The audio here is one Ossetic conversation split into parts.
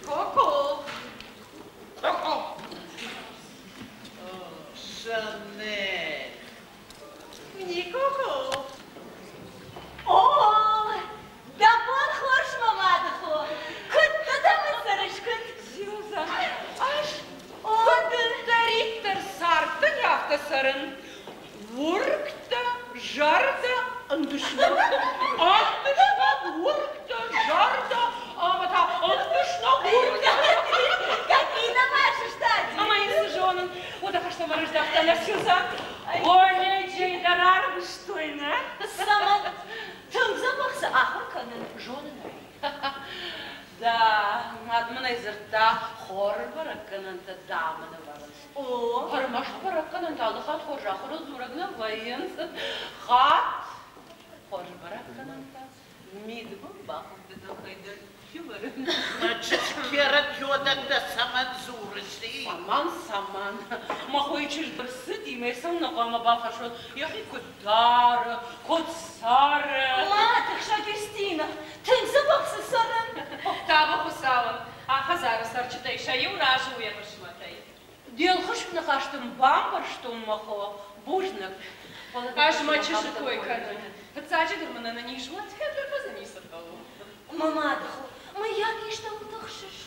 Коко! Коко! Шанель! Мни Коко! О, дӕ бон хорз, мӕ мады хо! Куыд дӕ мын цӕрыс, куыд? Сюзан, ӕз куыддӕриддӕр цардтӕн, афтӕ цӕрын. Уыргтӕ, зӕрдӕ, ӕндыснӕг. Ӕндыснӕг, уыргтӕ, зӕрдӕ, ӕмӕ та ӕндыснӕг, уыргтӕ. Катрина ма сыстади. Ӕмӕ йын цы зонын, уӕдӕ фӕстӕмӕ рыздӕхтӕн нӕ Сюзан. Колледжӕй дӕр арвыстой, нӕ? Цӕмӕн? Тынг дзӕбӕх цы ахуыр кӕнын, зонын ӕй. Дӕ мад мын ӕй дзырдта, хоры бӕрӕггӕнӕнтӕ дам ын ӕвӕрынц. О, Ӕрмӕст бӕрӕггӕнӕнтӕ алы хатт хорз ахуырыл дзурӕг нӕ вӕййынц. Хатт хорз бӕрӕггӕнӕнтӕ мидбыл бахудты тыххӕй дӕр сывӕрынц. Мӕ чызг кератиодӕттӕ цӕмӕн дзурыс, и? Цӕмӕн, цӕмӕн? Мӕ хойы чызг ӕрцыди, мӕ цӕуылнӕ хъуамӕ бафӕрсон, йӕхи куыд дары, куыд цӕры? Ма тыхс, Агюстина, тынг дзӕбӕх цы цӕрын. Табу Хуыцауӕн, а хӕдзары цӕрджытӕй сӕ иу разы у йӕ хъысмӕтӕй. Де лхыскъ ныхас дын бамбӕрстон, мӕ хо, бузныг. Ӕз мӕ чызджы кой кӕнын. Фыццаджыдӕр мын ӕнӕниз уӕд, ӕндӕр дзы ницы хъӕуы. Мӕ мады хо, мыййаг истӕуыл тыхсыс?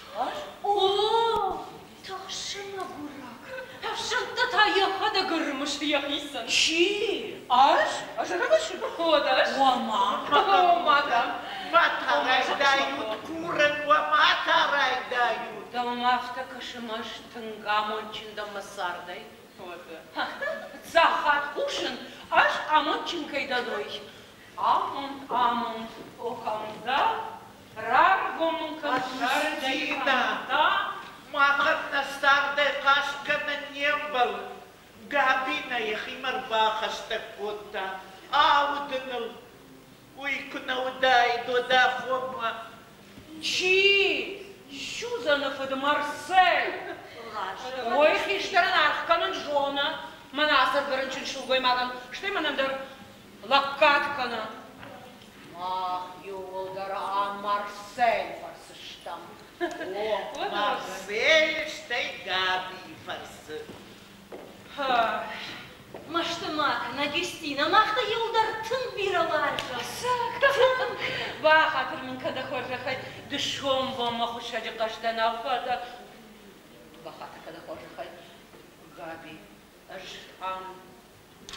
О, Тыхсы, мӕгуырӕг. Ӕфсӕнттӕ та йӕхӕдӕг ӕрымысы йӕхицӕн. Чи? Ӕз? Ӕз ӕрымысын? Уӕдӕ ӕз? Уӕ-ма. О, мадам. Ма та райдайут, курын уӕ, ма та райдайут. Дӕумӕ афтӕ кӕсы, мӕ ӕз тынг амондджын дӕн мӕ цардӕй. Уӕдӕ. Дзӕгъӕл хъусын, ӕз амондджын кӕй дӕн, уый. Амонд, амонд, о кӕм дӕ, раргом мын кӕн цардӕй Агустина, кӕм дӕ. махӕн нӕ цардӕй хъаст кӕнын не мбӕлы. Габи нӕ йӕхимӕ ӕрбахӕстӕг кодта, ауды ныл. Уый куы нӕ уыдаид, уӕд афонмӕ Чи? Сюзаны фыд Марсель! Ой, хистӕрӕн аргъ кӕнын зоны. Мӕнӕ ацы рынчын сылгоймагӕн, стӕй мӕнӕн дӕр лӕггад кӕны. Мах иууылдӕр ам Марсель фӕрцы стӕм. О, Марсель, стӕй Габийы фӕрцы. Мӕсты ма кӕн, Агюстина, мах дӕ иуылдӕр тынг бирӕ уарзӕм. Тынг! Бахатыр мын кӕн дӕ хорзӕхӕй, дысон бонмӕ хуыссӕджы хъӕстӕ нал фӕдӕ. Бахатыр кӕн дӕ хорзӕхӕй, Габи, ӕз ам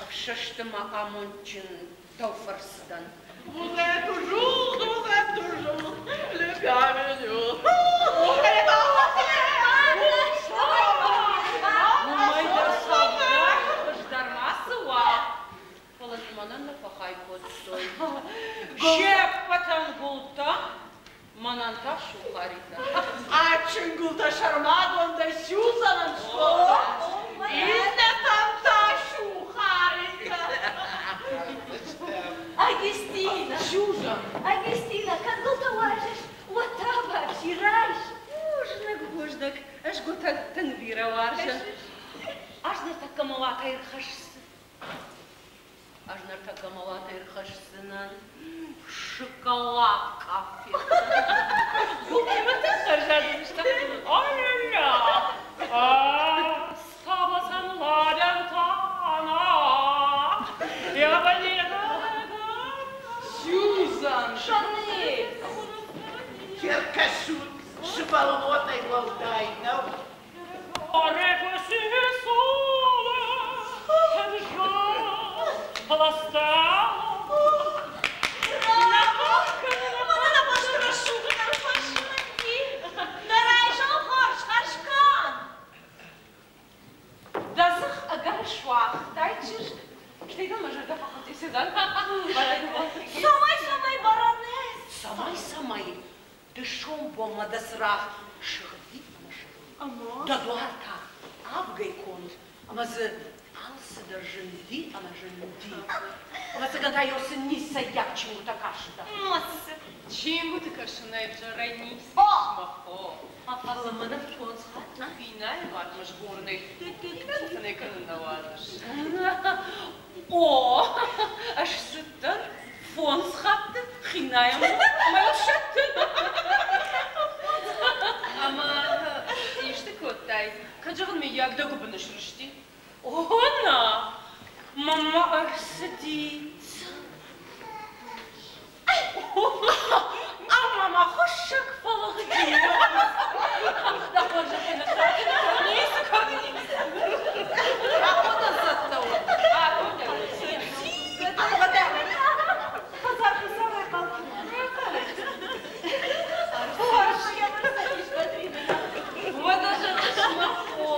ӕфсӕсты мӕ амондджын дӕу фӕрцы дӕн. Vous êtes toujours, vous êtes toujours le bienvenu. Уымӕй дӕр цалдӕр хуыздӕр ма цы уа, фӕлӕ дзы мӕнӕн нӕ фӕхай кодтой. Се ппӕтӕн гуылтӕ, мӕнӕн та сухаритӕ. Адджын гуылтӕ сӕрмагондӕй Сюзанӕн скодта, иннӕтӕн та сухаритӕ. Агюстина! Сюзан! Агюстина, кӕд гуылтӕ уарзыс, уӕд та бафси, райс! Бузныг, бузныг, ӕз гуылтӕ тынг бирӕ уарзын. Ӕз ныртӕккӕ мӕ уатӕй ӕрхӕсдзынӕн. Ӕз ныртӕккӕ мӕ уатӕй ӕрхӕсдзынӕн шоколад къафет. Гуылтимӕ тынг хӕрзад уыдысты. Ай-яй-я! Скабасан ладен тана, я Сюзан! Шанель! Черкасут сывӕллонӕй уӕлдай нӕу. Мӕнӕ бӕсты рӕсугъддӕр фӕзынди. Дӕ райсом хорз, хӕрзконд! Дӕ дзых ӕгӕр суагътай, чызг. Стӕй дын мӕ зӕрдӕ фӕхудти, Сюзан. Цӕмӕй, цӕмӕй, баронесс? Цӕмӕй, цӕмӕй? Дысон бонмӕ дӕ цырагъ сыгъди ӕмӕ сыгъди. Дӕ дуар та авгӕй конд, ӕмӕ дзы алцыдӕр зынди ӕмӕ зынди. Ӕвӕццӕгӕн та еу сын ницӕййаг чингуытӕ кастӕ. Моцы. Чингуыты кӕсынӕй ӕвзӕрӕй ницы ис, мӕ хо. Фӕлӕ мӕнӕ фондз хатты Хинӕй уатмӕ згъорынӕй фынӕй кӕнын нӕ уадзыс. О, ӕз цыдтӕн. Фынӕйӕ ӕмӕ йыл сӕттын. Ӕмӕ исты кодтай? Кӕд зӕгъын, мыййаг дӕ гуыбыны срысти? О, нӕ! Мама ӕрцыди. Ӕмӕ мӕ хуыссӕг фӕлыгъди. Дӕ хорзӕхӕй ницы кӕны, ницы. Аходӕн цӕттӕ у. Аходӕн. Аходӕн. Хӕдзар хицауӕй хъал Хорз. Уӕдӕ зӕгъыс, мӕ хо.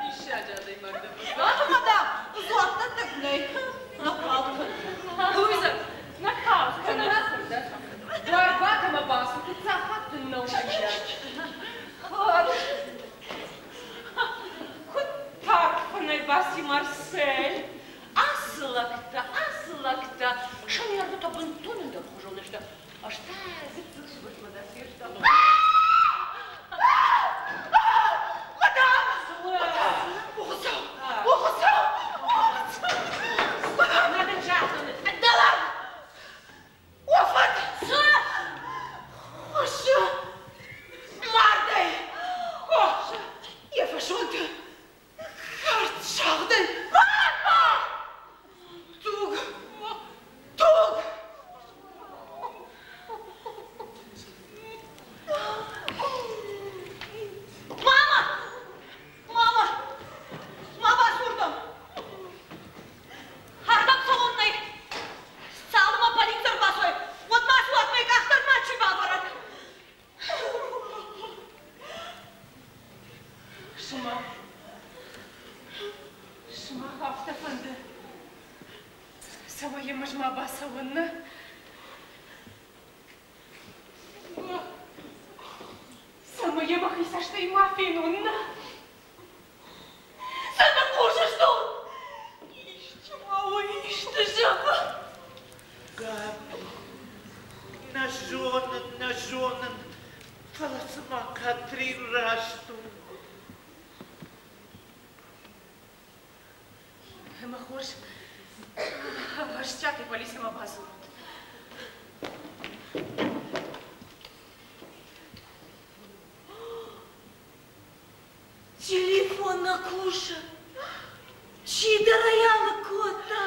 Диссаджы адӕймаг дӕ. Мадам, дзуапдӕттӕг нӕй. Нӕ хъал кӕны. Луиза, нӕ хъал кӕны. Дуар бакӕмӕ бацу, фыццаг хатт дын нӕу мыййаг. Хорз. Куыд тарф фынӕй баци Марсель. Ацы лӕгтӕ, ацы лӕгтӕ, сӕ нервытӕ бынтон ӕндӕрхуызон сты. Ӕз та гыццыл сывӕртмӕ дӕр фестӕм. Мадам! О, Хуыцау! О, Хуыцау! Нӕ дын загътон. Дӕлӕ! О, фыд! Цы? Хуыссы! Мардӕй! Йӕ фӕсонты кард сагъдӕй! Мама! Туг! Туг! Мама! Мама! Ма бацурдӕм! Ардӕм цӕуон нӕй! Цалынмӕ полици ӕрбацӕуой, уӕдмӕ ацы уатмӕ къах дӕр мачи бавӕрӕд! Сымах, сымах афтӕ фӕнды, цӕмӕй йӕм ӕз ма бацӕуон, нӕ? Цӕмӕй йӕ мӕхи цӕстӕй ма фенон, нӕ? Цы ныхъхъус стут? Исчи ма уӕ исты зӕгъы? Габи, нӕ зонын, нӕ зонын, фӕлӕ цыма Катрин раст у. Ӕмӕ хорз, ӕвӕстиатӕй полицӕмӕ бадзурут. Телефон нӕ кусы. Чидӕр ӕй алыг кодта.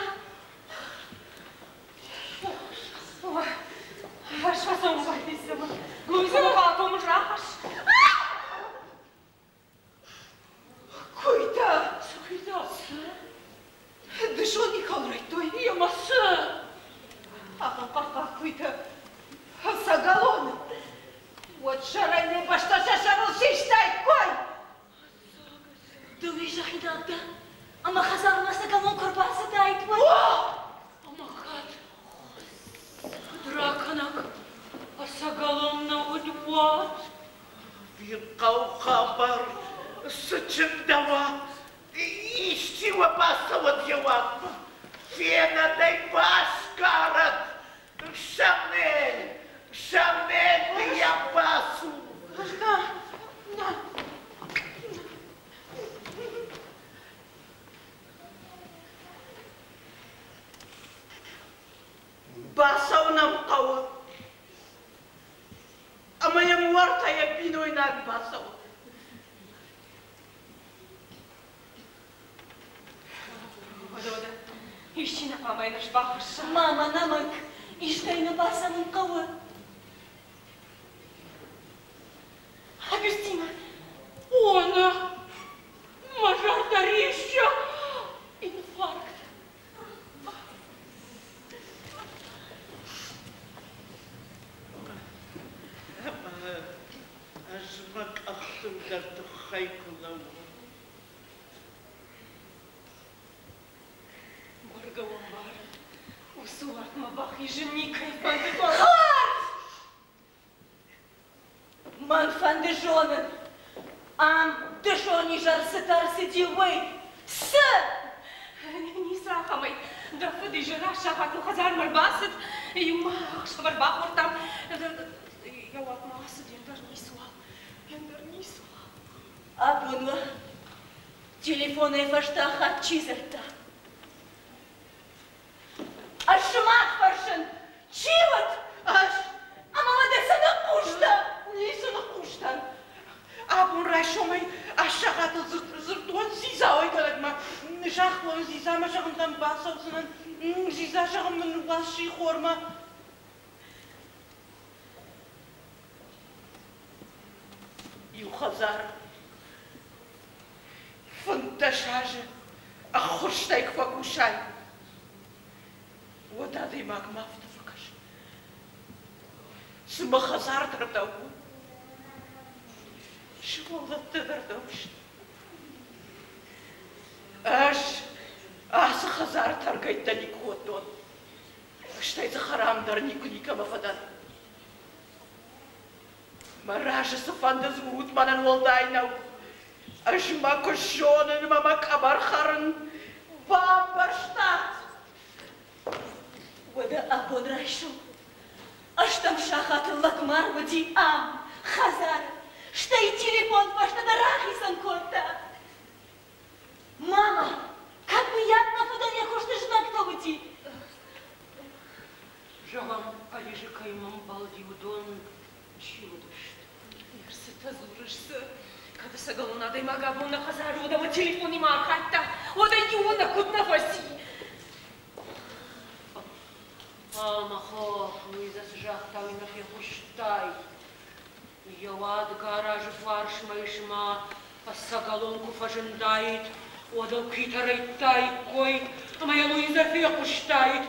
Фӕсфӕсон полицӕмӕ. Луизӕмӕ балкъомыл рахӕсс. Куыйтӕ! Цы куыйтӕ? Цы? Дысон никал райдтой. Ема цы? Ахӕм хъӕхъхъаг куыйтӕ. Ӕцӕгӕлон. Уӕд сӕрӕй не бӕстӕ сӕ сӕрыл систаиккой. Ды уый зӕгъинаг дӕ, ӕмӕ хӕдзармӕ ӕцӕгӕлон куы ӕрбацыдаид, уӕд? Ӕмӕ кӕд фыдракӕнӕг ӕцӕгӕлон нӕ уыд, уӕд? Ӕвирхъау хабар цы чындӕуа? Исчи уӕ бацӕуӕд йӕ уатмӕ, фенӕд ӕй, басгарӕд. Шанель! Шанель, ты я бацу! На, на. Бацӕуын ӕм хъӕуы. Ӕмӕ йӕм уӕртӕ йӕ бинойнаг бацӕуы. Уӕдӕ, уӕдӕ, исчи нӕ хъуамӕ йын ӕз баххуысса. Мама, нӕмыг, истӕй нӕ бацӕуын хъӕуы. Агустина! О, нӕ! Мӕ зӕрдӕ риссы! Инфаркт. Ӕмӕ ӕз мӕ къӕхтыл дӕр тыххӕй куы лӕууын. Бӕргӕ уӕм барын, уыцы уатмӕ бахизын никӕй фӕнды, фӕлӕ... Хорз! Мӕн фӕнды зонын, ам дысон изӕр цытӕ ӕрцыди, уый. Цы? Ницы ахӕмӕй. Дӕ фыд изӕры сахатыл хӕдзармӕ ӕрбацыд, иумӕ ӕхсӕвӕр бахордтам. Йӕ уатмӕ ацыди, ӕндӕр ницыуал, ӕндӕр ницыуал. Абон уӕ телефонӕй фӕстаг хатт чи дзырдта? Загътон, дзидзамӕ зӕгъын дӕм бацӕудзынӕн, дзидза зӕгъын мын ныууадз сихормӕ. Иу хӕдзары 15 азы ӕххуырстӕй куы фӕкусай, уӕд адӕймагмӕ афтӕ фӕкӕсы, цыма хӕдзар дӕр дӕу у, сывӕллӕттӕ дӕр дӕу сты. Ӕз ацы хӕдзары тӕргӕйттӕ никуы кодтон, стӕй дзы хӕрам дӕр никуы никӕмӕ фӕдӕн. Мӕ разы цыфӕнды дзурут, мӕнӕн уӕлдай нӕу. Ӕз мӕ куыст зонын ӕмӕ мӕ къӕбӕр хӕрын. Бамбӕрстат? Уӕдӕ абон райсом ӕстӕм сахаты лӕгмар уыди ам, хӕдзары, стӕй телефон фӕстӕдӕр рахицӕн кодта. Мама, кӕд мыййаг нӕ фыдӕн йӕ куысты знӕгтӕ уыди? Зӕгъӕм, Парижы кӕимӕ мбӕлди, уыдон чи уыдысты? Цытӕ дзурыс, цы? Кӕд ӕцӕгӕлон адӕймаг абон нӕ хӕдзары уыд ӕмӕ телефонимӕ архайдта, уӕд ӕй иуы куыд нӕ фӕци? Ӕмӕ хо, Луизӕ цы загъта, уый нӕ фехъуыстай. Йӕ уӕд гаражы фарсмӕ ис ма ӕцӕгӕлон куы фӕзындаид, уӕд ыл куитӕ рӕйдтаиккой, ӕмӕ йӕ Луизӕ фехъуыстаид.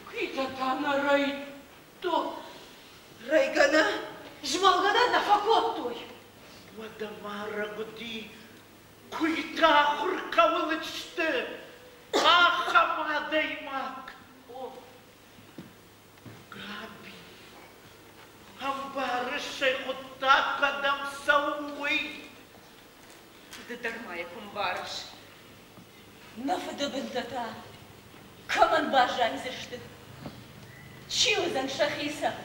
Куитӕ та нӕ рӕйдтой. Рӕйгӕ нӕ, змӕлгӕ дӕр нӕ фӕкодтой. Уӕдӕ марӕг уыди, куыйтӕ ахуыр кӕуыл сты, ахӕм адӕймаг. О, Габи, ӕмбарыс ӕй, хъуыддаг кӕдӕм цӕуы, уый? Ды дӕр ма йӕ куы мбарыс. Нӕ фыдыбынтӕ та кӕмӕн баззайдзысты? Чи уыдзӕн сӕхицӕн?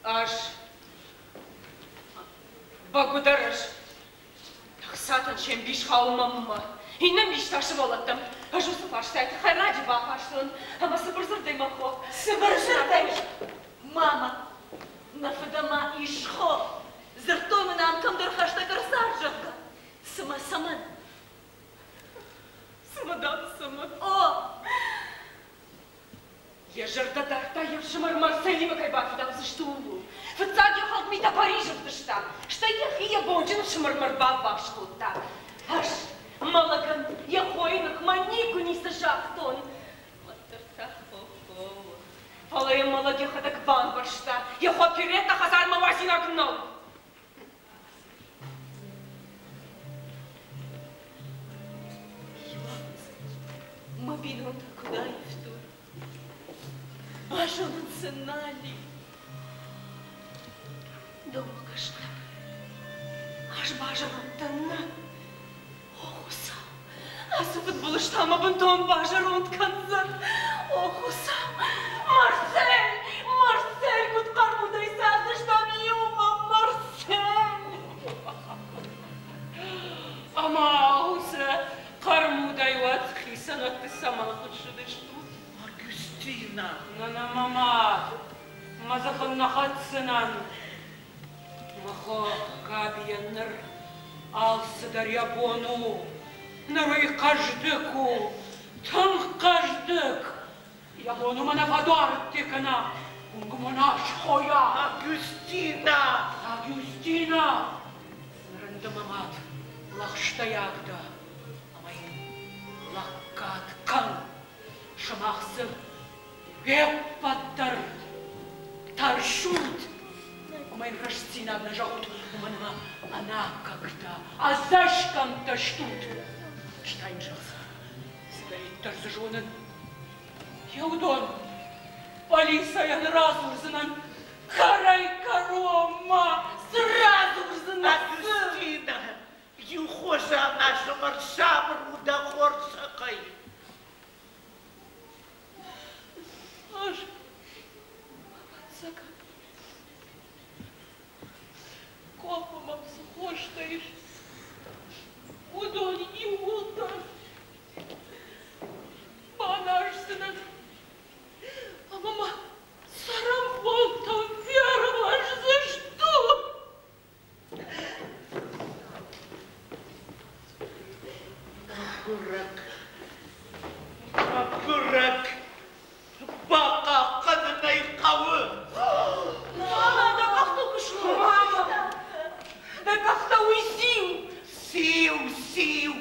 Ӕз бӕгуыдӕр ӕз ӕхцатӕн се мбис хауы мӕнмӕ, иннӕ мбис та сывӕллӕттӕм. Ӕз уыцы фарстайы тыххӕй раджы бафарстон ӕмӕ цыбыр дзырдӕй мӕ хо. Цыбыр дзырдӕй, мама, нӕ фыдӕмӕ ис хо. Дзырдтой мын ам кӕмдӕр хӕстӕг ӕрцард, зӕгъгӕ. Цымӕ цӕмӕн? Цымӕ дам, цымӕ? О! Йӕ зӕрдӕ дардта йе фсымӕр Марселимӕ кӕй бафидаудзысты, ууыл. Фыццаг йӕ хӕлд митӕ Парижы вдыста, стӕй йӕхи йӕ бонджын ӕфсымӕрмӕ ӕрбаввахс кодта. Ӕз мӕ лӕгӕн йӕ хойы ныхмӕ никуы ницы загътон. Уӕддӕр та хо-хо. Фӕлӕ йӕ мӕ лӕг йӕхӕдӕг бамбӕрста, йӕ хо Пиретта хӕдзармӕ уадзинаг нӕу. Мӕ бинонтӕ куыд аивтой, базонын сын нал и. Дӕумӕ гӕсгӕ ӕз базӕронд дӕн, нӕ? О, Хуыцау, ацы фыдбылыз та мӕ бынтон базӕронд кӕндзӕн. О, Хуыцау, Марсель, Марсель, куыд хъӕрмудӕй цардыстӕм иумӕ, Марсель! Ӕмӕ уыцы хъӕрмудӕй уӕд хицӕнӕтты цӕмӕн хуыссыдыстут? Агюстина! Нӕ, нӕ, мӕ мад, мӕ дзыхыл нӕ хӕцдзынӕн. Мӕ хо Габийӕн ныр алцыдӕр йӕ бон у. Ныр уый хъӕздыг у, тынг хъӕздыг. Йӕ бон у мӕнӕ фӕдуӕртте кӕна, уынгмӕ нӕ схойа. Агюстина! Агюстина! Ныр ын ды мӕ мад лӕгъстӕйаг дӕ, ӕмӕ йын лӕггад кӕн. Сымах дзы уе ппӕт дӕр тӕрсут, ӕмӕ йын рӕстдзинад нӕ зӕгъут, уымӕн ӕмӕ ӕнаккӕгтӕ, ӕдзӕсгӕмттӕ стут. Стӕй йын зӕгъдзынӕн, цыдӕриддӕр дзы зонын, йе уыдон полицӕйӕн радзурдзынӕн кӕрӕй-кӕронмӕ. Цы радзурдзынӕ, цы? Агюстина, иу хуызӕн ӕфсымӕр сабыр у дӕ хорзӕхӕй. Ӕз, ӕвӕццӕгӕн, къоппы мӕм цы хостӕ ис, уыдон иууылдӕр баназдзынӕн ӕмӕ мӕ Мӕгуырӕг, мӕгуырӕг, бахъахъхъӕнын ӕй хъӕуы. Мама, дӕ къӕхтыл куы слӕууыд. Мама, дӕ къӕхтӕ уый циу? Циу, циу,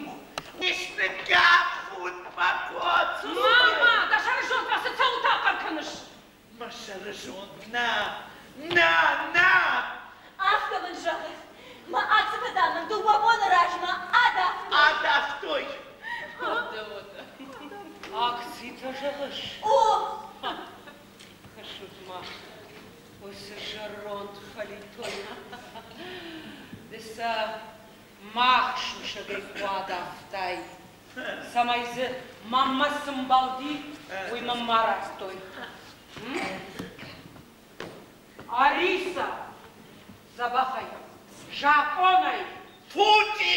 исты гафун мӕ коц. Мама, дӕ сӕрызонд ма цы цӕуыл та хъӕр кӕныс? Мӕ сӕрызонд нӕ, нӕ, нӕ! Афтӕ мын зӕгъы, мӕ ацыфыдӕн мын дыууӕ боны размӕ адавтой. Адавтой? Уӕдӕ, уӕдӕ. Акцитӕ зӕгъыс? О! Кӕсут-ма, уыцы зӕронд фӕлитой. Ды сӕ мах сусӕгӕй куы адавтай, цӕмӕй дзы мӕнмӕ цы мбӕлди, уый мӕм ма радтой. Ариса, дзӕбӕхӕй, закъонӕй. Фути!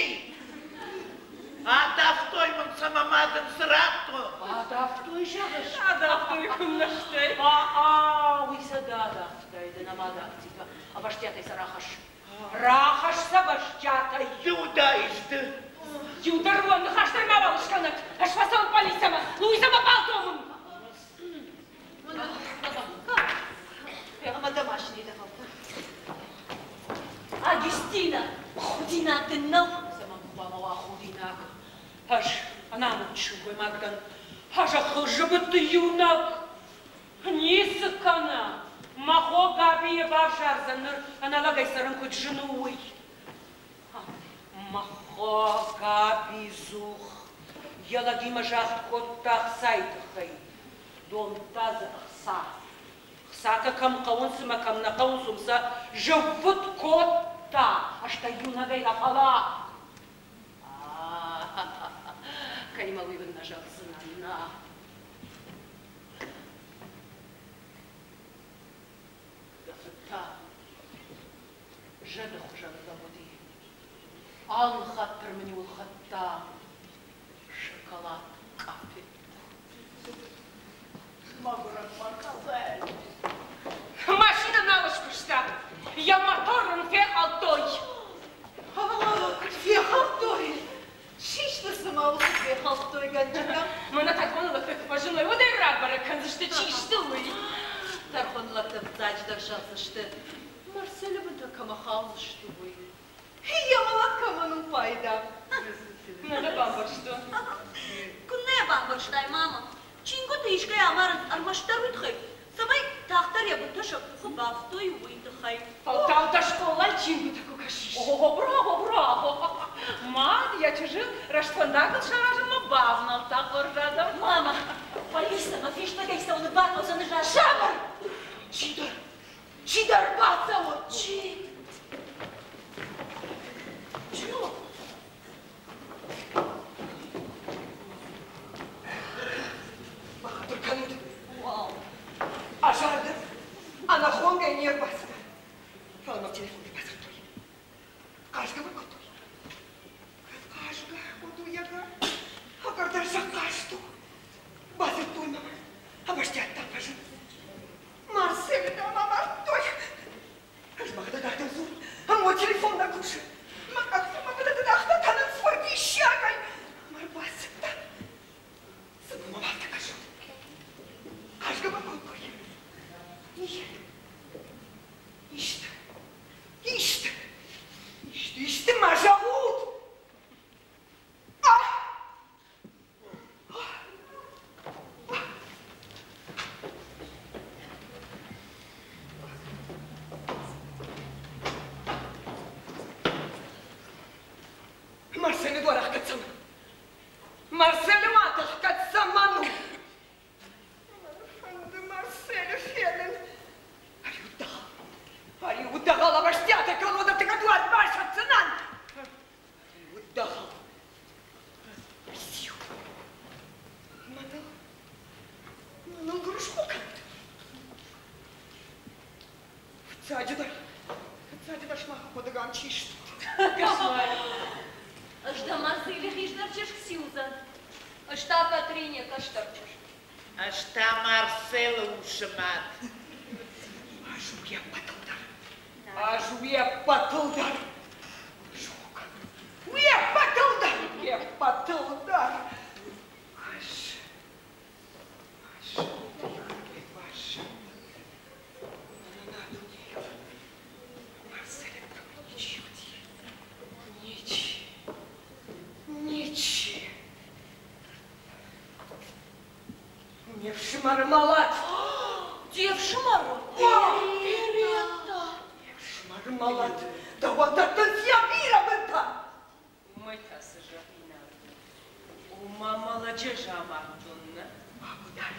Адавтой мын сӕ мӕ мад ын цы радтон? Адавтой, зӕгъыс? Адавтой куыннӕ стӕй. А-а, уый сӕ ды адавтай, ды нӕ мады акцитӕ. Ӕвӕстиатӕй сӕ рахӕсс. Рахӕсс сӕ ӕвӕстиатӕй. Ды уыдаис ды. Иу дӕр уӕ ныхас дӕр мауал скӕнӕд. Ӕз фӕцӕуын полицӕмӕ. Луизӕмӕ пъалто мын. Ӕмӕ дӕ машинӕйы дӕгъӕлтӕ. Агюстина, худинаг дын нӕу? Цӕмӕн хъуамӕ уа худинаг? Ӕз ӕнамонд сылгоймаг дӕн. А зӕххыл зыбыты иунӕг. Ницы кӕны. Мӕ хо Габи йӕ бавзардзӕн ныр ӕнӕлӕгӕй цӕрын куыд зын у, уый. Мӕ хо Габи дзух йӕ лӕгимӕ загъд кодта ӕхцайы тыххӕй. Домдта дзы ӕхца. Хцатӕ кӕм хъӕуынц ӕмӕ кӕм нӕ хъӕуынц, уым сӕ зыввытт кодта, стӕй иунӕгӕй нӕ фӕлӕ. Кӕимӕ уый уын нӕ зӕгъдзынӕн, нӕ. Дӕ фыд та зӕды хуызӕн лӕг уыди. Алы хатт дӕр мын-иу ӕлхӕдта шоколад къафеттӕ. Мӕгуырӕг Марсель. Машинӕ нал скуыста. Йӕ мотор ын фехӕлдтой. Куыд фехӕлдтой? Систы цыма уыцы фехӕлдтой гӕнджытӕ. Мӕнӕ тӕрхоны лӕгтӕ куы фӕзыной, уӕд ӕй рабӕрӕг кӕндзысты, чи сты, уый. Тӕрхоны лӕгтӕ фыццаджыдӕр зӕгъдзысты, Марселы бынтӕ кӕмӕ хаудзысты, уый. Йӕ мӕлӕт кӕмӕн у пайда? Нӕ дӕ бамбӕрстон. Куыннӕ йӕ бамбӕрстай, мама? Чингуыты искӕй амарынц ӕрмӕстдӕр уый тыххӕй, цӕмӕй тагъддӕр йӕ бынтӕ сӕ къухы бафтой, уый тыххӕй. Фӕлтау дӕ скъолайы чингуытӕ куы кӕсис. О, браво, браво! Мад йӕ чызджы рӕствӕндагыл саразынмӕ бавнӕлдта хорз адӕм. Мама, полицӕмӕ фистӕгӕй цӕуыны бахъӕудзӕн Сабыр! Чидӕр, чидӕр бацӕуы! Чи? Чи у? Бахатыр кӕнут. Вау! Азарды ӕнӕхонгӕ не рбацыд. Фӕлӕ мӕм телефонӕй бадзырдтой. Хъазгӕ мын кодтой. Кӕд хъазгӕ кодтой ӕгӕр, ӕгӕр дӕр сӕ хъазт у. Бадзырдтой мӕм, ӕвӕстиат фӕзын. Марселы дам амардтой. Ӕз мӕхӕдӕг ардӕм дзурын, ӕмӕ телефон нӕ кусы. Мӕ къӕхтӕ мӕ быдӕдӕдӕхтӕ кӕнынц фырдиссагӕй. Ӕмӕ ӕрбацыдтӕн. Цы мӕм афтӕ кӕсут? Хъазгӕ мӕ кодтой. Исты, исты, исты, исты ма зӕгъут! Ах! Марселы дуар ӕхгӕд цӕмӕн? Марселы уат ӕхгӕд цӕмӕн у? Мӕн фӕнды Марселы фенын. Ӕриу дӕгъӕл, ӕриу дӕгъӕл ӕвӕстиатӕй кӕнон ӕртыккаг дуар басӕтдзынӕн. Ӕриу дӕгъӕл. Циу? Мӕныл, мӕныл гуырысхо кӕнут. Фыццаджыдӕр, фыццаджыдӕр сымах хъуыдыгӕн чи стут? Ӕз дӕ Марселы хистӕр чызг циудзӕн. Ӕз та Катрине кӕстӕр чызг. Ӕз та Марселы усы мад. Ӕз уе ппӕтыл дӕр. Ӕз уе ппӕтыл дӕр. Уе ппӕтыл дӕр! Уе ппӕтыл дӕр! фсымӕры мӕлӕт. Де фсымӕры? Беретта. Ме фсымӕры мӕлӕт. Дӕуӕн дӕттынц йӕ бирӕ бынтӕ. Уымӕй та цы зӕгъинаг у? Ома мӕ лӕджы ӕз амардтон, нӕ? Бӕгуыдӕр.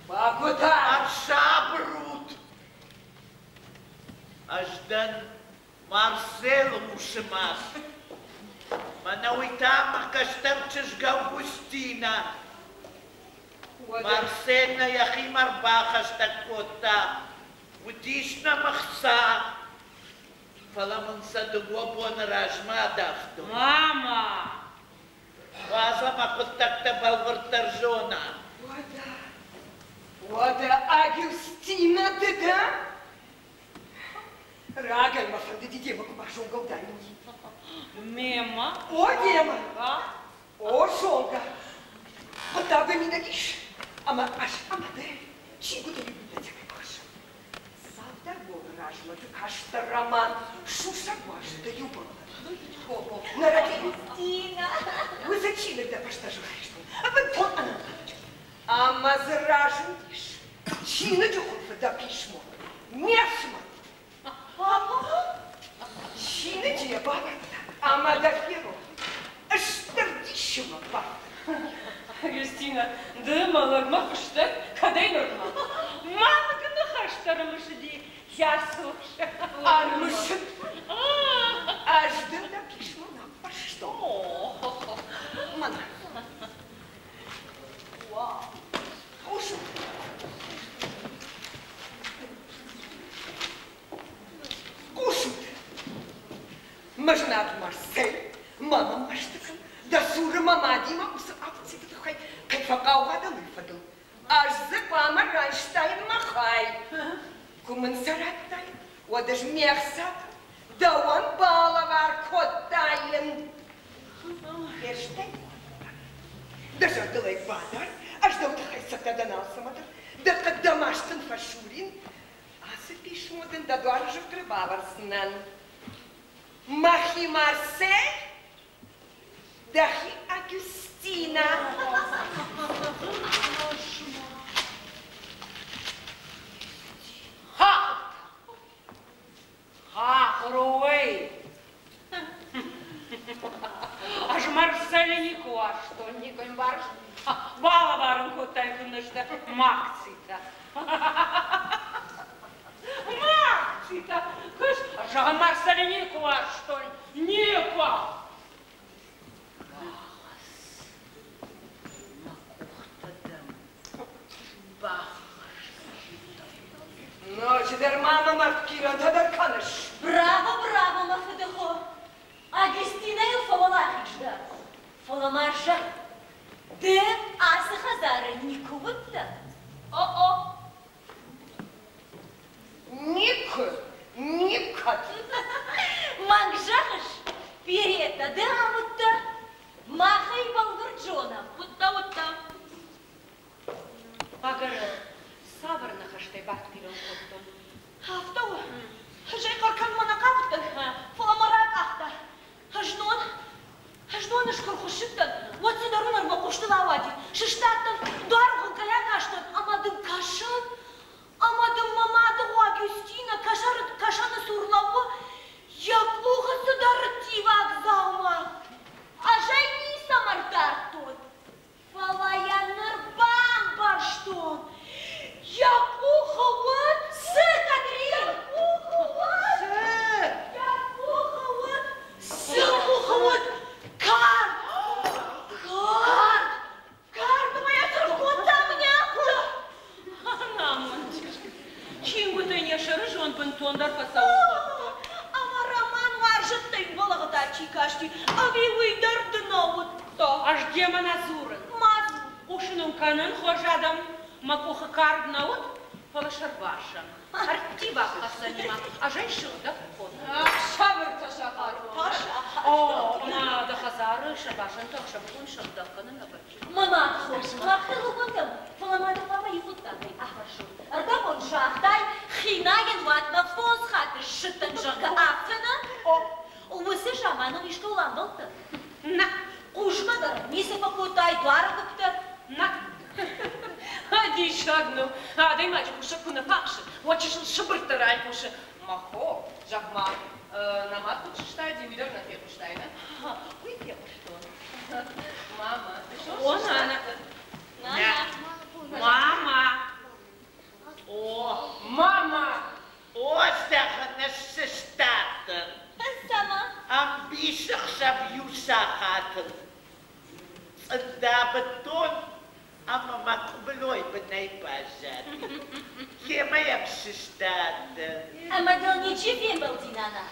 Бӕгуыдӕр. Ӕрсабыр ут. Ӕз дӕн Марселы усы мад. Мӕнӕ уый та мӕ кӕстӕр чызг Августинӕ. Марсель нӕ йӕхимӕ ӕрбахӕстӕг кодта. Уыдис нӕм ӕхца, фӕлӕ мын сӕ дыууӕ боны размӕ адавтой. Мама! Уадз ӕмӕ хъуыддӕгтӕ бӕлвырддӕр зона. Уӕдӕ, уӕдӕ Агюстинӕ ды дӕ? Рагӕй мӕ фӕндыди демӕ куы базонгӕ уыдаин, уый. Мемӕ? О, демӕ! О, зонгӕ! Хъуыддаг уӕ мидӕг ис, ӕмӕ ӕз ӕмӕ ды чингуытӕ иу библиотекӕйы бахӕссӕм. Цалдӕр боны размӕ ды кастӕ роман «Сусӕг уарзты иу бон». Нӕ рӕдийын? Уыцы чиныг дӕ фӕстӕ зыгъайстон, бынтон ӕнӕнхъӕлӕджы. Ӕмӕ дзы разындис чиныджы хуылфы дӕ писмо. Ме фсымӕр! Чиныджы йӕ бавӕрдта ӕмӕ дӕ ферох. Стыр дисы мӕ бафтыд. Кристинӕ, ды мӕ лӕгмӕ фыстӕг кӕдӕй нырмӕ? Мӕнг ныхӕстӕ рымысыди йӕ сусӕг. Ӕрымысыд. Ӕз дын дӕ писмо ныффыстон. Мӕнӕ. Хъусут? Хъусут? Мӕ зынаргъ Марсель, ма мӕм мӕсты кӕн, дӕ цуры мӕ мадимӕ уыцы акциты тыххӕй кӕй фӕхъаугъа дӕн, уый фӕдыл. Ӕз дзы хъуамӕ райстаин мӕ хай. Куы мын сӕ радтай, уӕд ӕз ме хцатӕ дӕуӕн балӕвар кодтаин. Фестӕй Дӕ зӕрдыл ӕй бадар, ӕз дӕу тыххӕй цӕттӕ дӕн алцӕмӕ дӕр. Дӕ хъыг дӕ маст дын фӕсурин. Ацы писмо дын дӕ дуары зыхъхъыры бавӕрдзынӕн. Мӕхи Марсель, дӕхи Агюстина. Ха! Хахруй! Ӕз Марселы никуы уарзтон, никуы ӕмбарыс? Балӕвар ын кодтай куыннӕ Макситӕ. Макситӕ! Куыст! Зӕгъын, Марселы никуы уарзтон, никуы! Бахӕсс мӕ къухтӕ дӕм, бахӕсс. Ноджыдӕр ма мӕм ӕртхъирӕнтӕ дӕр кӕныс. Браво, браво, мӕ фыдыхо! Агестинӕйыл фӕуӕлахиз дӕ. Фӕлӕ ма зӕгъ, ды ацы хӕдзары никуы уыдтӕ? О-о! Никуы, никӕд. Мӕнг зӕгъыс, Пиретӕ, ды ам уыдтӕ? Мах ӕй бӕлвырд зонӕм. Уыдта, уыдта. Ӕгӕр цавӕр ныхӕстӕй бартхъирӕн кодтон? Афтӕ у. Ӕз ӕй хъӕр кӕнынмӕ нӕ хъавыдтӕн, фӕлӕ мӕ ракъахта. Знон, знон ӕз куы рхуыссыдтӕн, уӕд цыдӕр уынӕр мӕ хъустыл ауади. Сыстадтӕн, дуары хуынкъӕй акастӕн ӕмӕ дын кӕсын, ӕмӕ дын мӕ мады хо Агюстинӕ кӕсӕны цур лӕууы, йӕ къухы цыдӕр ӕрттиваг дзаума. Ӕз ӕй ницӕмӕ рдардтон, фӕлӕ йӕ ныр бамбӕрстон. Йӕ къухы уыд цы, Катрин? Йӕ къухы уыд! Цы? Йӕ къухы уыд! Цы къухы уыд? Кард! Кард! Кард ӕмӕ йӕ цыргъ кодта мӕнӕ афтӕ! Ӕнамонд чызг. Чингуытӕн йӕ сӕрызонд бынтондӕр фӕцӕуын кодтой. Ӕмӕ роман уарзӕттӕй уӕлӕгъдӕ чи касти, ӕви уый дӕр ды нӕ уыдтӕ? Ӕз демӕ нӕ дзурын. Ма дзур. Хъусын ын кӕнын, хорз адӕм, мӕ къухы кард нӕ уыд, фӕлӕ сӕрвасӕн. Ӕрттиваг хӕцӕнимӕ ӕз ӕй сыгъдӕг кодтон. Ӕхсӕвыртӕ сахат. О, ӕмӕ дӕ хӕдзары сӕрвасӕнтӕ ӕхсӕвыгон сыгъдӕг кӕнын нӕ фӕччы. Мӕ мад хорз, махыл уыдтӕн, фӕлӕ ма дӕ хъуамӕ иу хъуыддагӕй афӕрсон. Ӕрдӕбон загътай, хинайӕн уатмӕ фондз хатты ссыдтӕн, зӕгъгӕ, афтӕ нӕ? О, Уыцы заманыл искӕуыл амбӕлдтӕ? Нӕ. Хъусгӕ дӕр ницы фӕкодтай, дуары хъуыддӕр? Нӕ. Диссаг. Диссаг нӕу, адӕймаджы хуыссӕг куы нӕ фӕахсы, уӕд чысыл сыбыртт дӕр айхъуысы. Мӕ хо, зӕгъ-ма, нӕ мад куыд сыстади, уый дӕр нӕ фехъуыстай, нӕ? Уый фехъуыстон. Мама, ты что? О, нана. Мама. О, мама! О, зӕгъын, ӕз сыстадтӕн. Цӕмӕ? Ӕмбисӕхсӕв иу сахатыл. Цъында быдтон ӕмӕ мӕ къуыбылой бынӕй баззади. Йемӕ йӕм сыстадтӕн. Ӕмӕ дыл ничи фембӕлди, нана?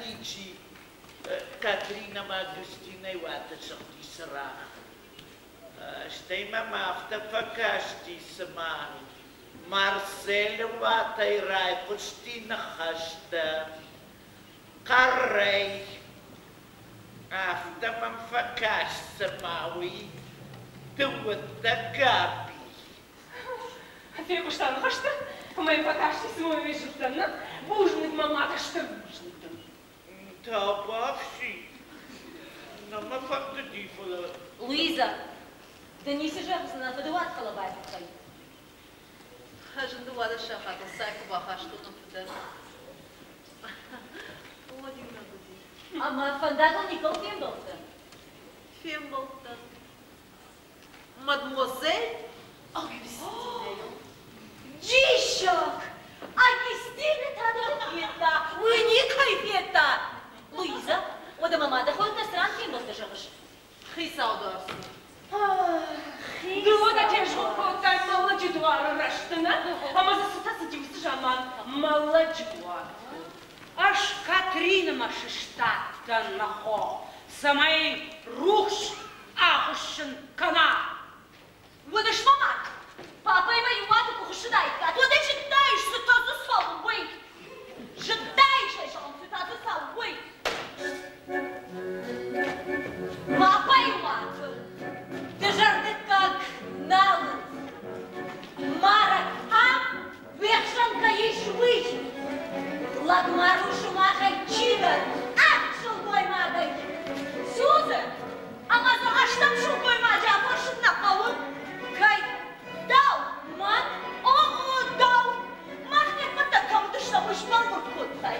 Ничи. Катринӕ ма Гюстинӕй уаты сыгъди цырагъ. Стӕй мӕм афтӕ фӕкасти, цыма Марселы уатӕй райхъуысти ныхӕстӕ. Хъӕрӕй. Афтӕ мӕм фӕкаст, цыма уый ды уыдтӕ, Габи. Фехъуыста ныхӕстӕ, ӕмӕ йын фӕкасти, цыма уый зыдта, нӕ? Бузныг, мӕ мад, стыр бузныг дын. Табуафси, нӕ мӕ фӕндыди, фӕлӕ... Луиза, ды ницы зӕгъдзынӕ фыдыуат хъӕлӕбайы тыххӕй? Ӕз ын дыууадӕс сахатыл цай куы бахастон мӕ фыдӕн. Уӕд иунӕг уыди. Ӕмӕ фӕндагыл никӕуыл фембӕлдтӕн? Фембӕлдтӕн. Мадемуазель Агюстинӕйыл. Диссаг! Агюстинӕ та дӕ федта, уый никӕй федта! Луиза, уӕдӕ мӕ мады хойы цы ран фембӕлдтӕ зӕгъыс? Хицау дӕр цы? Дыууӕ тезгъо кодтай мӕлӕджы дуары рӕзты, нӕ? Ӕмӕ дзы цытӕ цыди уыцы заман мӕлӕджы дуар? Ӕз Катринмӕ сыстадтӕн, мӕ хо, цӕмӕй рухс ахуыссын кӕна. Уыныс мӕ мад? Папӕимӕ иу уаты куы хуыссыдаиккат, уӕд ӕй зыдтаис, цытӕ дзы цӕуы, уый. Зыдтаис ӕй, зӕгъын, цытӕ дзы цӕуы, уый. Папӕйы уаты дызӕрдыггаг нал у. Марӕг ам уе хсӕн кӕй ис, уый. Лӕгмар у сымахӕй чидӕр, авд сылгоймагӕй. Судзы, ӕмӕ дзы ӕстӕм сылгоймаджы афӕрсын нӕ хъӕуы. Кӕй дӕу, мӕн, о-о, дӕу! Мах не ппӕт дӕр кӕм уыдыстӕм, уый сбӕлвырд кодтай.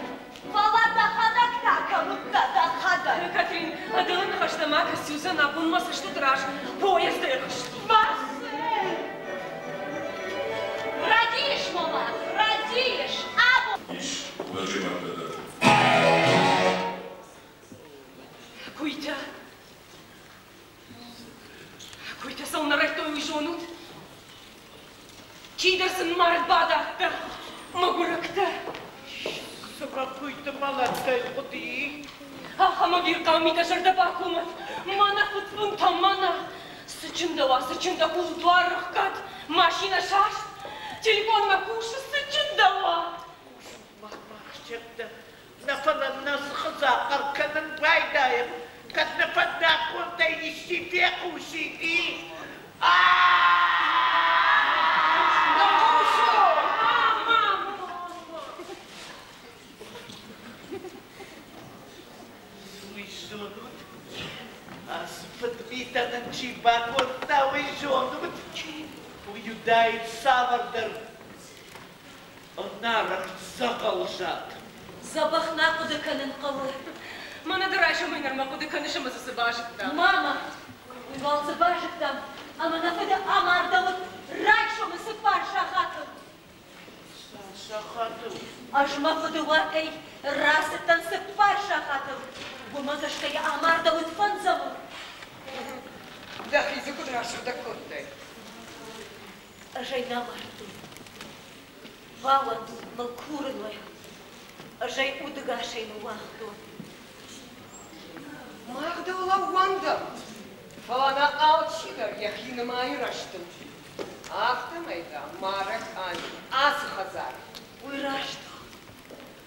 Фӕлӕ дӕхӕдӕг та кӕм уыдтӕ, дӕхӕдӕг? Катрин, ӕдылы ныхӕстӕ ма кӕс, Сюзан, абон мӕ цӕстыты раз поезд ӕрхызти. Марсель! Рӕдийыс, мама, рӕдийыс! Абон Ис лӕджы мӕрдтӕ дӕр. Куыйтӕ. Куыйтӕ цӕуылнӕ райдтой, уый зонут? Чидӕр сын мард бадардта, мӕгуырӕгтӕ. Цымӕ куыйты мӕлӕт кӕй хъуыди? Ахӕм ӕвирхъау митӕ зӕрдӕ бакомӕд. Мӕнӕ фыдфынтӕ, мӕнӕ! Цы чындӕуа, цы чындӕ кулдуар ӕхгӕд, машинӕ саст, телефонмӕ кусы, цы чындӕуа? Махчӕттӕ, нӕ фӕлӕ нӕ дзыхы дзӕхъӕр кӕнын байдайӕм, кӕд нӕ фӕндаггонтӕй исчи фехъусид, и? Уый зонут? Ацы фыдмитӕ нын чи бакодта, уый зонут? Уый уыдаид цавӕрдӕр ӕнарӕхст дзӕгъӕлзад. Дзӕбӕх нӕ хъуыды кӕнын хъӕуы. Мӕнӕ ды райсомӕй нырмӕ хъуыды кӕныс ӕмӕ дзы цы базыдтам? Мама, уый уал цы базыдтам, ӕмӕ нӕ фыды амардӕуыд райсомы цыппар сахатыл. Сахатыл? Ӕз мӕ фыды уатӕй рацыдтӕн цыппар сахатыл. Уымӕ гӕсгӕ йӕ амардӕуыд фӕндзӕмыл. Дӕхи дзы куыд расыгъдӕг кодтай? Ӕз ӕй нӕ мардтон. Бауӕндут мыл курын уӕ. Ӕз ӕй удӕгасӕй ныууагътон. Мах дыл ӕууӕндӕм, фӕлӕ нӕ алчидӕр йӕхи нымайы рӕстыл. Афтӕмӕй, дам, марӕг ами, ацы хӕдзары. Уый раст у.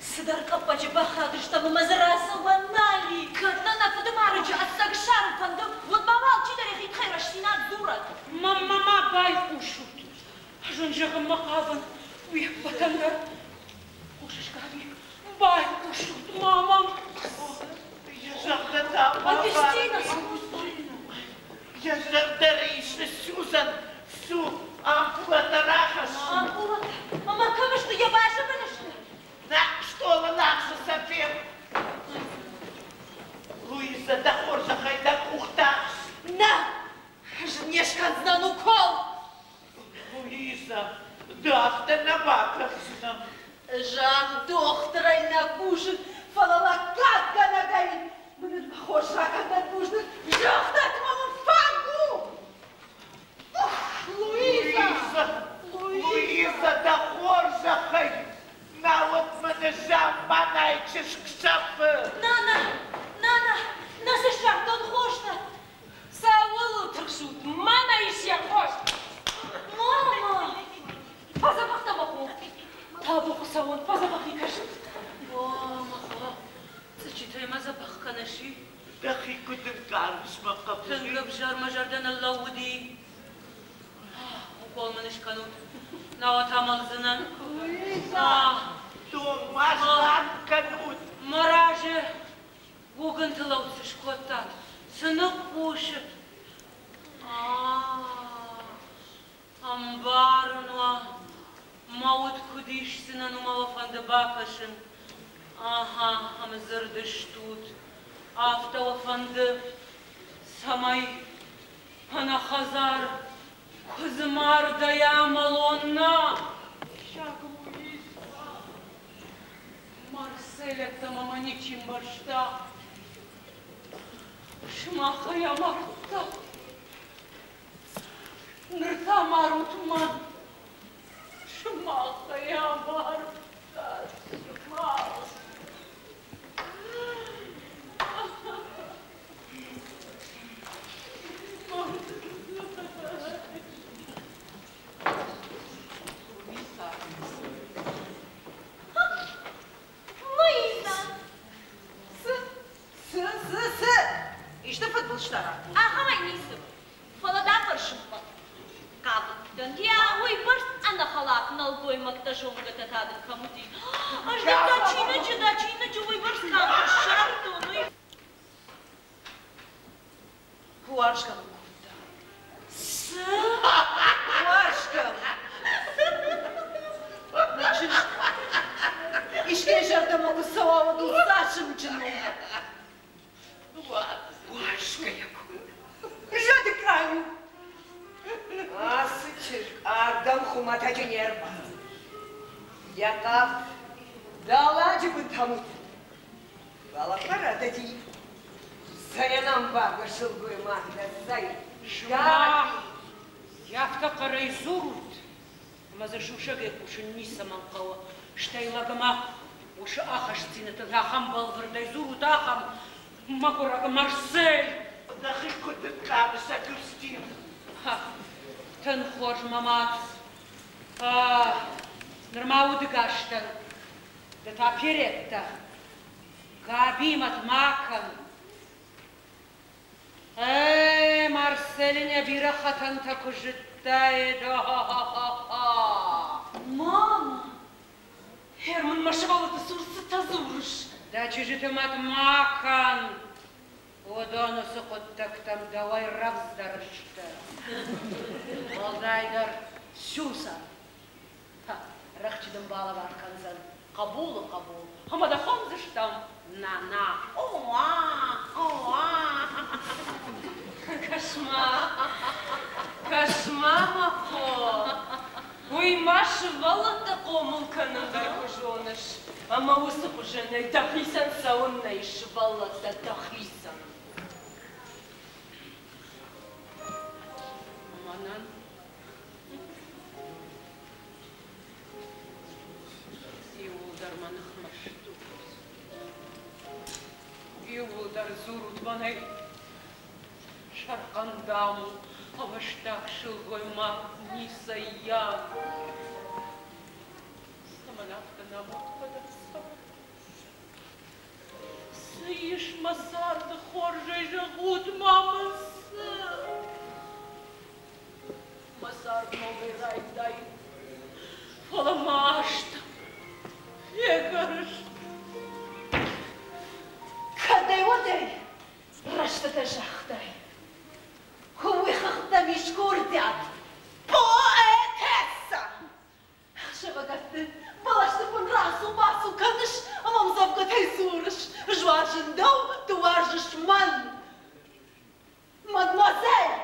Цыдӕр къӕппӕджы бахаудыстӕм ӕмӕ дзы рацӕуӕн нал и. Кӕд нӕ нӕ фыдымарӕджы ӕцӕг ссарын фӕнды, уӕд ма уал чидӕр йӕхи тыххӕй рӕстдзинад дзурӕд. Мамӕ-ма байхъусут. Ӕз ын зӕгъынмӕ хъавын, уе ппӕтӕн дӕр. Хъусыс, Габи? Байхъусут ма мӕм. Йӕ зӕрдӕ та ма Агюстина! Йӕ зӕрдӕ рисы, Сюзан, цу, ампулӕтӕ. Кӕныс мӕ хъӕбул? Тынг ӕвзӕр мӕ зӕрдӕ ныллӕууыди. Укол мын скӕнут, науӕд амӕлдзынӕн. Дон ма схъарм кӕнут. Мӕ разы угынты лӕуд цы скодтат, цы ныхъхъусут? Ӕмбарын уӕ, мӕ уд куыд исдзынӕн, уымӕ уӕ фӕнды бакӕсын. Ахӕм дзырд стут. Афтӕ уӕ фӕнды, цӕмӕй ӕнӕхӕдзар куыдзы мардӕй амӕлон, нӕ? Марсель ӕддӕмӕ мӕ ничи мбӕрста. Сымах ӕй амардта. Ныр та марут мӕн. Сымах ӕй амардтат, сымах. Луиза! Цы? Цы, цы, цы? Исты фыдбылызтӕ радтой? Ахӕмӕй ницы. Фӕлӕ дӕ фӕрсынмӕ хъавыдтӕн. Йӕ уыйбӕрц ӕнӕхӕлаф нӕлгоймӕгтӕ зонгӕтӕ та дын кӕм уыди? Ӕз дын дӕ чиныджы, дӕ чиныджы уыйбӕрц къамтӕ ссардтон, уый. Уарзгӕ мын кодта. Цы? Уарзгӕ! Мӕ чызг, искӕй зӕрдӕмӕ куы цӕуа, уӕд ыл цас зынджын у. Уарзгӕ йӕ кодта. Зӕды къай у. Ацы чызг ардӕм хуымӕтӕджы не рбацыд. Йӕ къах дӕлӕджы бынтӕм уыд. Фӕлӕ фӕрӕдыди. Цӕй ӕнӕмбаргӕ сылгоймаг дӕ, цӕй! Сымах афтӕ хъӕрӕй дзурут, ӕмӕ дзы сусӕгӕй хъусын ницӕмӕн хъӕуы. Стӕй лӕг ӕмӕ усы ахӕстдзинӕдтыл ахӕм бӕлвырдӕй дзурут, ахӕм мӕгуырӕг Марсель! Дӕхи куыд ӕнкъарыс, Агустин? Тынг хорз, мӕ мад. Нырма удыгас дӕн. Ды та передтӕ. Габийы мӕт ма кӕн. Эй, Марселине бирӕ хӕтӕнтӕ куы зыдтаид, о-хо-хо-хо! Мама, Герман мӕ сывӕллӕтты цур цытӕ дзурыс? Дӕ чызджыты мӕт ма кӕн. Уыдон уыцы хъуыддӕгтӕм дӕуӕй рӕвдздӕр сты. Уӕлдайдӕр Сюсан. Рӕхджы дын балӕвар кӕндзӕн хъӕбулы хъӕбул, ӕмӕ дӕ хондзыстӕм Нана. Оа, оа. Кӕс-ма, кӕс-ма, мӕ хо, уый ма сывӕллӕтты хъомыл кӕнын дӕр куы зоныс, ӕмӕ уыцы хуызӕнӕй дӕхицӕн цӕуыннӕ ис сывӕллӕттӕ дӕхицӕн? Мӕнӕн Иууылдӕр мӕ ныхмӕ стут. Иууылдӕр дзурут мӕнӕй. Сӕрхъӕн, дам, у, ӕвӕстаг сылгоймаг ницӕййаг. Цӕмӕн афтӕ нӕмут фӕдӕ, цӕмӕн? Цы ис мӕ царды хорзӕй, зӕгъут-ма мын, цы? Мӕ цард ногӕй райдайын, фӕлӕ маст фегӕрыс. Кӕдӕй-уӕдӕй рӕстытӕ загътай. Куы уый хыгъдтӕм ис курдиат, поэтесса! Ӕхсӕвыгӕтты бӕлӕсты бын рацу-бацу кӕныс ӕмӕ ӕмдзӕвгӕтӕй дзурыс, ӕз уарзын дӕу, ды уарзыс мӕн. Мадемуазель!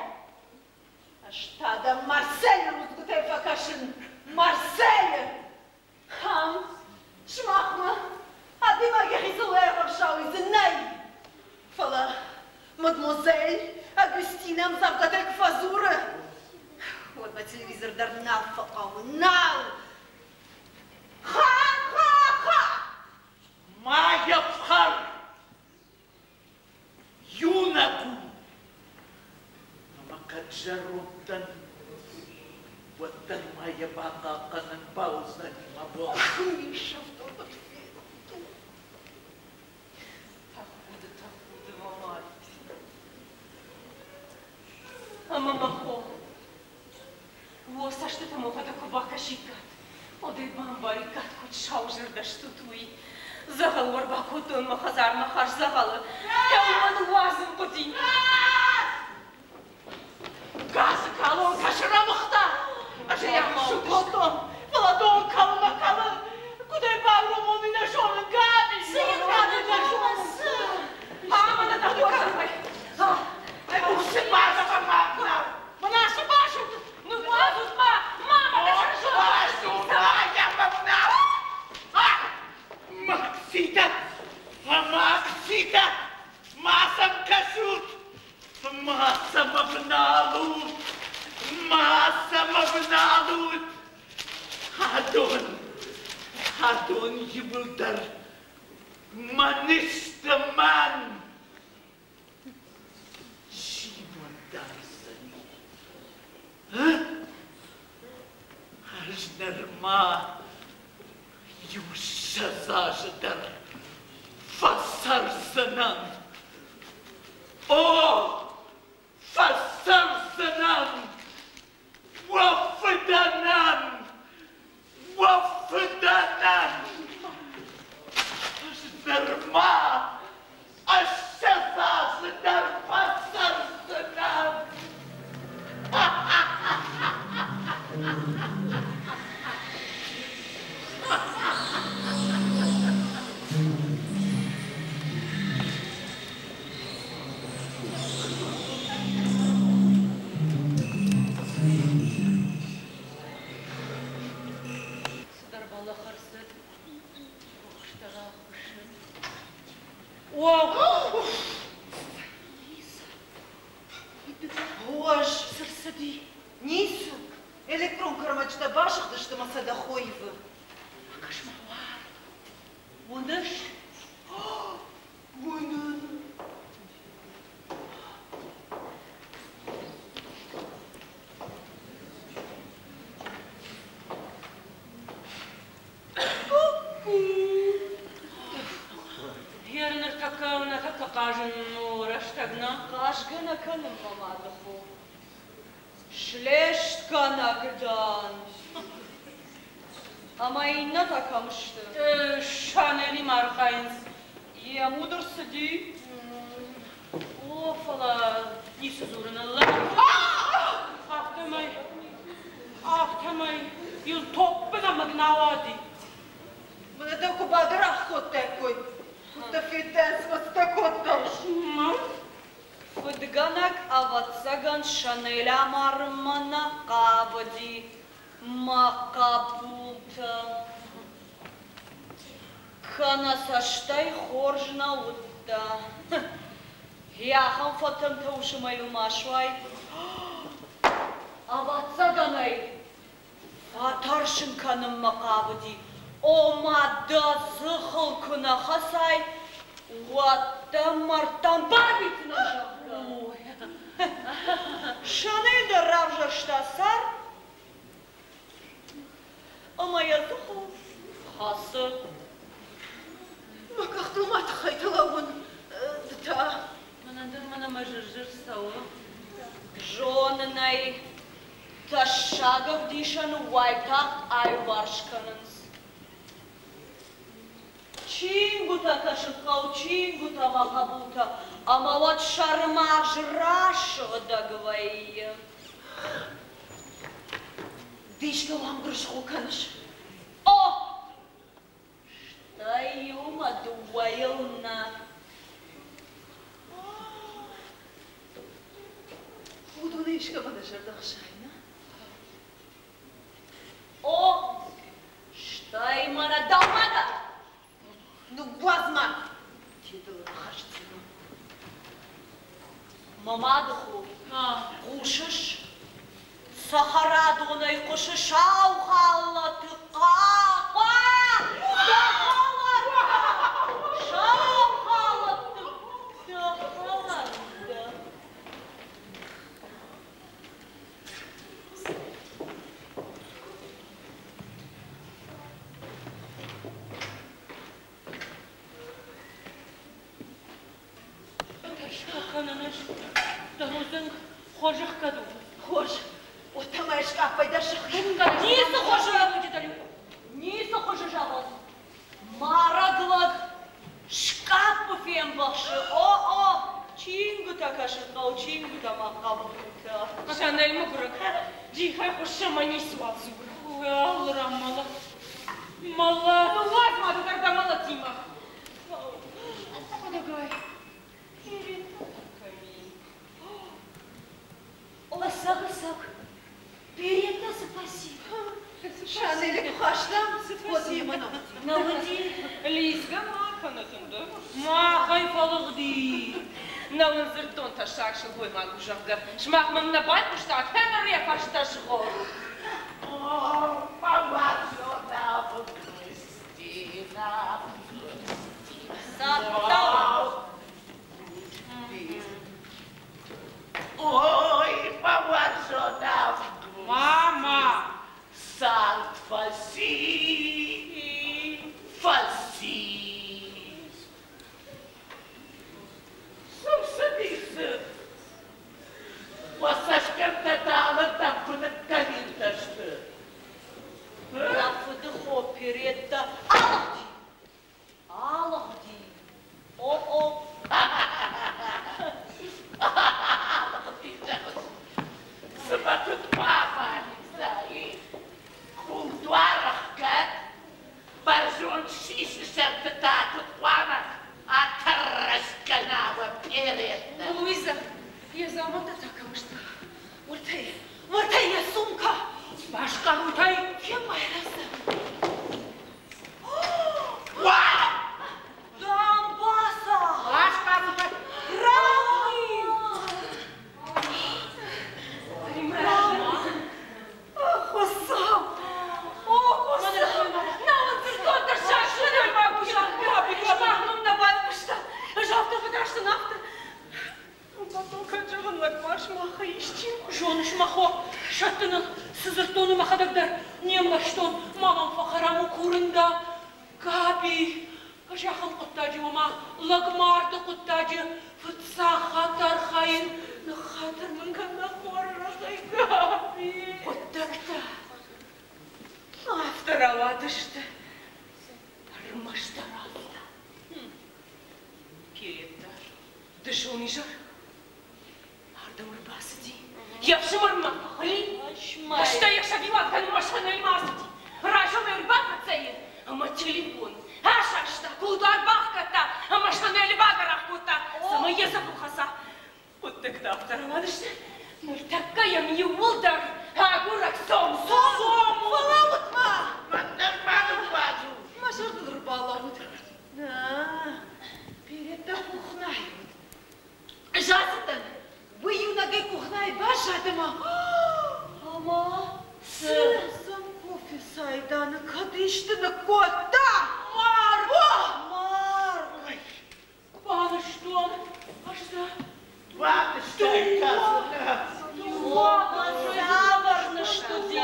Ӕз та дӕм Марселы рудзгуытӕй фӕкӕсын. Марселы! Ам, сымахмӕ, адӕймаг йӕхицӕн уӕргъӕфсау дзы нӕй. Фӕлӕ мадемуазель Агустинӕ ӕмдзӕвгӕтӕй куы фӕдзуры, уӕд мӕ телевизор дӕр нал фӕхъӕуы, нал! Ха-ха-ха! Ма йӕ фхӕр! Иунӕг у, ӕмӕ кӕд зӕронд дӕн, уӕддӕр ма йӕ бахъахъхъӕнын бауыдзӕни мӕ бон. Тӕхуды, тӕхуды, мӕ мад. Ӕмӕ мӕ хо, уӕ цӕстытӕм уӕхӕдӕг куы бакӕсиккат, уӕд ӕй бамбариккат, куыд саузӕрдӕ стут, уый. Дзӕгъӕл уӕ ӕрбакодтон мӕ хӕдзармӕ хӕрз дзӕгъӕлы. Кӕуыл мӕ ныууадзын хъуыди? Газы калонкӕ срӕмыгъта. Ӕз ӕй ахуыссын кодтон, фӕлӕ дон кӕлмӕ кӕлы. Куыд ӕй бауромон, уый нӕ зонын, Габи. Цы йын ракодтай, цы? Ӕмӕ нӕ дӕ хорзӕхӕй. Уыцы базӕмӕ ма ӕвнал. Мӕнӕ цы базут? Ныууадзут мӕ! Мама, дӕ Макситӕ! Макситӕ! Ма сӕм кӕсут! Ма сӕм ӕвналут! Ма сӕм ӕвналут! Адон, адон иуылдӕр мӕн сты, мӕн! Чи мӕ дардзӕни? Ӕз нырма иу-ссӕдз азы дӕр фӕцӕрдзынӕн. О, фӕцӕрдзынӕн уӕ фыдӕнӕн, уӕ фыдӕнӕн! Ӕз нырма ссӕдз азы дӕр фӕцӕрдзынӕн! Цыдӕр бӕллӕх ӕрцыд, рухстӕ рахуыссыд. О, Ой, цы рцыди? Ницы. Электрон кӕрмӕджытӕ басыгъдысты мӕ сӕ дӕ хо ивы. Акӕс-ма, уар. Уыныс? Уынын. Гъер ныртӕккӕ нӕ хъазын рӕстӕг нӕ? Хъазгӕ нӕ кӕнын, мӕ мады хо. Слестгӕнӕг дӕн. Ӕмӕ иннӕтӕ кӕм сты? Шанелимӕ архайынц. Йе муд ӕрцыди? О, фӕлӕ ницы дзурын лӕг. Афтӕмӕй, афтӕмӕй йыл топпы нӕмыг нӕ ауади. Мӕнӕ дӕ куы бадӕрах кодтаиккой, куыд дӕ федтаин, цымӕ кодтон. Фыдгӕнӕг, ӕвӕццӕгӕн, Шанель амарынмӕ нӕ хъавыди, мӕ хъӕбултӕ. Кӕнӕ цӕстӕй хорз нӕ уыдта. Йе ахӕм фӕтӕнтӕ уысмӕй ма суай. Ӕвӕццӕгӕн ӕй фӕтӕрсын кӕнынмӕ хъавыди, ома дӕ дзыхыл куы нӕ хӕцай, уӕд дӕ мӕрдтӕм барвитдзынӕн, зӕгъгӕ. Шанель дӕр равзӕрста сӕр ӕмӕ йӕ дзыхыл хӕцы. Мӕ къӕхтыл ма тыххӕйты лӕууын, ды та? Мӕнӕн дӕр мӕнӕ мӕ зыр-зыр цӕуы. Зонын ӕй, тӕссаг ӕвдисӕн уайтагъд аиуварс кӕнынц. Чингуытӕ кӕсын хъӕуы, чингуытӕ, мӕ хъӕбултӕ, ӕмӕ уӕд сӕрымагъз расыгъдӕг вӕййы. Ды искӕуыл ӕмгуырысхо кӕныс? О! Стӕй иумӕ дыууӕйыл нӕ. Уыдонӕй искӕмӕ дӕ зӕрдӕ хсайы, нӕ? О, стӕй мӕнӕ дӕумӕ дӕр! Ныууадз-ма! Дедыл рахӕсдзынӕн. Мӕ мады хо, хъусыс? Цӕхӕрадонӕй хъуысы сау халаты хъа-хъа! Дӕ халаттӕ! Сау халатты! Дӕ халаттӕ! Тӕрсгӕ кӕнын ӕз дӕ рудзынг. Хорз ӕхгӕд у. Хорз. Уӕд ма скъаппӕй дӕр сыхгӕд. Ницы хуызы, ницы хуызы зӕгъын. Марӕг лӕг скъаппы фембӕхсы. О-о, чингуытӕ кӕсын хъӕуы, чингуытӕ ма хъӕбултӕ. Шанель мӕгуырӕг, джихӕй хуыссы ӕмӕ ницыуал дзуры. Алыран мӕлӕт. Мӕлӕт. Ныууадз ма ды дӕр дӕ мӕлӕтимӕ. Хӕдӕгай, кӕм и? Ӕцӕг-ӕцӕг, Беретта цы фӕци? Шанелы куы хастам, уӕд йемӕ нӕ уыди. Нӕ уыди? Лидзгӕ ма кӕнӕт ӕндӕр. Махӕй фӕлыгъди. Нӕ уын дзырдтон тӕссаг сылгоймаг у, зӕгъгӕ. Сымах мӕм нӕ байхъуыстат, ӕмӕ йӕ фӕстӕ згъорут. О, мӕ уарзон Августин, Августин. Цӕттӕ. Ой, мӕ уарзон Август. Мама! Цард фӕци, фӕци. Цы рцыди, цы? Уӕ цӕсгӕмттӕ талынгтӕм куы ныккӕлинтӕ сты. Нӕ фыдыхо Перетта алыгъди. Алыгъди. О-о. Алыгъди, зӕгъыс. Цымӕ куыд хъуамӕ алидзай? Кулдуар ӕхгӕд, бӕрзонд сисы сӕрты та куыд хъуамӕ атӕррӕст кӕна уӕ Перетта? Луиза, йӕ дзаумӕттӕ та кӕм сты? Уӕртӕ, уӕртӕ йӕ сумка! Баскъӕрут ӕй! Фембайрӕзт. Уа! Дамбаца! Баскъӕрут ӕй! Рауи! Хуыцау! О, Хуыцау! Нӕ уын дзырдтон тӕссаг сылгоймаг у, зӕгъгӕ. Сымах мӕм нӕ байхъуыстат. Ӕз афтӕ фӕтарстӕн, афтӕ. Потом кӕд зӕгъын, лӕгмар сымахӕй исчи? Зоныс, мӕ хо, сӕттын ыл, цы дзырдтон, мӕхӕдӕг дӕр не мбӕрстон. Ма мӕм фӕхӕрам у, курын дӕ. Габи, ӕз ахӕм хъуыддаджы, ома лӕгмарды хъуыддаджы фыццаг хатт архайын. Ныххатыр мын кӕн мӕ хорзӕхӕй, Габи. Хъуыддӕгтӕ афтӕ рауадысты. Ӕрмӕстдӕр афтӕ. Пиретта дысон изӕр ардӕм ӕрбацыди. Йе фсымӕрмӕ фӕхыли, стӕй ӕхсӕвиуат кӕнынмӕ Шанельмӕ ацыди. Райсомӕй ӕрбахӕццӕ и ӕмӕ телефон асаста, кулдуар бахгӕдта ӕмӕ Шанелы багӕрах кодта, цӕмӕй йӕ дзыхыл хӕца. Хъуыддӕгтӕ афтӕ рауадысты. Ныртӕккӕ йӕм иууылдӕр агурӕг цом, цом! Фӕлӕуут-ма! Мӕн дӕр ма ныууадзут! Мӕ зӕрдыл ӕрбалӕууыд. Нӕ, Перетта къухнайы уыд. Ӕз ацыдтӕн. Уый иунӕгӕй къухнайы баззад ӕмӕ... Ӕмӕ цы? Сӕм кофе цайданы кӕд исты ныккодта? Мар! Мар! Банызтон ӕз дӕ. Банызтай кӕсынӕ. Цавӕр нызтуди?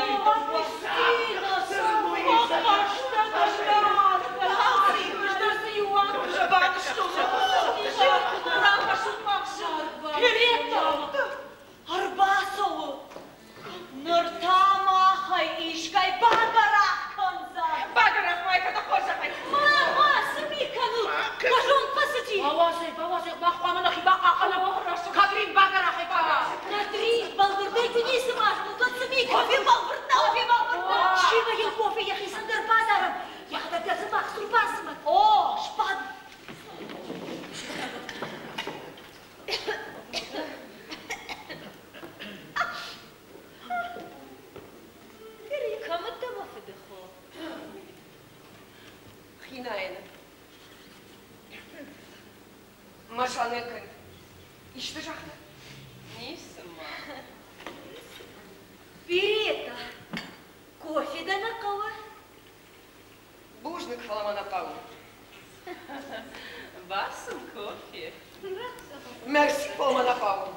Ӕрбацӕуы. Ныр та махӕй искӕй багӕрах кӕндзӕн. Багӕрах ма кӕд хорзӕхӕй. Ма, ма, цы ми кӕнут? Мӕ зонд фӕцыди. Бауадзай, бауадзай, мах хъуамӕ нӕхи бахъахъхъӕнӕм. Катрин, багӕрахӕй кӕна. Катрин, бӕлвырдӕй куы ницы ма зонут, уӕд цы ми кӕнут? Кофе бӕлвырд нӕу. Кофе бӕлвырд нӕу. Чимӕ йын кофе йӕхицӕн дӕр бадарӕм. Йӕхӕдӕг дӕр дзы мах цур бацымӕд. О, сбад. Кӕм уыдтӕ, мӕ фыдыхо? Хинайӕны. Мӕ Шанелькӕн исты загъта? Ницы ма. Берета, кофе дӕ нӕ хъӕуы? Бузныг, фӕлӕ мӕ нӕ хъӕуы. Бацым кофе. Мерси, фӕлӕ мӕ нӕ хъӕуы.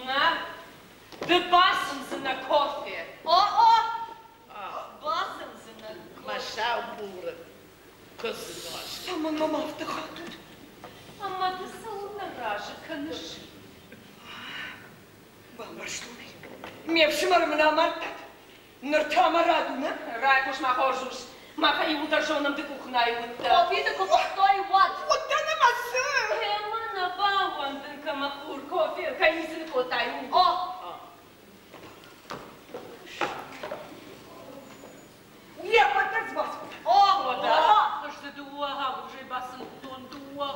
Нӕ, ды бацымдзынӕ кофе. О-о, бацымдзынӕ. Мӕ сау буры куыдз нозт. Цӕмӕн мӕм афтӕ хатут? Ӕмӕ ды Ме фсымӕры мын амардтат. Ныр та мӕ рад у, нӕ? Райхъус ма, хорз ус, мах ӕй иууылдӕр зонӕм, ды къухнайы уыдтӕ. Кофеты куы фыхтой, уӕд. Уыдтӕн ӕмӕ цы? Гъемӕ нӕ баууӕндын кӕ, мӕ хур, кофе кӕй ницы ныккодтай, ууыл. О! Йе ппӕт дӕр дзы бацыдтӕ. О! Уӕдӕ, ӕз дзы дыууӕ агуывзӕйы бацымдтон, дыууӕ.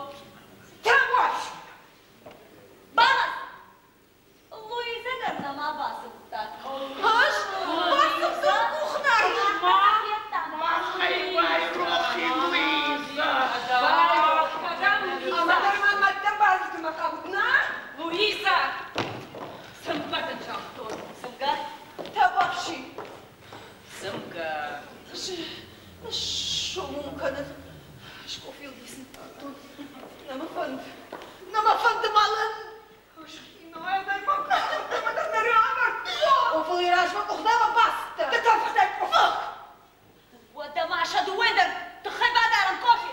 Табуафси! Балас! Луизӕ дӕр нӕма бацыдта. Ӕз бацыдтон къухнайы. Махӕй байрох и Луизӕ. Ӕмӕ дӕр ма мӕддӕр базыдтон хъавут, нӕ? Луизӕ! Цымгӕ дын загътон. Цымгӕ? Табуафси! Цымгӕ. Сомон кӕнын. Скъофил исын кодтон. Нӕ мӕ фӕнды. Нӕ мӕ фӕнды мӕлын. Уӕдӕ ма сӕ дыууӕ дӕр тыххӕй бадарӕм кофе.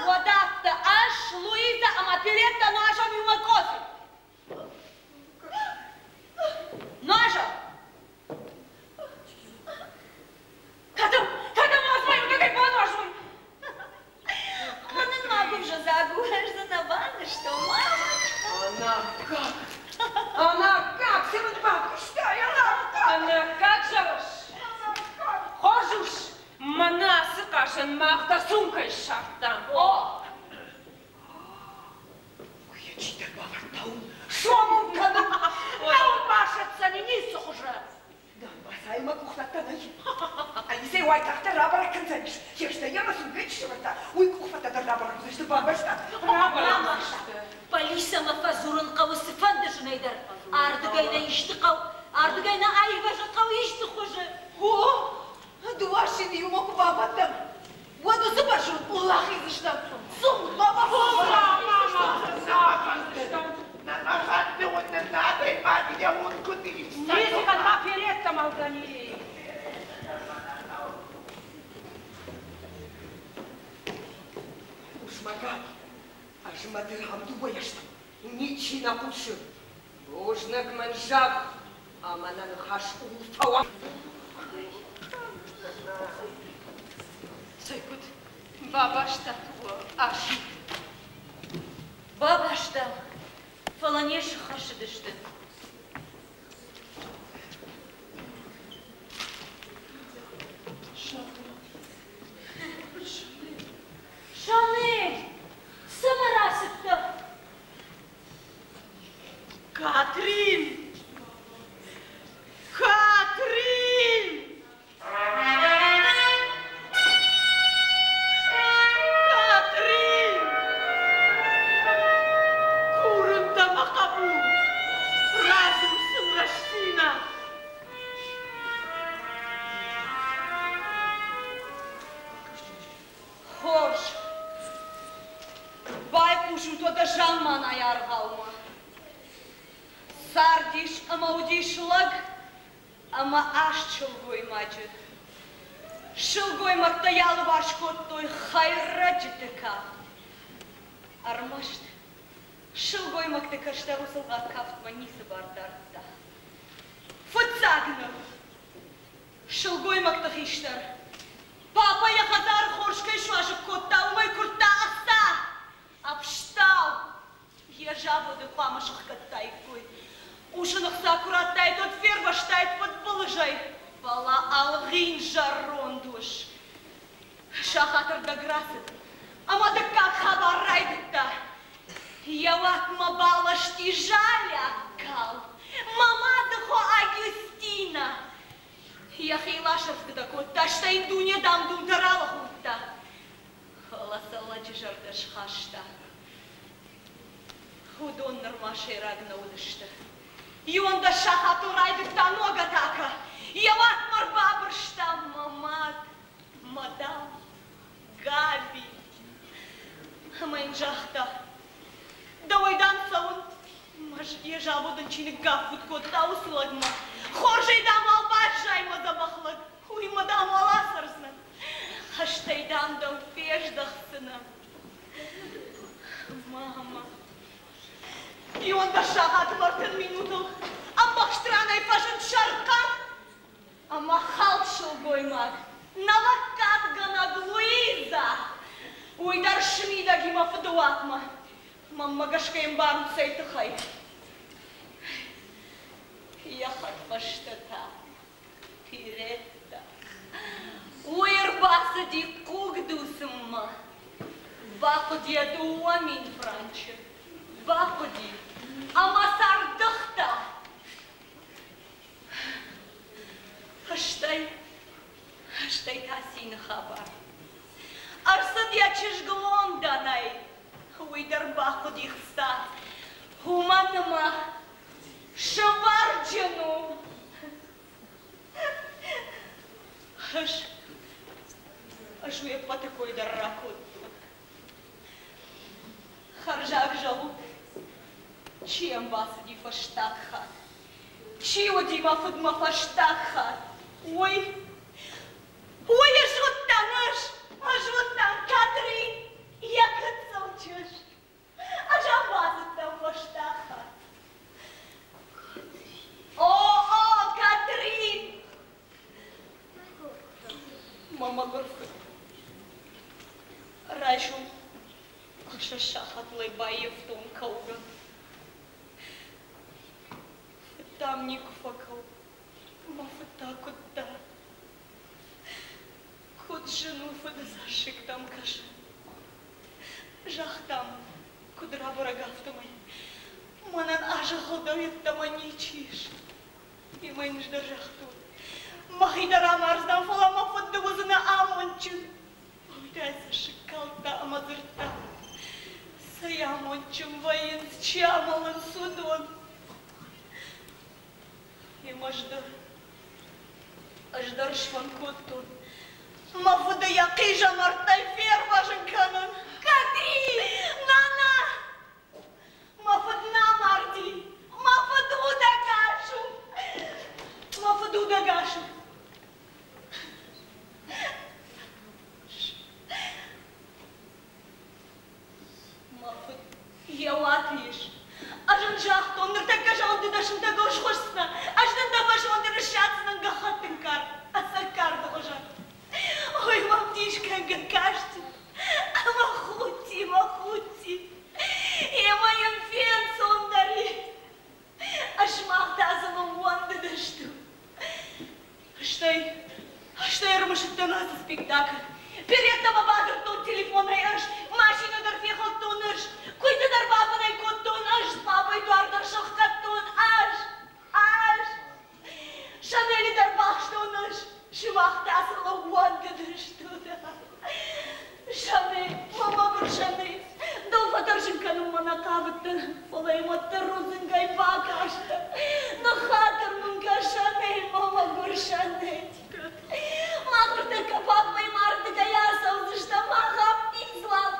Уӕдӕ афтӕ ӕз, Луизӕ ӕмӕ Пиретта нуазӕм иумӕ кофе. Нуазӕм! Кӕдӕм, кӕдӕм уадзмӕ иунӕгӕй бануазон? Мӕнӕн ма гуыбзӕдзаг у, ӕз дзы нӕ банызтон, мама. Ӕнаккаг! Ӕнаккаг! Цы мын бакуыстай, ӕнаккаг! Ӕнаккаг зӕгъыс? Хорз ус, мӕнӕ ацы хъазӕн мах дӕ сумкӕйы ссардтам. О! Уый чидӕр бавӕрдта уым. Сомон кӕнын! Нӕу басӕтдзӕни ницы хуызы. Дамбацайы мӕ къухфӕдтӕ нӕй. Алисӕ уайтагъддӕр рабӕрӕг кӕндзӕнис. Йе стӕй йӕ мӕ сумкӕйы чи сӕвӕрдта, уый къухфӕдтӕ дӕр рабӕрӕг уыдзысты, бамбӕрстат? Рабӕрӕг уыдзысты. Полицӕмӕ фӕдзурын хъӕуы цыфӕнды зынӕй дӕр. Ардыгӕй нӕ исты хъӕу, ардыгӕй нӕ аирвӕзын хъӕуы исты хуызы. О, дыууӕ сины иумӕ куы бабӕттӕм, уӕд уыцы бӕрзонд къулыл ахиздзыстӕм. Цом, баба, Нӕ мӕ фӕнды уынын адӕймаг йӕ уд куыд иста. Ницы ма передта мӕлдзӕни. Хъус-ма, Габи, ӕз мӕ дыргъ дыууӕйӕ стӕм. Ничи нӕ хъусы. Бузныг мын зӕгъ, ӕмӕ нӕ ныхас ууыл фӕуа. Цӕй куыд бабастат уӕ асин? Бабастам, фӕлӕ не схӕссыдысты. Шанель, цӕмӕ рацыдтӕ? Катрин! Катрин! Катрин! Курын дӕ, мӕ хъӕбул, радзур сын рӕстдзинад. Хорз. Байхъусут уӕдӕ замманайы аргъаумӕ. Цардис ӕмӕ уыдис лӕг ӕмӕ аст сылгоймаджы. Сылгоймӕгтӕ йӕ алыварс кодтой хӕйрӕджыты кафт. Ӕрмӕст сылгоймӕгты кӕстӕр уыцы лгъаг кафтмӕ ницы бар дардта. Фыццаг ныв. Сылгоймӕгты хистӕр. Папӕ йӕ хӕдзар хорз кӕй суазӕг кодта, уымӕй куырдта ӕхца. Ӕфстау. Йӕ заводы хъуамӕ сӕхгӕдтаиккой. Ус ын ӕхца куы радтаид, уӕд фервӕзтаид фыдбылызӕй. Фӕлӕ ӕлгъин зӕронд ус сахатырдӕг рацыд ӕмӕ дыккаг хабар райдыдта. Йӕ уатмӕ баласти залиаг кал. Мӕ мады хо Агюстина. Йӕхи ласӕфтытӕ кодта, стӕй йын дуне дам-думтӕ ралӕхурдта. Фӕлӕ сӕ лӕджы зӕрдӕ схаста. Уыдон нырма сӕйраг нӕ уыдысты. Иуӕндӕс сахатыл райдыдта ног атакӕ. Йӕ уатмӕ ӕрбабырста мӕ мад, мадам Габи. Ӕмӕ йын загъта, дӕуӕй, дам, цӕуын, йӕ заводӕн чи ныггаффутт кодта, уыцы лӕгмӕ. Хорзӕй, дам, уал баззай, мӕ дзӕбӕх лӕг, уый мӕ, дам, уал ацӕрдзынӕн. Хӕстӕй, дам, дӕм фездӕхдзынӕн. Мама. 11 сахаты 30 минутыл ӕмбӕхст ранӕй фӕзынд сӕрхъӕн ӕмӕ хӕлд сылгоймаг, нӕ лӕггадгӕнӕг Луизӕ. Уый дӕр смидӕг и мӕ фыды уатмӕ. Мӕнмӕ гӕсгӕ йын барут цӕй тыххӕй. Йӕ хӕдфӕстӕ та Пиретта. Уый ӕрбацыди хъуг дуцынмӕ. Бахъуыди йӕ 2000 франчы. Бахъуыди ӕмӕ сӕрдыгъта. Стӕй, стӕй та цины хабар. Ӕрцыд йӕ чызг Лондонӕй. Уый дӕр бахъуыди хца. Уымӕн ӕмӕ сывӕрджын у. Ӕз, ӕз уе ппӕты кой дӕр ракодтон. Хӕрзаг зӕгъут, чи йӕм бацыди фӕстаг хатт? Чи уыди мӕ фыдмӕ фӕстаг хатт? Уый, уый ӕз уыдтӕн ӕз, ӕз уыдтӕн Катрин, йӕ гыццыл чызг. Ӕз ӕм бацыдтӕн фӕстаг хатт. О, о, Катрин! Мӕ мӕгуыр фыд. Райсом 6 сахатыл ӕй баййӕфтон кӕугӕ. Фыд дам никуы фӕкӕуы, мӕ фыд та куыдта. Куыд зын у фыды цӕссыгтӕм кӕсын. Загътам, куыд рабӕрӕг, афтӕмӕй мӕнӕн азӕххыл дӕу йеддӕмӕ ничи ис. Ӕмӕ йын ӕз дӕр загътон, мӕхи дӕр амардзынӕн, фӕлӕ мӕ фыд ды уыдзынӕ амондджын. Уый та цӕссыг калдта ӕмӕ дзырдта, цӕй амондджын вӕййынц, чи амӕлынц, уыдон. Ӕмӕ ӕз дӕр, ӕз дӕр сфӕнд кодтон, мӕ фыды йӕ хъизӕмӕрттӕй фервӕзын кӕнын. Катрин! Нана! Мӕ фыд нӕ амарди! Мӕ фыд удӕгас у! Мӕ фыд удӕгас у! Мӕ фыд йӕ уаты ис. Ӕз ын загътон, ныртӕккӕ зӕгъын ды дӕ сынтӕгыл схуысдзынӕ, ӕз дын дӕ фӕсонты ныссадздзынӕн гӕххӕттын кард, ӕцӕг карды хуызӕн. Ой, мӕм дисгӕнгӕ касти ӕмӕ худти, мӕ худти. Ӕмӕ йын фенцондӕр и. Ӕз мах та дзы ныууӕндыдыстут. Стӕй, стӕй ӕрымысыдтӕн ацы спектакль. Передтӕмӕ бадзырдтон телефонӕй ӕз, машинӕ дӕр фехӕлдтон ӕз, куыйты дӕр бафынӕй кодтон ӕз, папӕйы дуар дӕр сӕхгӕдтон ӕз, ӕз. Шанели дӕр бахстон ӕз, сымах та сыл ӕууӕндыдыстут. Шанель, мӕ мӕгуыр Шанель, дӕу фӕтӕрсын кӕнынмӕ нӕ хъавыдтӕн, фӕлӕ йӕм уӕддӕр рудзынгӕй бакастӕн. Ныххатыр мын кӕ, Шанель, мӕ мӕгуыр Шанель. Мах ӕртӕккӕ папӕйы мардыгӕй ацӕудзыстӕм, ахӕм ницуал.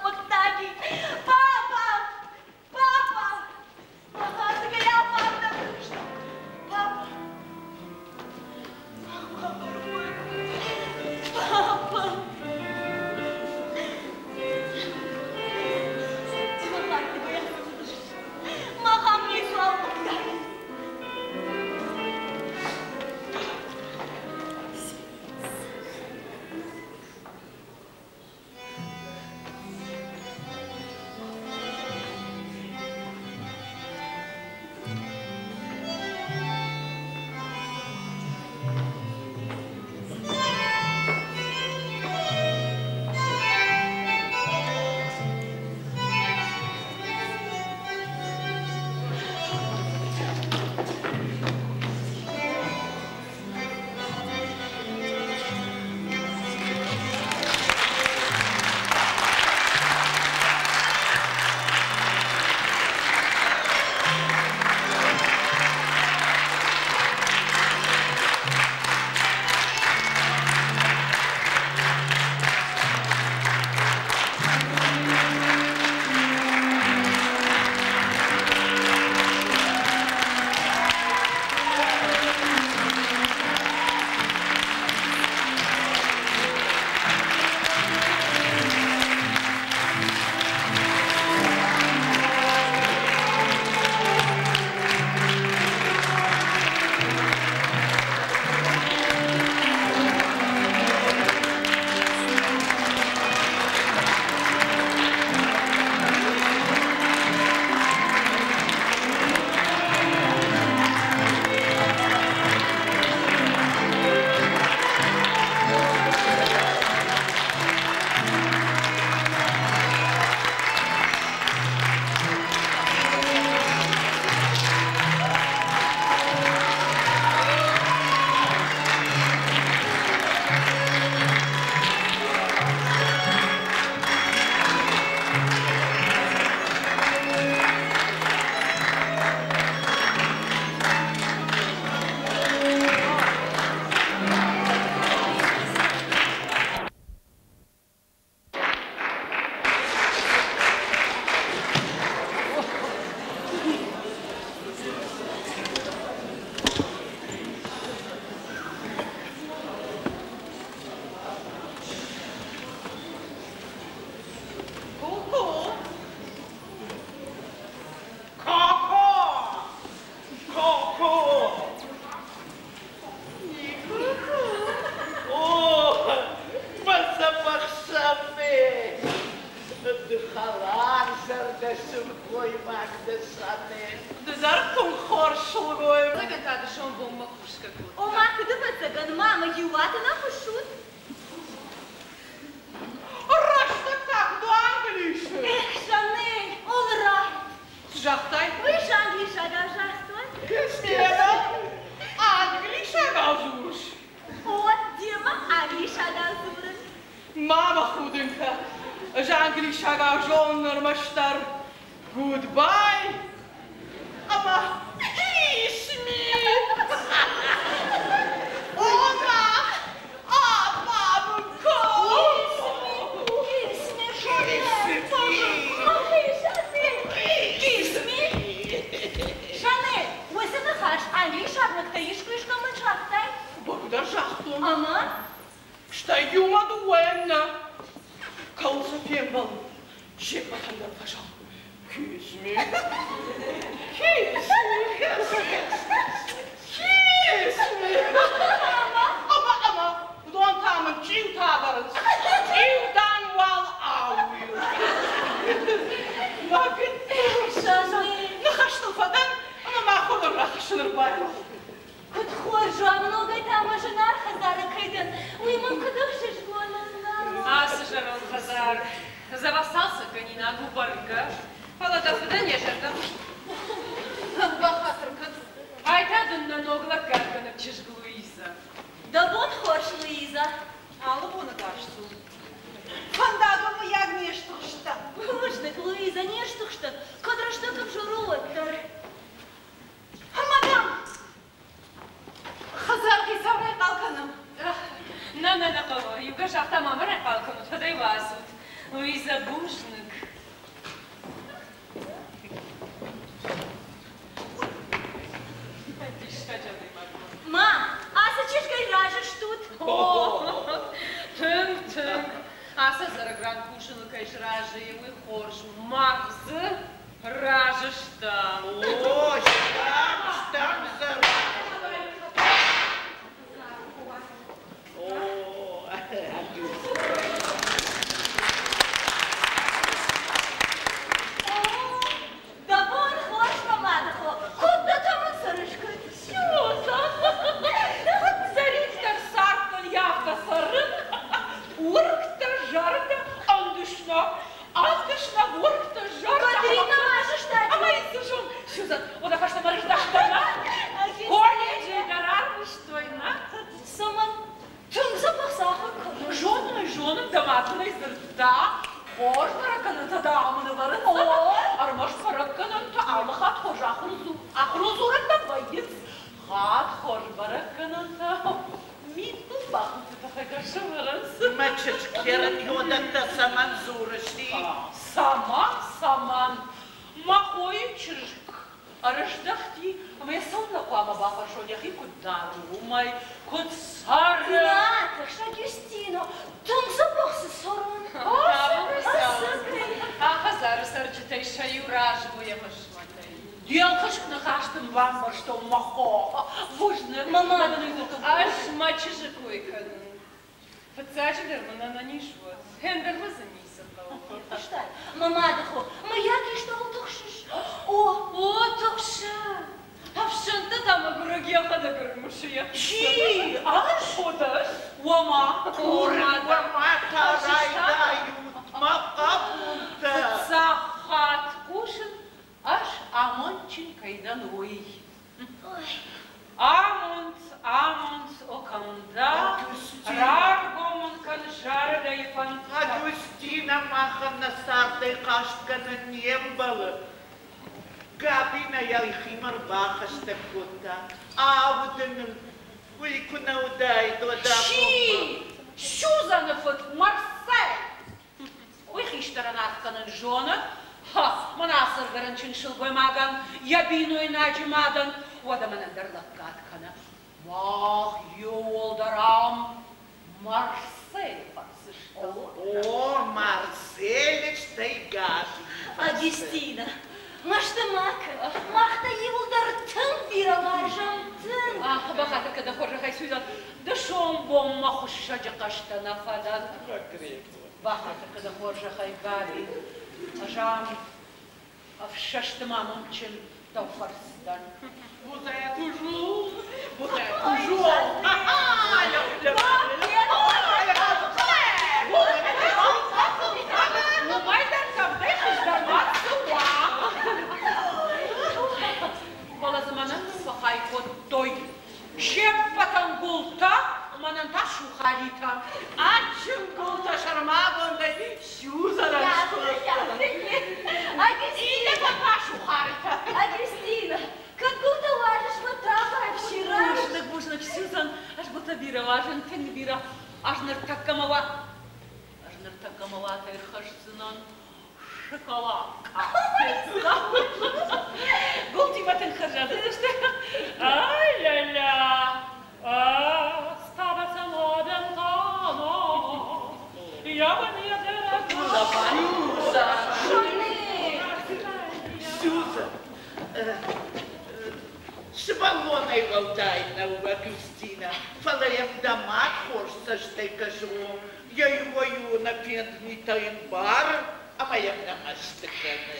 Шанель. Ды дӕр тынг хорз сылгоймаг. Ӕвӕццӕгӕн та дысон бонмӕ хуысгӕ кодта. Ома, куыд ӕвӕццӕгӕн, мамӕ, иу уаты нӕ хуыссут? Рӕстӕг та куыд у Англисы? Эх, Шанель, all right. Цы загътай? Уый ис англисагау загътой. Кристина, англисагау дзурыс? О, демӕ англисагау дзурын. Ма мӕ худын кӕ. Ӕз англисагау зонын ӕрмӕстдӕр Goodbye ӕмӕ kiss me. Ома, апа мын кӕн. Kiss me, Шанель. Kiss me. Шанель, уыцы ныхас англисаг лӕгтӕ искуы искӕмӕн загътай? Бӕгуыдӕр загътон. Ӕмӕ? Стӕй иумӕ дыууӕйӕн нӕ. Кӕуыл сӕ фембӕлын, се ппӕтӕн дӕр фӕзӕгъ. Kiss me. Kiss me. Kiss me. Ӕмӕ, ӕмӕ, уыдон та мын чъиутӕ ӕвӕрынц. Чъиутӕн уал ӕууил. Мӕ гыццыл ныхӕстыл фӕдӕн ӕмӕ мӕ хонӕн рахӕссын ӕрбайрох. Куыд хорз у, ам ногӕй та мӕ зынаргъ хӕдзары кӕй дӕн, уый мын куыд ӕхсызгон у, нана. Ацы зӕронд хӕдзар дзӕбӕх цалцӕггӕнинаг у бӕргӕ, фӕлӕ дӕ фыдӕн йӕ зӕрдӕ бахатыр кӕн. Ай та дын нӕ ног лӕггадгӕнӕг чызг Луизӕ. Дӕ бон хорз, Луизӕ. Алы боны гаст у. Фӕндагыл мыййаг не стыхстӕн. Бузныг, Луизӕ, не стыхстӕн. Кӕд рӕстӕг ӕвзӕр у, уӕддӕр. Мадам, хӕдзар хицау райхъал кӕнӕм. Нӕ, нӕ, нӕ хъӕуы. Иугӕр загъта, ма мӕ райхъал кӕнут, уӕд ӕй уадзут. Луизӕ, бузныг. Диссаджы адӕймаг. Ма, ацы чызгӕй разы стут? Тынг, тынг. Ацы ӕдзӕрӕг ран кусыныл кӕй сразы и, уый хорз у. Мах дзы Разы стӕм. О, стӕм, стӕм, зӕронд. О, Дӕ бон хорз, мӕ мадыхо, куыд дӕ тӕмӕн цӕрыс, куыд? Цӕриддӕр цардтӕн афтӕ цӕрын, уыргтӕ, зӕрдӕ, ӕндысна, ӕндысна, уыргтӕ, зӕрдӕ. Катерина ма сыстади. Ӕмӕ йын цы зон, Сюзан, уӕдӕ фӕстӕмӕ рыздӕхтӕн, а? Колледжы дӕр арвыстой, на? Цӕмӕн? Тынг дзӕбӕх сӕ ахуыр кӕны. Зонын, зонын, дӕ мад мын ӕй дзырдта. Хорз бӕрӕггӕнӕнтӕ дӕ амыны вӕрынц. Ӕрмӕст бӕрӕггӕнӕнтӕ алы хатт хорз ахуырыл дзурӕг нӕ вӕййынц. Хатт хорз бӕрӕггӕнӕнтӕ мидбыл бахудты тыххӕй дӕр сӕвӕрынц. Мӕ чызг хӕрынйодӕттӕ цӕмӕн дзурыс, и? Цӕмӕн, цӕмӕн? Мӕ хойы чызг ӕрыздӕхти ӕмӕ йӕ цӕуылнӕ хъуамӕ бафӕрсон, йӕхи куыд дары, уымӕй, куыд цӕры? Нӕ, тыхсӕг Юстина, тынг дзӕбӕх цы цӕрын. А хӕдзары цӕрджытӕй сӕ иу разы у йӕ хъысмӕтӕй. Де лхыскъ ныхас дын бамбӕрстон, мӕ хо. Бузныг. Мӕ мад Ӕз мӕ чызджы кой кӕнын. Фыццаджыдӕр мын ӕнӕниз уӕд, ӕндӕр мӕ дзы ницы хъӕуы. Фехъуыстай, мӕ мады хо, мыййаг истӕуыл тыхсыс? О, О, тыхсы! Ӕфсӕнттӕ та мӕгуырӕг йӕхӕдӕг ӕрымысы йӕхицӕн. Чи? Ӕз? Ходӕс? Уома? Курын уӕ ма та райдайут, мӕ хъӕбултӕ! Фыццаг хатт хъусын, ӕз амондджын кӕй дӕн, уый. Амонд, амонд, о кӕмдӕ, раргом мын кӕн зӕрдӕйы фӕндтӕ. Агустина махӕн нӕ цардӕй хъаст кӕнын не мбӕлы. Габинӕ йӕхимӕ рбахӕстӕг кодта, ауды нын уый куы нӕ уыдаид, уӕд Чи? Сюзаны фыд Марсель! Уый хистӕрӕн аргъ кӕнын зоны. Ха, мӕн ацӕргӕ рынчын сылгоймагӕн, йӕ бинойнаджы мадӕн, уӕдӕ мӕнӕн дӕр лӕггад кӕны. Мах иууылдӕр ам Марсель фӕрцы стӕм. О, Марсель, стӕй Габи. Агистина, мӕсты ма кӕн. Мах дӕ иууылдӕр тынг бирӕ уарзӕм, тынг. Ах, бахатыр кӕн, дӕ хорзӕхӕй, Сюзан, дысон-бонмӕ хуыссӕджы хъӕстӕ нӕ фӕдӕн. Бахатыр кӕн, дӕ хорзӕхӕй, Габи. Ӕз ам Ӕфсӕсты ма амондджын дӕу фӕрцы дӕн. Бутая тужу, бутая тужу. Уымӕй дӕр кӕвдӕй хуыздӕр ма цы уа! Фӕлӕ дзы мӕнӕн фӕхай кодтой. Се ппӕтӕн гуылтӕ, мӕнӕн та сухаритӕ. Адджын гуылтӕ сӕрмагондӕй Сюзанӕн скодта. Иннӕтӕн та сухаритӕ. А Кристина, как гуылтӕ уарзыс мӕ давай вчера. Бузныг, бузныг, Сюзан, ӕз гуылтӕ бирӕ уарзын, тынг бирӕ. Ӕз ныртӕккӕ мӕ уа... Ӕз ныртӕккӕ мӕ уатӕй ӕрхӕсдзынӕн шоколад. Гуылтимӕ тынг хӕрзад уыдысты. Ай-ля-ля, Сюзан, сывӕллонӕй уӕлдай нӕу Агустина, фӕлӕ йӕм дӕ мад хорз цӕстӕй кӕсы, йӕ иуӕй-иу ӕнӕфенд митӕ йын бары ӕмӕ йӕм нӕ мӕсты кӕны.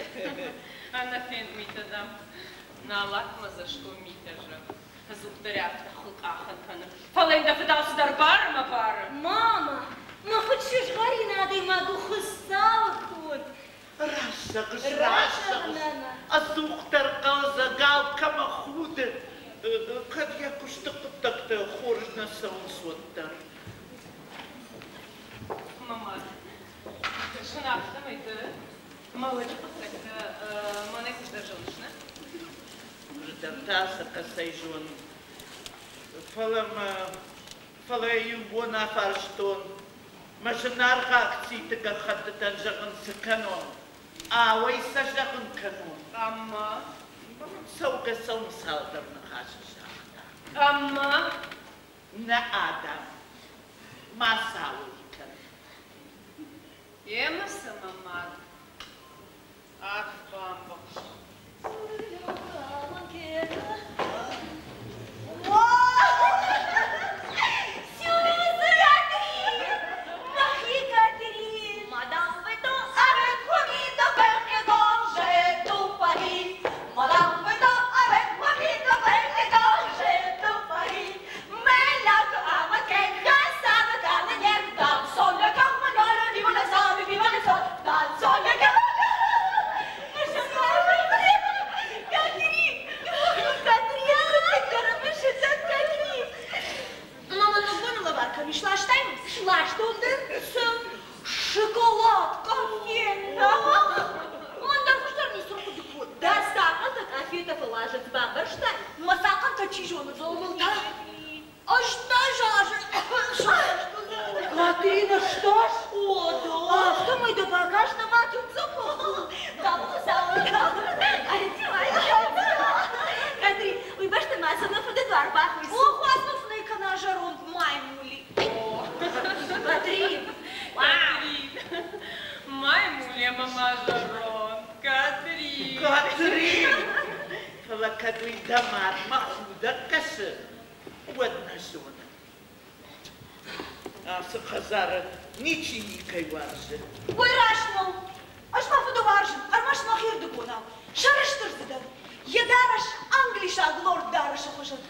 Ӕнӕфенд митӕ, дам, налатмӕ дзӕсгом митӕ зӕгъ. Ӕдзухдӕр афтӕ хуылкъахӕн кӕны. Фӕлӕ йын дӕ фыд алцыдӕр бары мӕ бары. Мама, мӕ фыд сызгъӕрин адӕймаг у Хуыцауы конд. Раст зӕгъыс, раст зӕгъыс. Ӕдзухдӕр хъӕлдзӕг алкӕмӕ худы, кӕд йӕ куысты хъуыддӕгтӕ хорз нӕ цӕуынц, уӕддӕр. Мӕ мад, кӕсын афтӕмӕй ды мӕ лӕджы хъуыддӕгтӕ мӕнӕй хуыздӕр зоныс, нӕ? Хуыздӕр та сӕ кӕцӕй зонын. Фӕлӕ мӕ, фӕлӕ иу бон афарстон, мӕ зынаргъ акциты гӕххӕттытӕн зӕгъын цы кӕнон, ауӕй сӕ зӕгъын кӕнон. Ӕмӕ? Цӕугӕ-цӕуын цалдӕр ныхасы загъта. Ӕмӕ? Нӕ адӕм, ма сӕ ауӕй кӕн. Емӕ сӕ мӕ мад арф бамбӕхст. Шоколад, конфета. Мӕн дӕр хуыздӕр ницы хъуыды кодта. Дӕ цахъӕнтӕ къафетӕ фӕлазынц, бамбӕрстай? Мӕ цахъӕнтӕ чи зоны, фӕлӕ та ӕз та Катерина, что ж? О, да. Афтӕмӕй дӕ бакаст ӕмӕ тынг Катри, уый бӕсты ма цы мӕ фыды дуар бахуыйс. О, хуасмӕ фынӕй кӕна зӕронд маймули. Катрин! Катрин! Маймули ӕмӕ ма зӕронд. Катрин! Катрин! Фӕлӕ кӕд уый дӕ мадмӕ худӕг кӕсы, уӕд нӕ зонын. Ацы хӕдзары ничи никӕй уарзы. Уый раст нӕу. Ӕз мӕ фыды уарзын, ӕрмӕст мӕхирдыгонау. Сӕрыстыр дзы дӕн. Йӕ дарӕс англисаг лорд дарӕсы хуызӕн.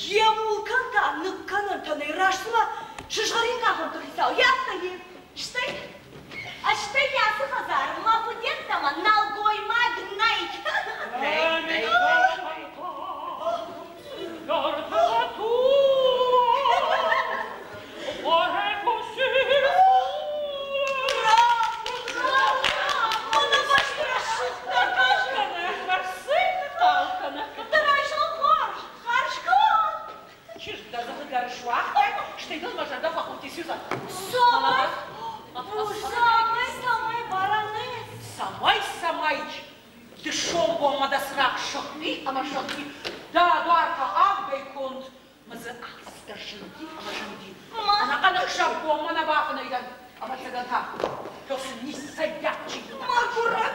Йӕ мулкӕн та ныккӕнӕнтӕ нӕй, раст цыма сызгъӕрин къахӕнты хицау. Йе афтӕ йе. Стӕй, стӕй ацы хӕдзары мӕ фыдӕдтӕмӕ нӕлгоймаг нӕй. Нӕй, нӕй. Стӕй дыл мӕ зӕрдӕ фӕхудти, Сюзан. Самай, самай, самай, баронесс. Самай, самай, дысон бонмӕ дӕ цырагъ сыгъди ӕмӕ сыгъди. Дӕ дуар та авгӕй конд, мӕ дзы алцыдӕр зынди ӕмӕ зынди. Ӕнӕхъӕн ӕхсӕв бонмӕ нӕ бафынӕй дӕн. Ӕвӕццӕгӕн та пёсы ницӕййаг чингуытӕ. Мӕгуырӕг.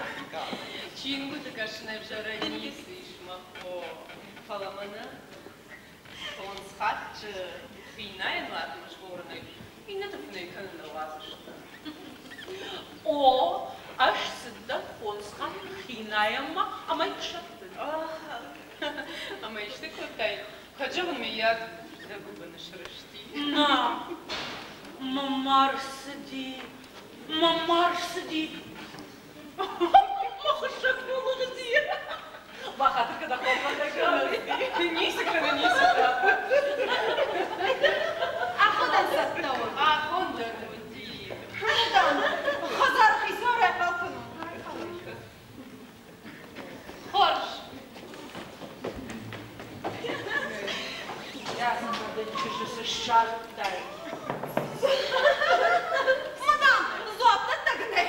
Чингуыты кӕсын ӕвзӕрӕй ницы ис, мӕ хо. Фӕлӕ мӕнӕ фондз хатты хинайӕн уатмӕ згъорынӕй иннӕты фынӕй кӕнын нӕ уадзыс. О, Ӕз цыдтӕн фондз хатты хинайӕнмӕ ӕмӕ йын сӕттын. Ӕмӕ исты кодтай? Кӕд зӕгъын, мыййаг, дӕ гуыбыны срысти. Нӕ, мӕ ма рцыди, мӕ ма рцыди. Мӕ хуыссӕг фӕлыгъди. Бахатыр кӕн, ахуыргӕнӕг. Ницы кӕны, ницы. Аходӕн цӕттӕ у. Ахон дӕр уыди. Ӕз, дам, хӕдзары хицау райхъал кӕнон. Райхъал ӕй кӕн. Хорз. Йӕ фыды чызджы цы ссардтай? Мадам, дзуапдӕттӕг нӕй.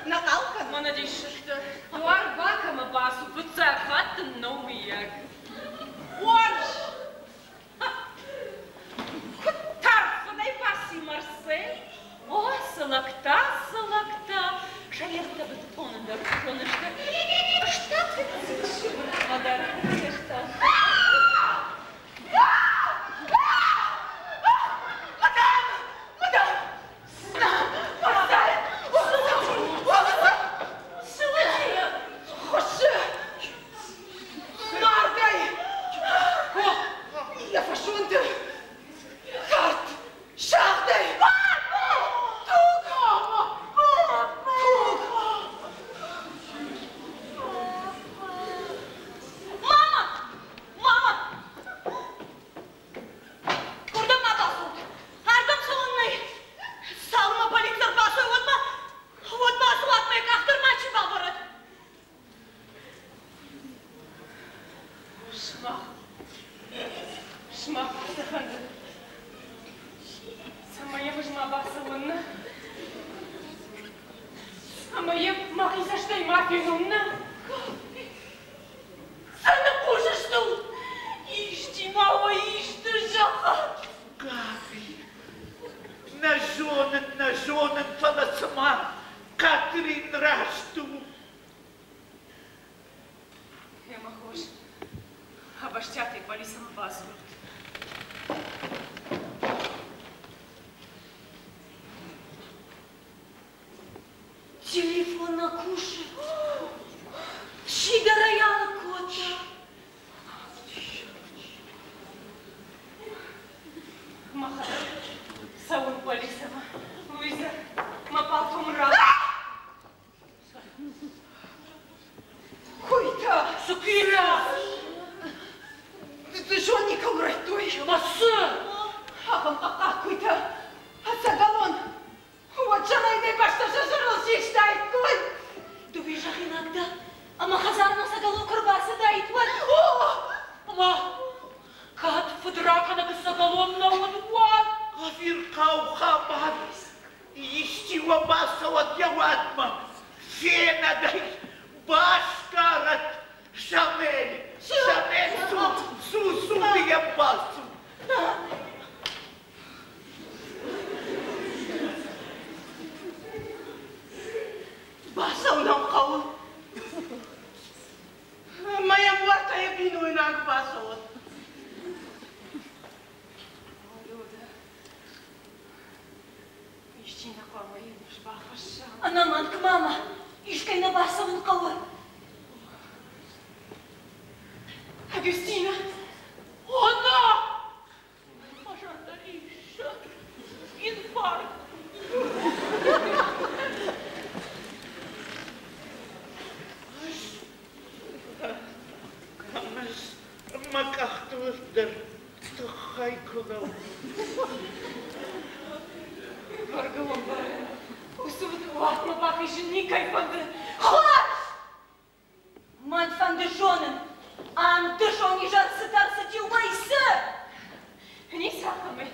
Нӕ хъал кӕн. Мӕнӕ диссӕгтӕ. Дуар бакӕмӕ бацу, фыццаг хатт дын нӕу, мыййаг. Хорз! Куыд тарффынӕй баци Марсель? О, цы лӕгтӕ, цы лӕгтӕ! Шалертӕ бынтон ӕндӕрхуызон сты. Стӕг сывырдмӕ дӕр фехта. Мадам! Мадам! Марсель! Цы уыди? Хуыссы! Мардӕй! Йӕ фӕсонты кард сагъдӕй! Туг! Туг! Мама! Мама! Уырдӕм ма бацу! Ардӕм цӕуын нӕй! Цалынмӕ полици ӕрбацӕуа, уӕдмӕ, уӕдмӕ ацы уатмӕ йӕ къах дӕр мачи бавӕрӕд! Сымах, сымах афтӕ фӕнды, цӕмӕй йӕм ӕз ма бацӕуон, нӕ? Ӕмӕ йӕ мӕхи цӕстӕй ма фенон, нӕ? Цы ныхъхъус стут? Исчи ма уӕ исты зӕгъӕд? Габи, нӕ зонын, нӕ зонын, фӕлӕ цыма Катрин раст у. Ӕмӕ хорз, ӕвӕстиатӕй полицӕмӕ бадзурут. Телефон нӕ кусы. Чидӕр ӕй алыг кодта. Мӕхӕдӕг цӕуын полицӕмӕ. Луизӕ, мӕ палто мын ра... Куыйтӕ! Цы куыйтӕ? Дысон никӕуыл райдтой. Ӕмӕ цы? Ахӕм хъӕхъхъаг куыйтӕ! Ӕцӕгӕлон! Уӕд зӕгъай, нӕ бӕстӕ сӕ сӕрыл систаиккой! Ды уый зӕгъинаг дӕ, ӕмӕ хӕдзармӕ сӕгӕлон куы рбацыдаид, уӕд? О! Ӕмӕ кӕд фыдракӕнӕг сӕгӕлон нӕ уыд, уӕд? Ӕвирхъау хабар! Исчи уӕ бацӕуӕд йӕ уатмӕ, фенӕд ӕй, басгарӕд Шамель! Шамель, цу, цу, цу, ды йӕм бацу! Бацӕуын ӕм хъӕуы. Ӕмӕ йӕм уӕртӕ йӕ бинойнаг бацӕуӕд. Исчи нӕ хъуамӕ йӕ ныфс бахӕсса. Ӕнӕмӕнг, мама, искӕй нӕ бацӕуын хъӕуы. Агюстина! О, нӕ! Мӕ зӕрдӕ риссы. Инфаркт. Ӕз мӕ къӕхтыл дӕр тыххӕй куы лӕууын. Бӕргӕ уӕм барын. Уыцы уатмӕ бахизын никӕй фӕнды. Хорз! Мӕн фӕнды зонын, ам дысон изӕр цытӕ рцыди, уый цы? Ницы ахӕмӕй.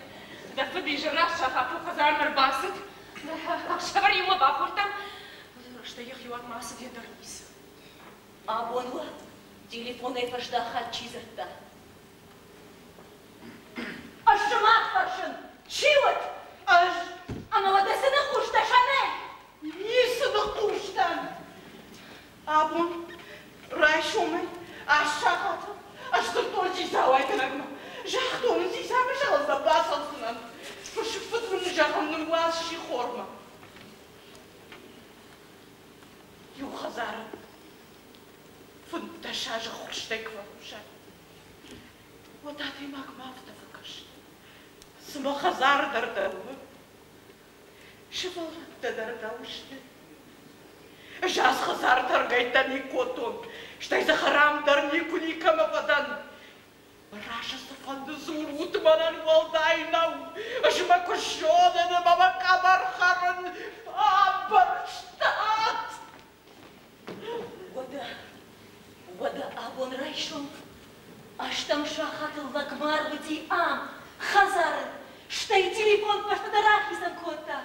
Дӕ фыд изӕры сахатыл хӕдзармӕ ӕрбацыд. Ӕхсӕвӕр иумӕ бахордтам. Стӕй йӕхи уатмӕ ацыд ӕндӕр ницы. Абон уӕ телефонӕй фӕстаг хатт чи дзырдта? Ӕз сымах фӕрсын, чи уыд? Ӕз. Ӕмӕ уӕдӕ цы ныхъхъус дӕ, Шанель? Ницы ныхъхъус дӕн. Абон райсомӕй аст сахатыл ӕз дзырдтон дзидзауӕйгӕнӕгмӕ. Загътон ын, дзидзамӕ зӕгъын нӕ бацӕудзынӕн. Фысы фыд мын зӕгъын ныууадз сихормӕ. Иу хӕдзары 15 азы ххуырстӕй куы фӕкусай, уӕд адӕймагмӕ афтӕ фӕкӕсы, цыма хӕдзар дӕр дӕу у, сывӕллӕттӕ дӕр дӕу сты. Ӕз ацы хӕдзары тӕргӕйттӕ никуы кодтон, стӕй дзы хӕрам дӕр никуы никӕмӕ фӕдӕн. Разы цыфӕнды дзурут, мӕнӕн уӕлдай нӕу. Ӕз мӕ куы зонын ӕмӕ мӕ къӕбӕр хӕрын бамбӕрстат. Уӕдӕ, уӕдӕ абон райсом ӕстӕм сахатыл лӕгмар уыди ам, хӕдзары, стӕй телефон фӕстӕдӕр ахицӕн кодта.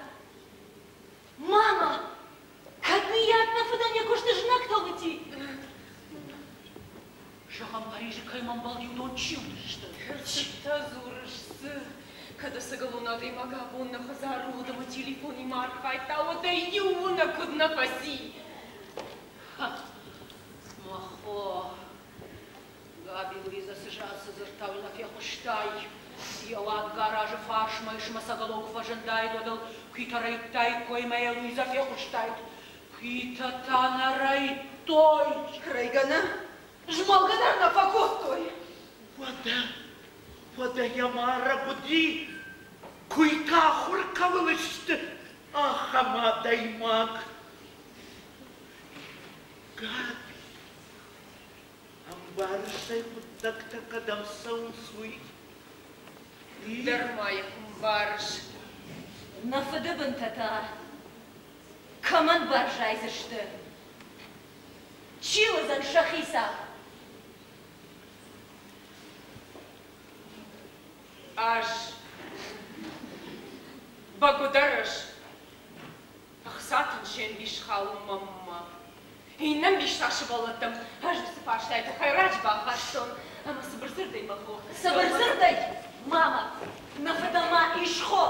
Мама, кӕд мыййаг нӕ фыдӕн йӕ куысты знӕгтӕ уыди? Зӕгъӕм, Парижы кӕй мӕмбӕлди, уыдон чи уыдысты? Цытӕ дзурыс, цы? Кӕд ӕцӕгӕлон адӕймаг абон нӕ хӕдзары уыд ӕмӕ телефонимӕ архайдта, уӕд ӕй иу уынӕг куыд нӕ фӕци? Мӕ хо, Габи Луизӕ цы дзырдта, уый нӕ фехъуыстай. Йӕ уат гаражы фарсмӕ ис мӕ цӕгӕлон куы фӕзындаид, уӕд ыл куитӕ рӕйдтаиккой ӕмӕ йӕ Луизӕ фехъуыстаид. Куитӕ та нӕ рӕйдтой. Рӕйгӕ нӕ, змӕлгӕ дӕр нӕ фӕкодтой. Уӕдӕ, уӕдӕ йӕ марӕг уыди, куыйтӕ ахуыр кӕуыл сты, ахӕм адӕймаг. Габи, ӕмбарыс ӕй хъуыддӕгтӕ кӕдӕм цӕуынц, уый? Дӕр ма йӕ куы мбарыс. Нӕ фыдыбынтӕ та кӕмӕн баззайдзысты? Чи уыдзӕн сӕ хицау? Ӕз. Бӕгуыдӕр ӕз. Ӕхцатӕн се мбис хауы мӕнмӕ. Иннӕ мбис та сывӕллӕттӕм ӕз уыцы фарстайы тыххӕй раджы бахастон ӕмӕ цыбырдзырдӕй мӕ хо. Цыбырдзырдӕй, мама, нӕ фыдӕмӕ ис хо.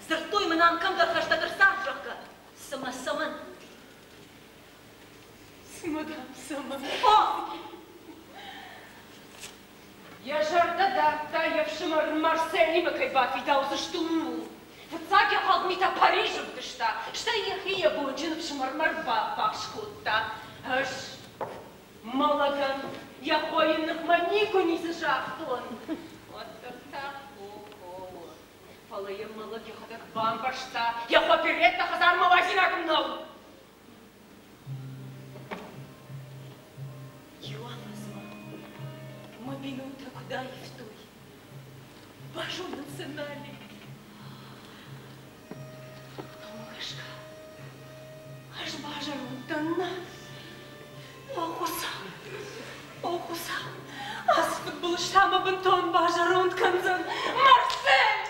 Дзырдтой мын ам кӕмдӕр хӕстӕг ӕрцард, зӕгъгӕ. Цымӕ цӕмӕн? Цымӕ, дам, цӕмӕн? О! Йӕ зӕрдӕ дардта йе фсымӕр Марселимӕ кӕй бафидаудзысты, ууыл. Фыццаг йӕ хӕлд митӕ Парижы вдыста, стӕй йӕхи йӕ бонджын ӕфсымӕрмӕ ӕрбаввахс кодта. Ӕз мӕлӕгӕн йӕ хойы ныхмӕ никуы ницы загътон. Уӕддӕр та хо-хо у. Фӕлӕ йӕ мӕлӕг йӕхӕдӕг бамбӕрста, йӕ хо Перетта хӕдзармӕ уадзинаг нӕу. Иу афӕдзмӕ мӕ бинонтӕ куыд аивтой, базонын сӕ нал и. Уымӕ гӕсгӕ ӕз базӕронд дӕн нӕ. О Хуыцау, о Хуыцау, ацы фыдбылыз та мӕ бынтон базӕронд кӕндзӕн. Марсель,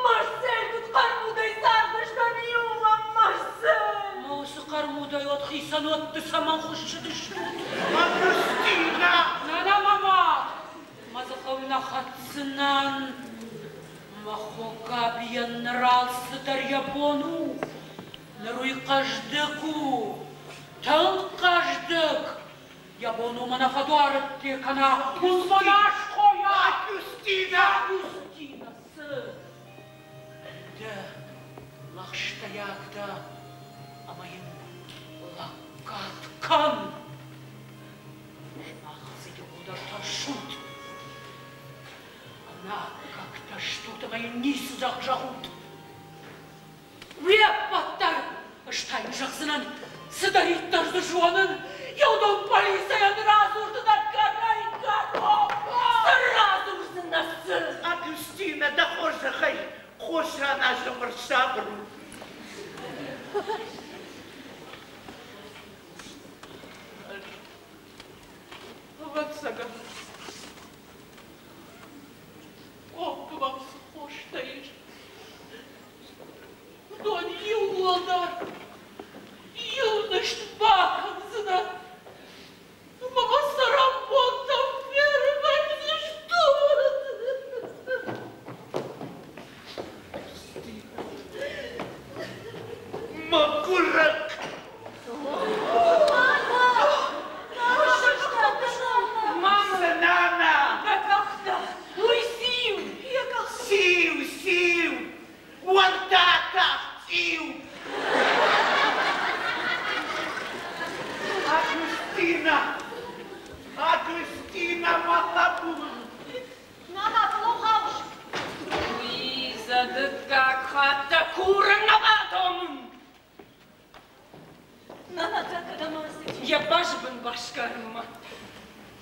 Марсель, куыд хъӕрмудӕй цардыстӕм иумӕ, Марсель! Мӕ уыцы хъӕрмудӕй уӕд хицӕн уӕтты цӕмӕн хуыссыдыстут? Августина! Нана, мама, мӕ дзыхыл нӕ хӕцдзынӕн. Мӕ хо Габийӕн ныр алцыдӕр йӕ бон у. Ныр уый хъӕздыг у, тынг хъӕздыг. Йӕ бон у мӕнӕ фӕдуарӕтте кӕна, уым асхойа. Августина! Августина, цы? Ды лӕгъстӕйаг дӕ ӕмӕ йын лӕггад кӕн. Сымах дзы иууылдӕр тӕрсут. Ӕнаккӕгтӕ стут ӕмӕ йын ницы зӕгъут. Уе ппӕт дӕр, ӕз та йын зӕгъдзынӕн, цыдӕриддӕр дзы зонын, еудон полицӕйӕн радзурдзынӕ кӕрӕй-кӕронмӕ. Цы радзурдзынӕ, цы? Агустина, дӕ хорзӕхӕй, хос аназӕм ӕрсабыр у. Ӕвӕццӕгӕн, къоппы мӕм цы хостӕ ис, уыдон иууылдӕр иу нызт бакӕндзынӕн ӕмӕ мӕ цӕрӕнбонтӕм фервӕздзыстут.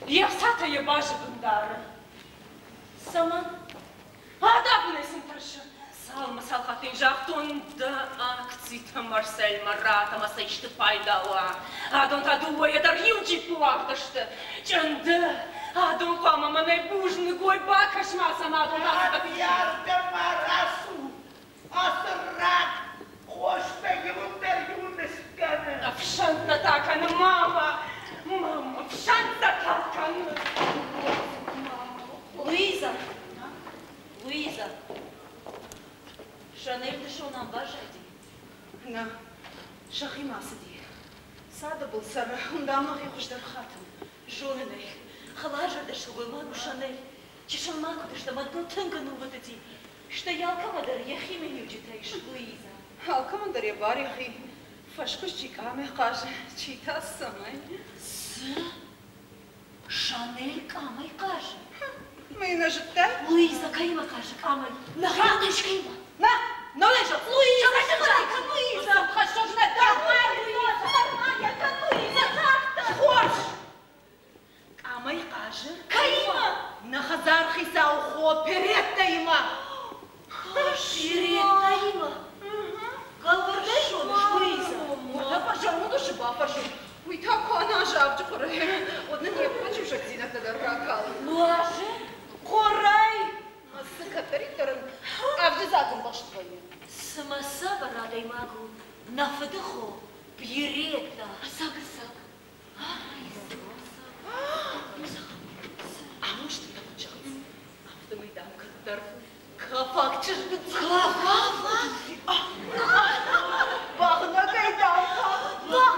Йе хцатӕ йӕ базы бын дары. Цӕмӕн? Адавынӕй сын тӕрсы. Цалынмӕ цал хатты йын загътон, дӕ акцитӕ Марсельмӕ ратт ӕмӕ сӕ исты пайда уа. Адон та дыууӕйӕ дӕр иу джиппы уагъд сты. Чъынды, адон хъуамӕ мӕнӕй бузныг уой, бакӕс-ма сӕм, адон та цы Ардӕм-ма рацу, ацы рак хостӕ иуылдӕр иу ныскӕны. Ӕфсӕнттӕ та кӕны мама, мама, ӕфсӕнттӕ та кӕны. Луиза, Луиза, Шанель дысон ам баззади? Нӕ, сӕхимӕ ацыди. Цады был цӕры, уым дам мӕхи хуыздӕр хатын. Зонын ӕй, хӕларзӕрдӕ сылгоймаг у Шанель. Чысыл ма куыд сты, мӕнтыл тынг ӕнувыд уыди. Стӕй алкӕмӕ дӕр йӕхи миниуджытӕ ис, Луиза. Алкӕмӕн дӕр йӕ бар йӕхи. Фӕскуыст чи къамӕй хъазы, чи та цӕмӕй. Цы? Шанель къамӕй хъазы? Мӕ нӕ зыдтай? Луиза кӕимӕ хъазы къамӕй? Нӕхи искӕимӕ? Нӕ, нӕ лежа! Луиза, Луиза! Хорз! Къамӕй хъазы? Кӕимӕ? Нӕ хӕдзар хицау хо Переттӕимӕ. Переттӕимӕ? Галвардӕй зоныс, Луиза? Уӕдӕ зӕронд усы бафӕрсон. Уый та куы аназа авджы хъуырӕй, уӕд нын йе ппӕт сусӕгдзинӕдтӕ дӕр ракалы. Нуазы? Хъуырӕй! Цы кӕддӕриддӕр ын авджы дзаг ӕмбӕхст вӕййы. Цымӕ цавӕр адӕймаг у нӕ фыды хо Пьеретта? Ӕцӕг, ӕцӕг. Амондджын куыд зӕгъынц, афтӕмӕй, дам, кӕддӕр кафаг чызг Кафаг? Бӕгънӕгӕй, дам,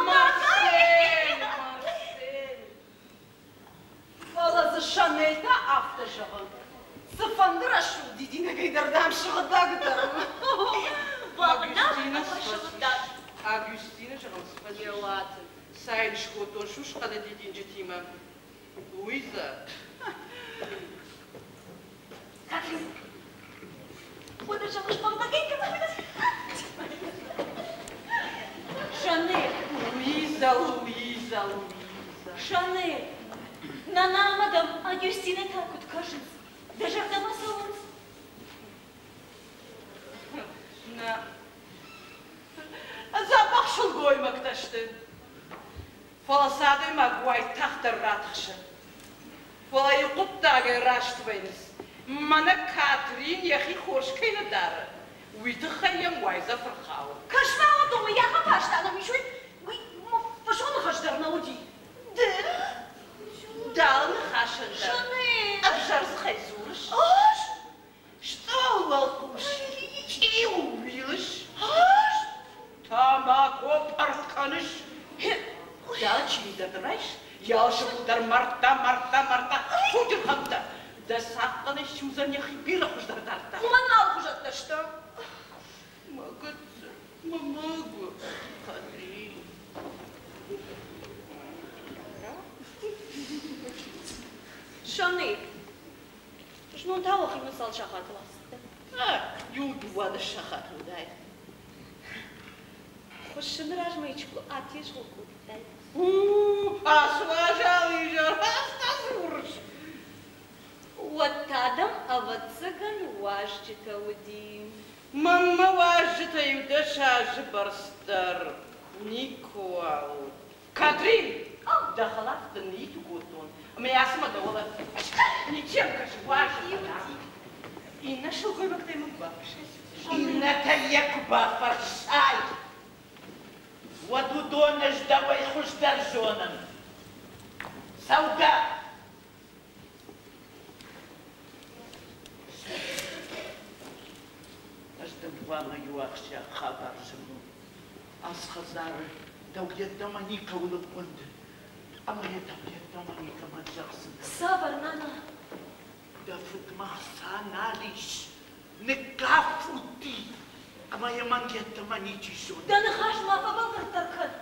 Марсель, Марсель! Фӕлӕ дзы Шанель та афтӕ зӕгъы, цыфӕнды рӕсугъд дидинӕгӕй дӕр, дам, сыгъдӕгдӕр у. Бӕгънӕг ӕмӕ сыгъдӕг. Агюстины зӕгъынц, фӕлӕ уаты сайын скодтон сусхъӕды дидинджытимӕ. Луиза. Катрин, уӕдӕ зӕгъыс бӕгънӕгӕй Шанель. Луиза, Луиза, Луиза. Шанель, нана ӕмӕ дӕм Агюстинӕ та куыд кӕсынц? Дӕ зӕрдӕмӕ цӕуынц? Нӕ. Дзӕбӕх сылгоймӕгтӕ сты. Фӕлӕ сӕ адӕймаг уайтагъддӕр ратыхсы. Фӕлӕ иу хъуыддагӕй раст вӕййынц. Мӕнӕ Катрин йӕхи хорз кӕй нӕ дары, уый тыххӕй йӕм уайдзӕф ӕрхауы. Кӕс-ма, уыдонмӕ йӕхи фарста нӕм ис, уый, уый фӕсоны ныхас дӕр нӕ уыди. Ды? Дӕ ныхасӕн дӕр ӕвзӕр дзыхӕй дзурыс. Ӕз? Стъолы уӕлхъус чъиу уилыс. Ӕз? Тамако пырх кӕныс. Дӕ чиныг дӕр райс, йӕ сыфыл дӕр мӕрдтӕ, мӕрдтӕ, мӕрдтӕ, туджы рхӕмттӕ. Дӕ цахъхъӕны ссудзӕн йӕхи бирӕ хуыздӕр дардта. Уымӕн нал хуызӕттӕ сты. Мӕ гыццыл, мӕ мӕгуыр Катрин. Шанель, знон та уӕхимӕ цал сахатыл ацыдтӕ? Иу дыууадӕс сахаты уыдаид. Хуыссыны размӕ искуы атезгъо кодтай? Ацы уазал изӕр афтӕ дзурыс. Уӕд та дӕм, ӕвӕццӕгӕн, уазджытӕ уыди. Мӕнмӕ уазджытӕ иу дӕс азы бӕрц дӕр никуыуал уыд. Катрин, дӕ хӕлаф дын ниты кодтон, ӕмӕ ацымӕ дӕ уӕлӕ ничем кӕсы уазджытӕ. Иннӕ сылгоймӕгтӕй мын куы бафӕрсай. Иннӕтӕй йӕ куы бафӕрсай, уӕд уыдон ӕз дӕуӕй хуыздӕр зонын. Цӕугӕ! Ӕз дын хъуамӕ иу ахсджиаг хабар зӕгъон. Ацы хӕдзары дӕу йеддӕмӕ никӕуыл ӕууӕнды, ӕмӕ йӕ дӕу йеддӕмӕ никӕмӕн зӕгъдзынӕн. Цавӕр, нана? Дӕ фыдмӕ ӕхца нал ис, ныккафутти, ӕмӕ йӕ мӕн йеддӕмӕ ничи зоны. Дӕ ныхас ма фӕбӕлвырддӕр кӕн.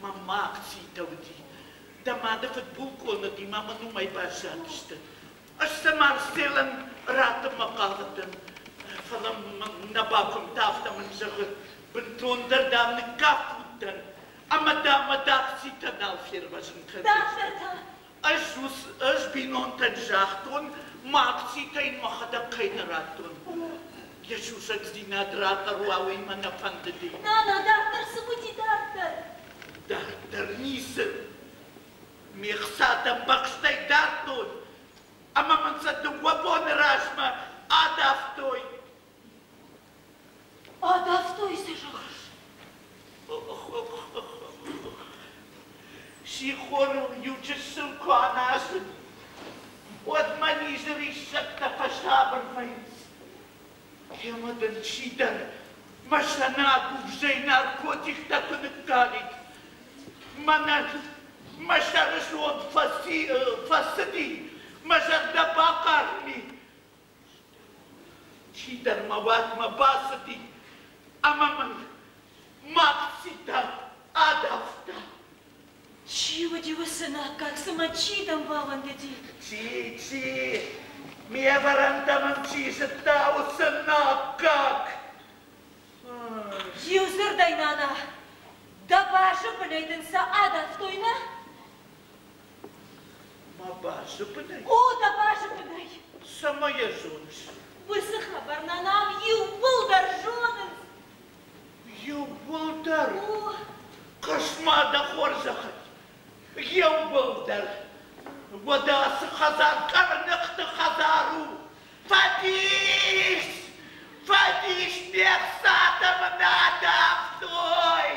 Мӕнмӕ акцитӕ уыди. Дӕ мады фыдбулкъон уыди ӕмӕ мын уымӕй баззадысты. Ӕз сӕ Марселӕн раттынмӕ хъавыдтӕн, фӕлӕ мын нӕ бакуымдта, афтӕ мын зӕгъы, бынтондӕр, дам, ныккафутдӕн ӕмӕ, дам, мӕ дӕ акцитӕ нал фервӕзын кӕндзысты. Дарддӕр та? Ӕз, ӕз бинонтӕн загътон, мӕ акцитӕ йын мӕхӕдӕг кӕй нӕ радтон. Йӕ сусӕгдзинад рахъӕр уа, уый мӕ нӕ фӕндыди. Нана, дарддӕр цы уыди, дарддӕр? Дарддӕр ницы. Ме хцатӕ ӕмбӕхстӕй дардтон, ӕмӕ мын сӕ дыууӕ боны размӕ адавтой. Адавтой сӕ, зӕгъыс? Сихорыл иу чысыл куы аназын, уӕд мӕ низы риссӕгтӕ фӕсабыр вӕййынц. Ӕмӕ дын чидӕр мӕ сӕнагуывзӕй наркотиктӕ куы ныккалид. Мӕнӕн мӕ сӕры зонд фӕцыди, мӕ зӕрдӕ бахъарм и. Чидӕр мӕ уатмӕ бацыди ӕмӕ мын Макситӕ адавта. Чи уыди уыцы наккаг, цымӕ чи дӕм бауӕндыди? Чи, чи? Ме вӕрӕнтӕ мын чи зыдта, уыцы наккаг! Иу дзырдӕй, нана, дӕ базы бынӕй дын сӕ адавтой, нӕ? Мӕ базы бынӕй? О, дӕ базы бынӕй! Цӕмӕ йӕ зоныс? Уыцы хабар нана ам иууылдӕр зонынц. Иууылдӕр? Хъыс-ма дӕ хорзӕхӕй! Иууылдӕр! Уӕдӕ ацы хӕдзар къӕрныхты хӕдзар у! Фӕдис! Фӕдис, ме хцатӕ мын адавтой!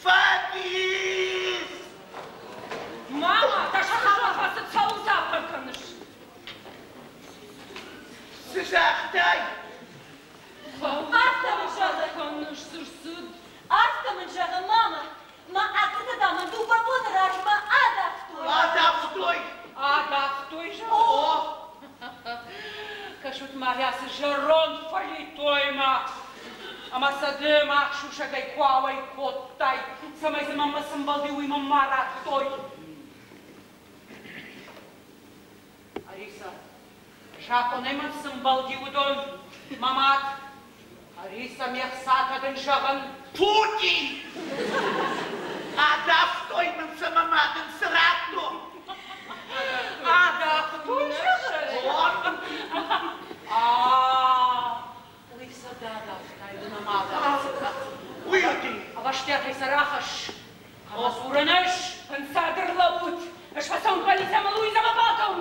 Фӕдис! Мама, тӕссаг фӕцыд, цӕуыл цӕппӕр кӕныс? Цы загътай? Афтӕ мын зӕгъы. Кӕныс, цы рцыд? Афтӕ мын зӕгъы, мама, мӕ акцитӕ дам мын дыууӕ боны размӕ адавтой. Адавтой? Адавтой, зӕгъы? О! Кӕсут ма рӕсы зӕронд фӕлитоймӕ. Ӕмӕ сӕ ды мах сусӕгӕй куы ауӕй кодтай, цӕмӕй дзы мӕнмӕ цы мбӕлди, уый мӕм ма радтой. Ариса, закъонӕй мӕм цы мбӕлди, уыдон, мӕ мад. Ариса, ме хцатӕ дын зӕгъын. Путин! Адавтой мын сӕ мӕ мад ын цы радтон? Адавтой, зӕгъыс? Уый сӕ дадавтай, ды нӕ ма Уый уыди. Ӕвӕстиатӕй сӕ рахӕсс. Ӕмӕ дзурӕн ӕз ӕнцад ӕрлӕуут. Ӕз фӕцӕуын полицӕмӕ Луизӕмӕ бакӕун.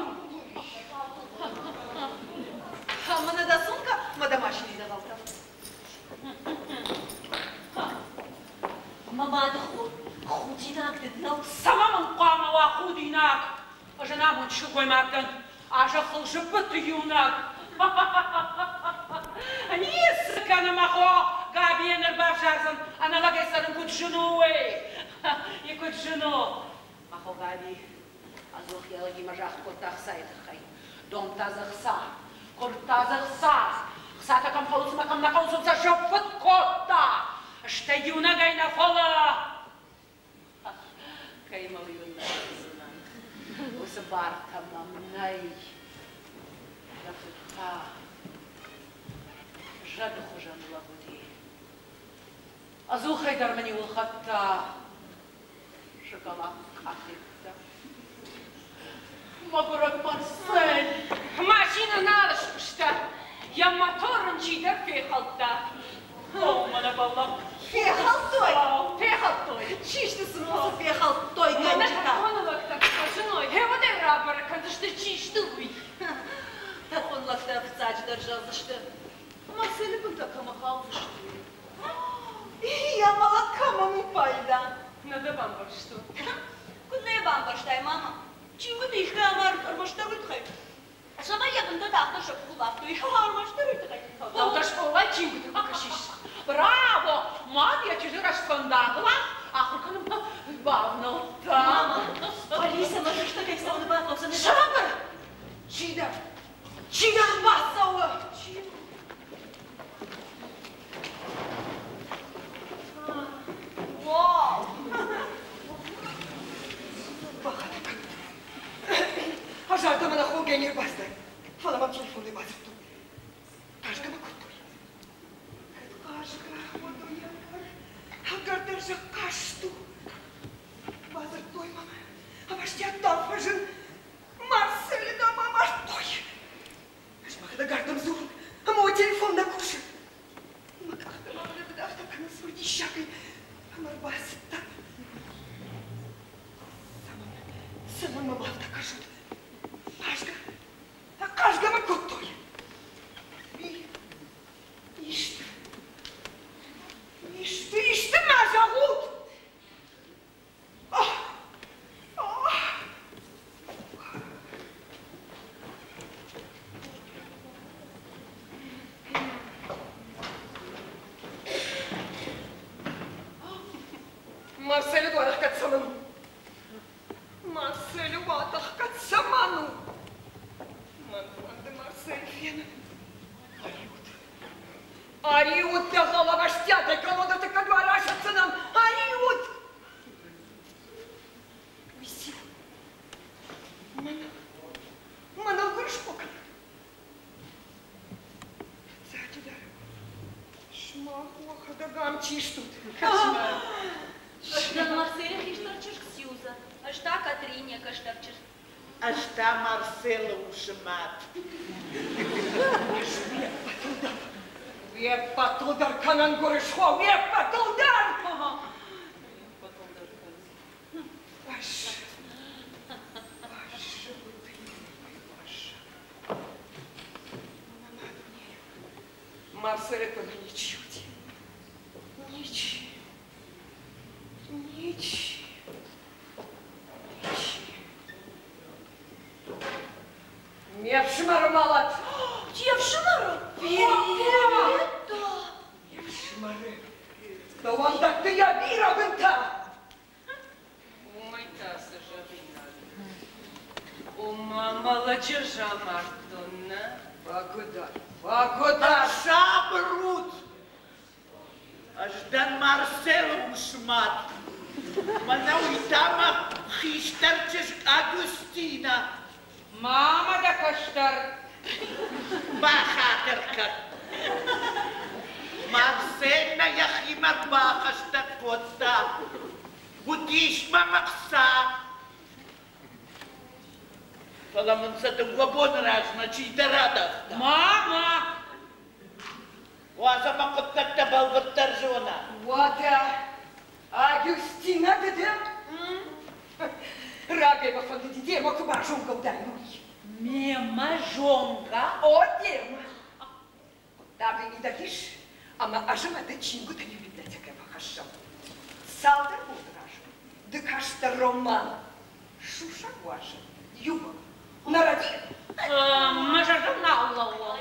Мӕнӕ дӕ сумка мӕ домашний дӕгъӕлтӕ. Мӕ мады хо, худинаг дын нӕу? Цӕмӕ мын хъуамӕ уа худинаг? Ӕз ӕнамонд сылгоймаг дӕн, а зӕххыл зыбыты иунӕг. Ницы кӕны мӕ хо, Габийӕн ӕрбавзардзӕн, ӕнӕлӕгӕй цӕрын куыд зын у, уый. И куыд зын у. Мӕ хо Габи ӕдзух йӕ лӕгимӕ загъд кодта ӕхцайы тыххӕй. Домдта дзы ӕхца, куырдта дзы ӕхца. Ӕхцатӕ кӕм хъӕуынц ӕмӕ кӕм нӕ хъӕуынц, уым сӕ сӕффыд кодта. Стӕй иунӕгӕй нӕ, фӕлӕ Кӕй мыл иунӕгдзынӕн, уыцы бартӕ мӕм нӕй. Дӕ фыд та зӕды хуызӕн лӕг уыди. Ӕдзухӕй дӕр мын-иу ӕлхӕдта шоколад къафеттӕ. Мӕгуырӕг Марсель! Машинӕ нал скуыста, йӕ мотор ын чидӕр фехӕлдта. О, мӕнӕ бӕллӕх! Фехӕлдтой? Фехӕлдтой. Чи сты цыма цы фехӕлдтой Мӕнӕ гӕнджытӕ? тӕрхоны лӕгтӕ куы фӕзыной, гъеуӕдӕй рабӕрӕг кӕндзысты, чи сты, уый. Тӕрхон лӕгтӕ фыццаджыдӕр зӕгъдзысты, Марселы бынтӕ кӕмӕ хаудзысты. Йӕ мӕлӕт кӕмӕн у пайда? Нӕ дӕ бамбӕрстон. Куыд нӕ йӕ бамбӕрстай, мама? Чингуыты искӕй амард ӕрмӕстдӕр уый тыххӕй. Цӕмӕй йӕ бынтӕ тагъддӕр сӕ къухыл бафтой, ӕрмӕстдӕр уый тыххӕй. Дӕу скъолайы чингуыты куы кӕсис. Браво! Мад йӕ чызджы рӕстфӕндагыл ахуыр кӕнынмӕ бавнӕлдта. Мама, Алиса мӕ фыстӕгӕй цӕуыны бахъӕудзӕн. Сабыр! Чидӕр! Чидӕр бацӕуы! Чи? Вау! Бахатыр кӕн. Ӕз ардӕм ӕнӕхонгӕ не рбацыдтӕн, фӕлӕ мӕм телефонӕй бадзырдтой. Хъазгӕ мӕ кодтой. Кӕд хъазгӕ, уӕд уый ӕгӕр, ӕгӕр дӕрзӕг хъазт у. Бадзырдтой мӕм. Ӕвӕстиат дӕм фӕзын. Марселы дам амардтой. Ӕз мӕхӕдӕг ардӕм дзурын, ӕмӕ уӕ телефон нӕ кусы. Мӕ къӕхтӕ ма мын афтӕ кӕнынц фырдиссагӕй, ӕмӕ ӕрбацыдтӕн. Цӕмӕн, цӕмӕн мӕм афтӕ кӕсут? Хъазгӕ, хъазгӕ мӕ кодтой. Исты, исты, исты ма зӕгъут! Марселы дуарӕхгӕд цӕмӕн у? Марселы уатӕхгӕд цӕмӕн у? Мӕн фӕнды Марсель фенын. Ӕриут. Ӕриут дӕгъӕл ӕвӕстиатӕй колодӕты кӕд уа расӕтдзынӕн. Ӕриут! Уый циу? Мӕн, мӕныл гуырысхо кӕнут. Фыццаджыдӕр, сымах уӕхӕдӕг ам чи стут? Ӕз дӕн Марселы хистӕр чызг Сьюзан, ӕз та Катрин, йӕ кӕстӕр чызг. Ӕз та Марселы усы мад. Ӕз уе ппӕтыл дӕр, уе ппӕтыл дӕр кӕнӕн гуырысхо, уе ппӕтыл дӕр! Ӕз, ӕз уӕз. Мӕ дунейы Марселы куыд ничи уыди. Ничи. Ничи. Ничи. Ме фсымӕры мӕлӕт! Де фсымӕры? Бирӕ! Ме фсымӕры! Дӕуӕн дӕтты йӕ бирӕ бынтӕ! Уымӕй та цы зӕгъинаг? Ома, мӕ лӕджы амардтон, нӕ? Бӕгуыдӕр, бӕгуыдӕр! Сабыр ут! Ӕз дӕн Марселы усы мад. Мӕнӕ уый та мӕ хистӕр чызг Агустинӕ. Мама дӕ кӕстӕр. Бахатыр кӕн. Марсель нӕ йӕхимӕ бахӕстӕг кодта. Уыдис мӕм ӕхца. Фӕлӕ мын сӕ дыууӕ боны размӕ чидӕр адавта. Мама! Уадз ӕмӕ хъуыддӕгтӕ бӕлвырддӕр зона. Уӕдӕ Агюстинӕ ды дӕ? Рагӕй мӕ фӕндыди демӕ куы базонгӕ уыдаин, уый. Мемӕ зонгӕ? О, демӕ. Хъуыддагӕй мидӕг ис, ӕмӕ ӕз ӕмӕ ды чингуытӕ иу библиотекӕйы фӕхӕссӕм. Цалдӕр боны размӕ ды кастӕ роман «Сусӕг уарзын» иумӕ. Нӕ рӕдийын? Мӕ зӕрдыл нал лӕууы.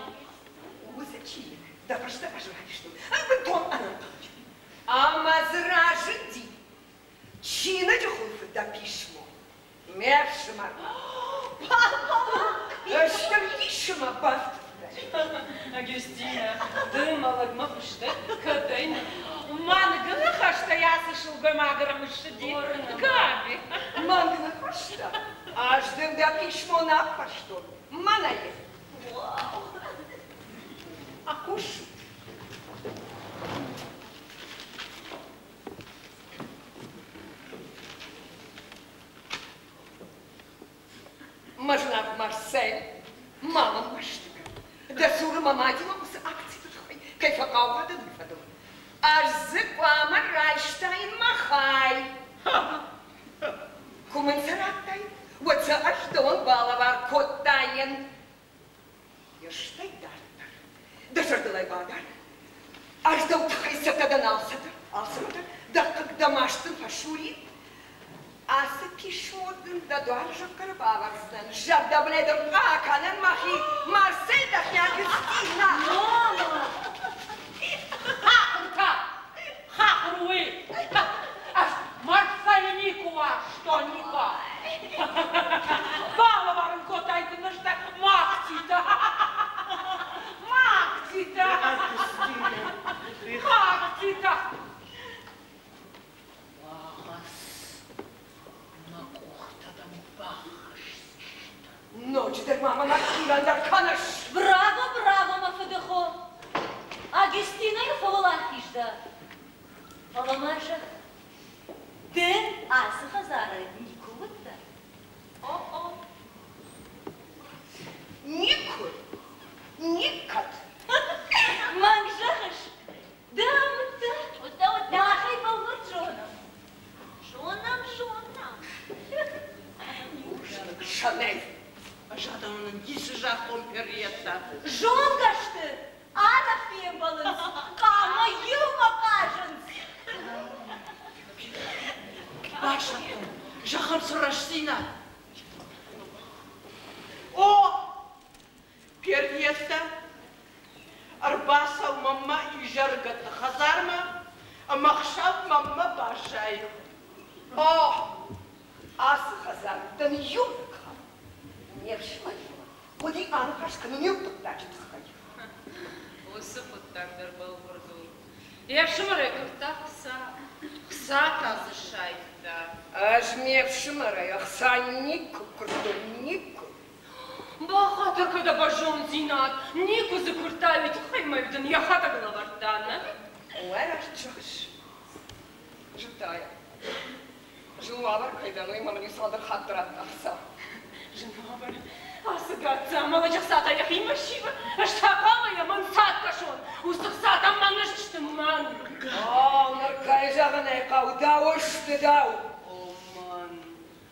Уыцы чиныг дӕ фӕстӕ ӕз райстон бынтон ӕнӕнхъӕлӕджы. Ӕмӕ дзы разынди чиныджы хуылфы дӕ писмо. Ме фсымӕрмӕ. Стыр дисы мӕ бафтыдтай. Агюстинӕ, ды мӕ лӕгмӕ фыстӕг кӕдӕй нӕ? Мӕнг ныхӕстӕй ацы сылгоймаг ӕрымысыди. Габи. Мӕнг ныхӕстӕ? Ӕз дын дӕ писмо нӕ аппӕрстон. Мӕнӕ йӕ. Хъусут? Мӕ зынаргъ Марсель, ма мӕм мӕсты кӕн. Дӕ цуры мӕ мадимӕ уыцы акциты тыххӕй кӕй фӕхъаугъа дӕн, уый фӕдыл. Ӕз дзы хъуамӕ райстаин мӕ хай. Куы мын сӕ радтай, уӕд сӕ ӕз дӕуӕн балӕвар кодтаин. Стӕй дарддӕр дӕ зӕрдыл ӕй бадар. Ӕз дӕу тыххӕй цӕттӕ дӕн алцыдӕр, алцӕмӕдӕр. Дӕ хъыг, дӕ маст дын фӕсурин. Ацы писмо дын дӕ дуары зӕххӕры бавӕрдзынӕн. Зӕрдӕбынӕй дын акӕнӕн мӕхи Марсель дӕхи Агюстина. Мама! Хахуыртӕ! Хахуыр уый! Ӕз Марсель никуы что никуы! Балӕвар ын кодтай нызтӕ махтитӕ! Махтитӕ! Махтитӕ! Уагъӕс, мӕ къухтӕ дӕм бахӕсдзыстӕм. Ноджыдӕр ма мӕ хирӕн дӕр кӕныс! Браво, браво, мӕ фыдыхо! Агюстинӕйы фӕуӕлахиз дӕ. Фӕлӕ ма зӕгъ, ды ацы хӕдзары никуы уыдтӕ? Никӕд! Мӕнг зӕгъыс? Ды амыдтӕ? Махӕй бӕлвырд зонӕм. Зонӕм, зонӕм. Бузныг, Шанель. Ӕз адӕмӕн ницы загътон, Перриетта. Зонгӕ сты, арӕх фембӕлынц, хъамӕ иумӕ хъазынц. Басӕттон, зӕгъӕм цы рӕстдзинад. О, Перриетта, ӕрбацӕу мӕнмӕ изӕрыгӕтты хӕдзармӕ ӕмӕ хсӕв мӕнмӕ баззай. О, ацы хӕдзар дын иунӕг хатт не фсымӕримӕ хъуыди аныхас кӕнын иу хъуыддаджы тыххӕй. Уыцы хъуыддаг дӕр бӕлвырд у. Йе фсымӕрӕй куырдта хца, хца та дзы сайдта. Ӕз ме фсымӕрӕй ӕхца никуы куырдтон, никуы. Бахатыр кӕн дӕ бӕрзонддзинад, никуы дзы куырдтай, уый тыххӕй мӕ дын йӕхӕдӕг лӕвӕрдта, нӕ? Уӕ раст зӕгъыс. Зыдта йӕ. Зын уавӕр кӕй дӕн, уый мӕм иу цалдӕр хатты радта ӕхца. Зын уавӕр. Ацы гадздза мӕлӕджы хцатӕ йӕхимӕ ссивы, ӕз та хъуамӕ йӕм ӕнцад кӕсон. Уыцы хцатӕ мӕн сты, мӕн. О, ныр кӕй зӕгъын ӕй хъӕуы, дӕу сты, дӕу. О, мӕн.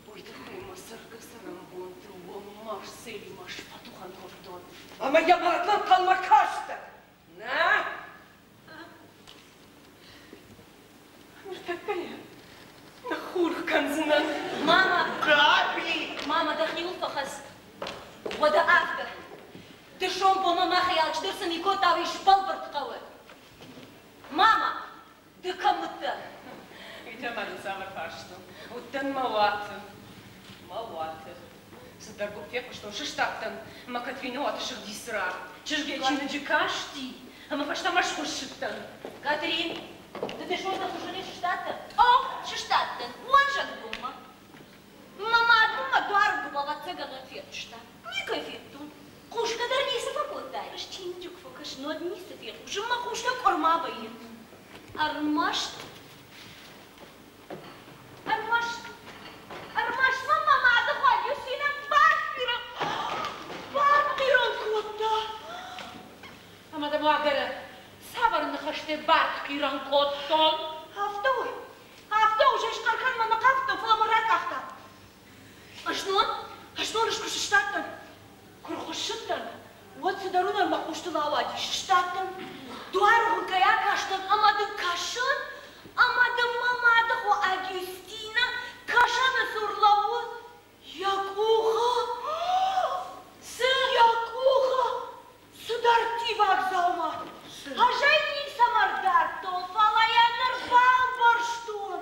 Уый тыххӕй мӕ цӕргӕ-цӕрӕнбонты уӕ Марселимӕ сфӕтухӕн кодтон. Ӕмӕ йӕ мардмӕ ӕнхъӕлмӕ кастӕ? Нӕ? Ныртӕккӕ йӕ ныххурх кӕндзынӕн. Мама! Габи! Мама, дӕхиуыл фӕхӕц. Уӕдӕ афтӕ. Дысон бонмӕ махӕй алчидӕр цы ми кодта, уый сбӕлвырд хъӕуы. Мама, ды кӕм уыдтӕ? Уый та ма дын цавӕр фарст у? Уыдтӕн мӕ уаты. Мӕ уаты. Цыдӕр гуыпп фехъуыстон, сыстадтӕн, ӕмӕ Катрины уаты сыгъди цырагъ. Чызг йӕ чиныджы касти, ӕмӕ фӕстӕмӕ схуыссыдтӕн. Катрин, ды дысон дӕ хуызӕнӕй сыстадтӕ? О, сыстадтӕн. Уазӕгдонмӕ. Мӕ мад мын мӕ дуары гуыпп ӕвӕццӕгӕн фехъуыста. Никӕй федтон. Хъусгӕ дӕр ницы фӕкодтай? Ӕз чиныджы куы фӕкӕсын, уӕд ницы фехъусын, мӕ хъустӕ къуырма вӕййынц. Ӕрмӕст, ӕрмӕст, ӕрмӕст мӕ мӕ мады хо Люсинӕ бартхъирӕн, бартхъирӕн кодта. Ӕмӕ дӕм уагӕры цавӕр ныхӕстӕ бартхъирӕн кодтон? Афтӕ у, афтӕ у, схъӕр кӕнынмӕ нӕ хъавыдтӕн, фӕлӕ мӕ ракъахта. Ӕзнон, ӕзнон ӕз куы сыстадтӕн, куы рхуыссыдтӕн, уӕд цыдӕр уынӕр мӕ хъустыл ауади. Сыстадтӕн, дуары хуынкъӕй акастӕн ӕмӕ дын кӕсын, ӕмӕ дын мӕ мады хо Агюстинӕ кӕсӕны цур лӕууы. Йӕ къухы, цы йӕ къухы, цыдӕр ӕрттиваг дзаума. Ӕз ӕй ницӕмӕ рдардтон, фӕлӕ йӕ ныр бамбӕрстон.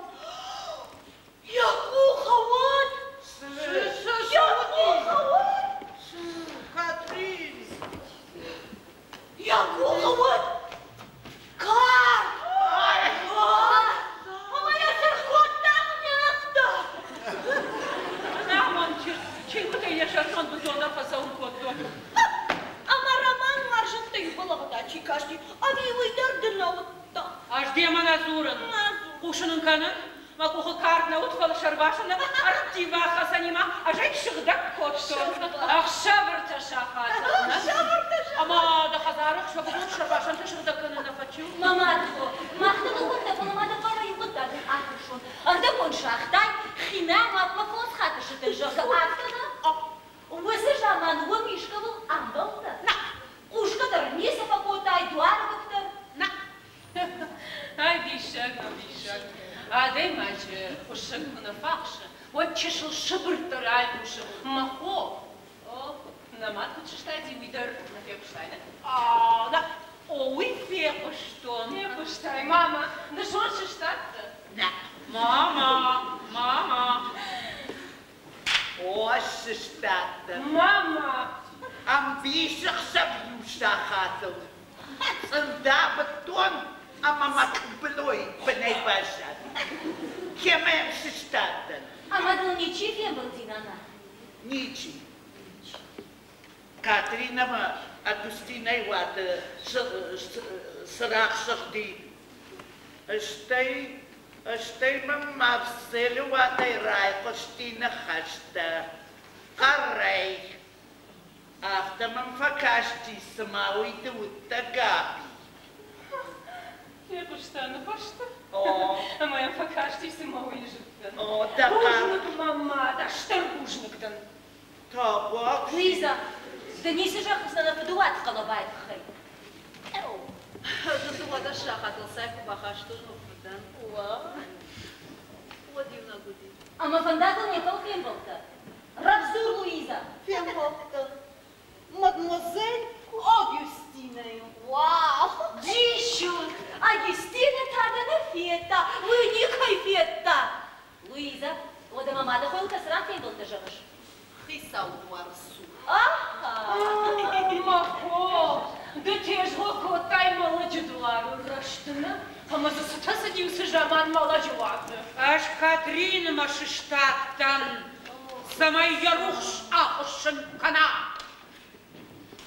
Йӕ къухы уыд! Йӕ къухы уыд! Катрин! Йӕ къухы уыд! Кард! Ӕмӕ йӕ цыргъ кодта афтӕ! Ӕнамонд чызг, чингуытӕй йӕ зӕронд бынтондӕр фӕцӕуын кодтон. Ӕмӕ роман уарзӕттӕй бӕлӕгътӕ чи касти, ӕви уый дӕр ды нӕ уыдта? Ӕз демӕ нӕ дзурын. Хъусын ын кӕнын, мӕ къухы кард нӕ уыд, фӕлӕ сӕрвасӕны ӕрттивгӕ хӕцӕнимӕ ӕз ӕй сыгъдӕг кодтон. Ӕхсӕвӕртӕ сахаты. Ӕмӕ дӕ хӕдзары ӕхсӕвыгон сӕрвасӕнтӕ сыгъдӕг кӕнын нӕ фӕччы? Мӕ мадхо, мах дын хъуыддаг, фӕлӕ ма дӕ хъӕрӕй хъуыддагӕн афыссон. Ӕрдӕбон загътай, химӕ уатмӕ фондз хатты сыдӕн, зӕгъгӕ, афтӕ нӕ? Уыцы заман уым искӕуыл амбӕлдтӕ? Нӕ. Хъусгӕ дӕр ницы фӕкодтай, дуары бык дӕр? Нӕ. Ай, диссаг, нӕ диссаг. Адӕймаджы хуыссӕг куы нӕ фӕхсы, уӕд чысыл сыбыртт дӕр айхъусы. Мӕ хо, о, нӕ мад куыд сыстади, уый дӕр нӕ фехъуыстай, нӕ? А, нӕ, о, уый фехъуыстон. Фехъуыстай, мама, дысон сыстадтӕ? Нӕ. Мама, мама. О, сыстадтӕн. Мама! Ӕмбисӕхсӕв иу сахатыл цъында быдтон ӕмӕ мӕ къуыбылой бынӕй баззад. Кемӕ сыстадтӕн? Ӕмӕ дыл ничи фембӕлди, нана? Ничи. Катринӕмӕ Агустинӕй уаты цырагъ сыгъди. Стӕй, стӕй мӕм Марселы уатӕй райхъуысти ныхӕстӕ. Хъӕрӕй. Афтӕ Афтӕ мӕм фӕкасти, цыма уый ды уыдтӕ, Габи. Фехъуыста ныхӕстӕ. Ӕмӕ йӕм фӕкасти, цыма уый зыдта. О, дӕ Бузныг, мӕ мад, стыр бузныг дын. Табуафси. Луиза, ды ницы зӕгъдзынӕ нӕ фыдыуат хъӕлӕбайы тыххӕй? Дыууадӕс сахатыл цай куы бахастон мӕ фыдӕн, уӕд иунӕг уыди. Ӕмӕ фӕндагыл не фӕлфембӕлдтӕ? Рӕвдздзур, Луиза! Фембӕлдтӕн. Мадемуазель Огюстинӕйы. Уау! Диссаг! Агюстинӕ та дӕ нӕ федта, уый никӕй федта! Луиза, уӕдӕ мӕ мады хойыл кӕцы ран фембӕлдтӕ зӕгъыс? Хицауы дуары цур. Аха! Мӕ хо, ды тезгъо кодтай мӕ лӕджы дуары рӕзты, нӕ? Ӕмӕ дзы цытӕ цыди уыцы заман мӕ лӕджы уаты? Ӕз Катринмӕ сыстадтӕн, цӕмӕй йӕ рухс ахуыссын кӕна.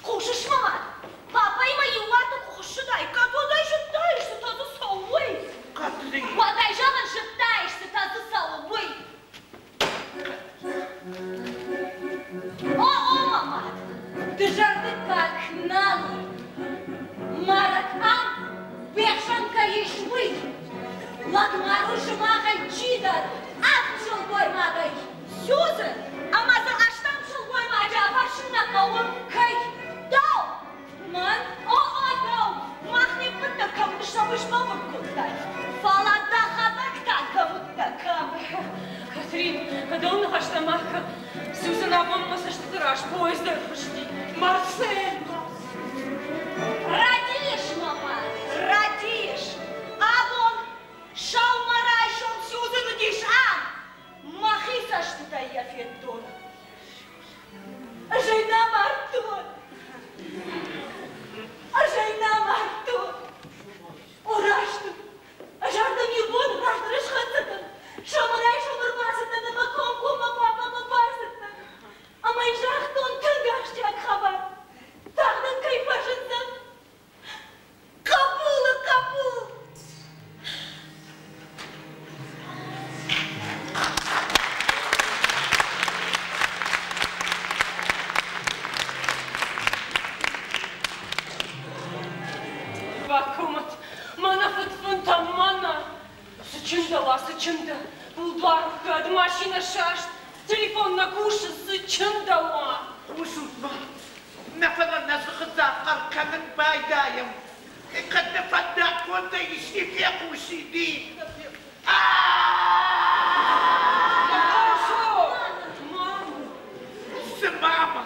Хъусыс, мӕ мад? Папӕимӕ иу уаты куы хуыссыдаиккат, уӕд ӕй зыдтаис, цытӕ дзы цӕуы, уый. Катрин! Уӕд ӕй зӕгъын зыдтаис, цытӕ дзы цӕуы, уый. О, о, мӕ мад, дызӕрдыггаг нал у. Марӕг ам уе хсӕн кӕй ис, уый. Лӕгмар у сымахӕй чидӕр, авд сылгоймагӕй. Сюзан, ӕмӕ дзы ӕстӕм сылгоймаджы афӕрсын нӕ хъӕуы, кӕй? Дӕу! Мӕн? О, о, дӕу! Мах не ппӕт дӕр кӕм уыдыстӕм, уый сбӕлвырд кодтай. Фӕлӕ дӕхӕдӕг та кӕм уыдтӕ, кӕм? Катрин, дӕу ныхӕстӕ ма кӕн. Сюзан абон мӕ цӕстыты раз поезд ӕрхызти. Марсель! Рӕдийыс, мама, рӕдийыс. Абон сӕумӕрайсом Сюзан уыдис ам. Мӕхи цӕстытӕй йӕ федтон. Ӕз ӕй нӕ мардтон. Ӕз ӕй нӕ мардтон. О, раст у. Ӕз ардӕм иу бон раздӕр схӕццӕ дӕн. Сӕумӕрайсом ӕрбацыдтӕн ӕмӕ комкоммӕ папӕмӕ бацыдтӕн. Ӕмӕ йын загътон тынг ахсджиаг хабар. Тагъд ын кӕй фӕзындзӕн. Хъӕбулы хъӕбул! Бакомӕт, мӕнӕ фыдфынтӕ, мӕнӕ! Цы чындӕуа, цы чындӕ? Кулдуар хгӕд, машинӕ саст, телефон нӕ кусы, цы чындӕуа? Хъусут-ма, нӕ фӕлӕ нӕ дзыхыдзаг хъӕр кӕнын байдайӕм. Кӕд нӕ фӕндаггонтӕй исчи фехъусид, Цы мама?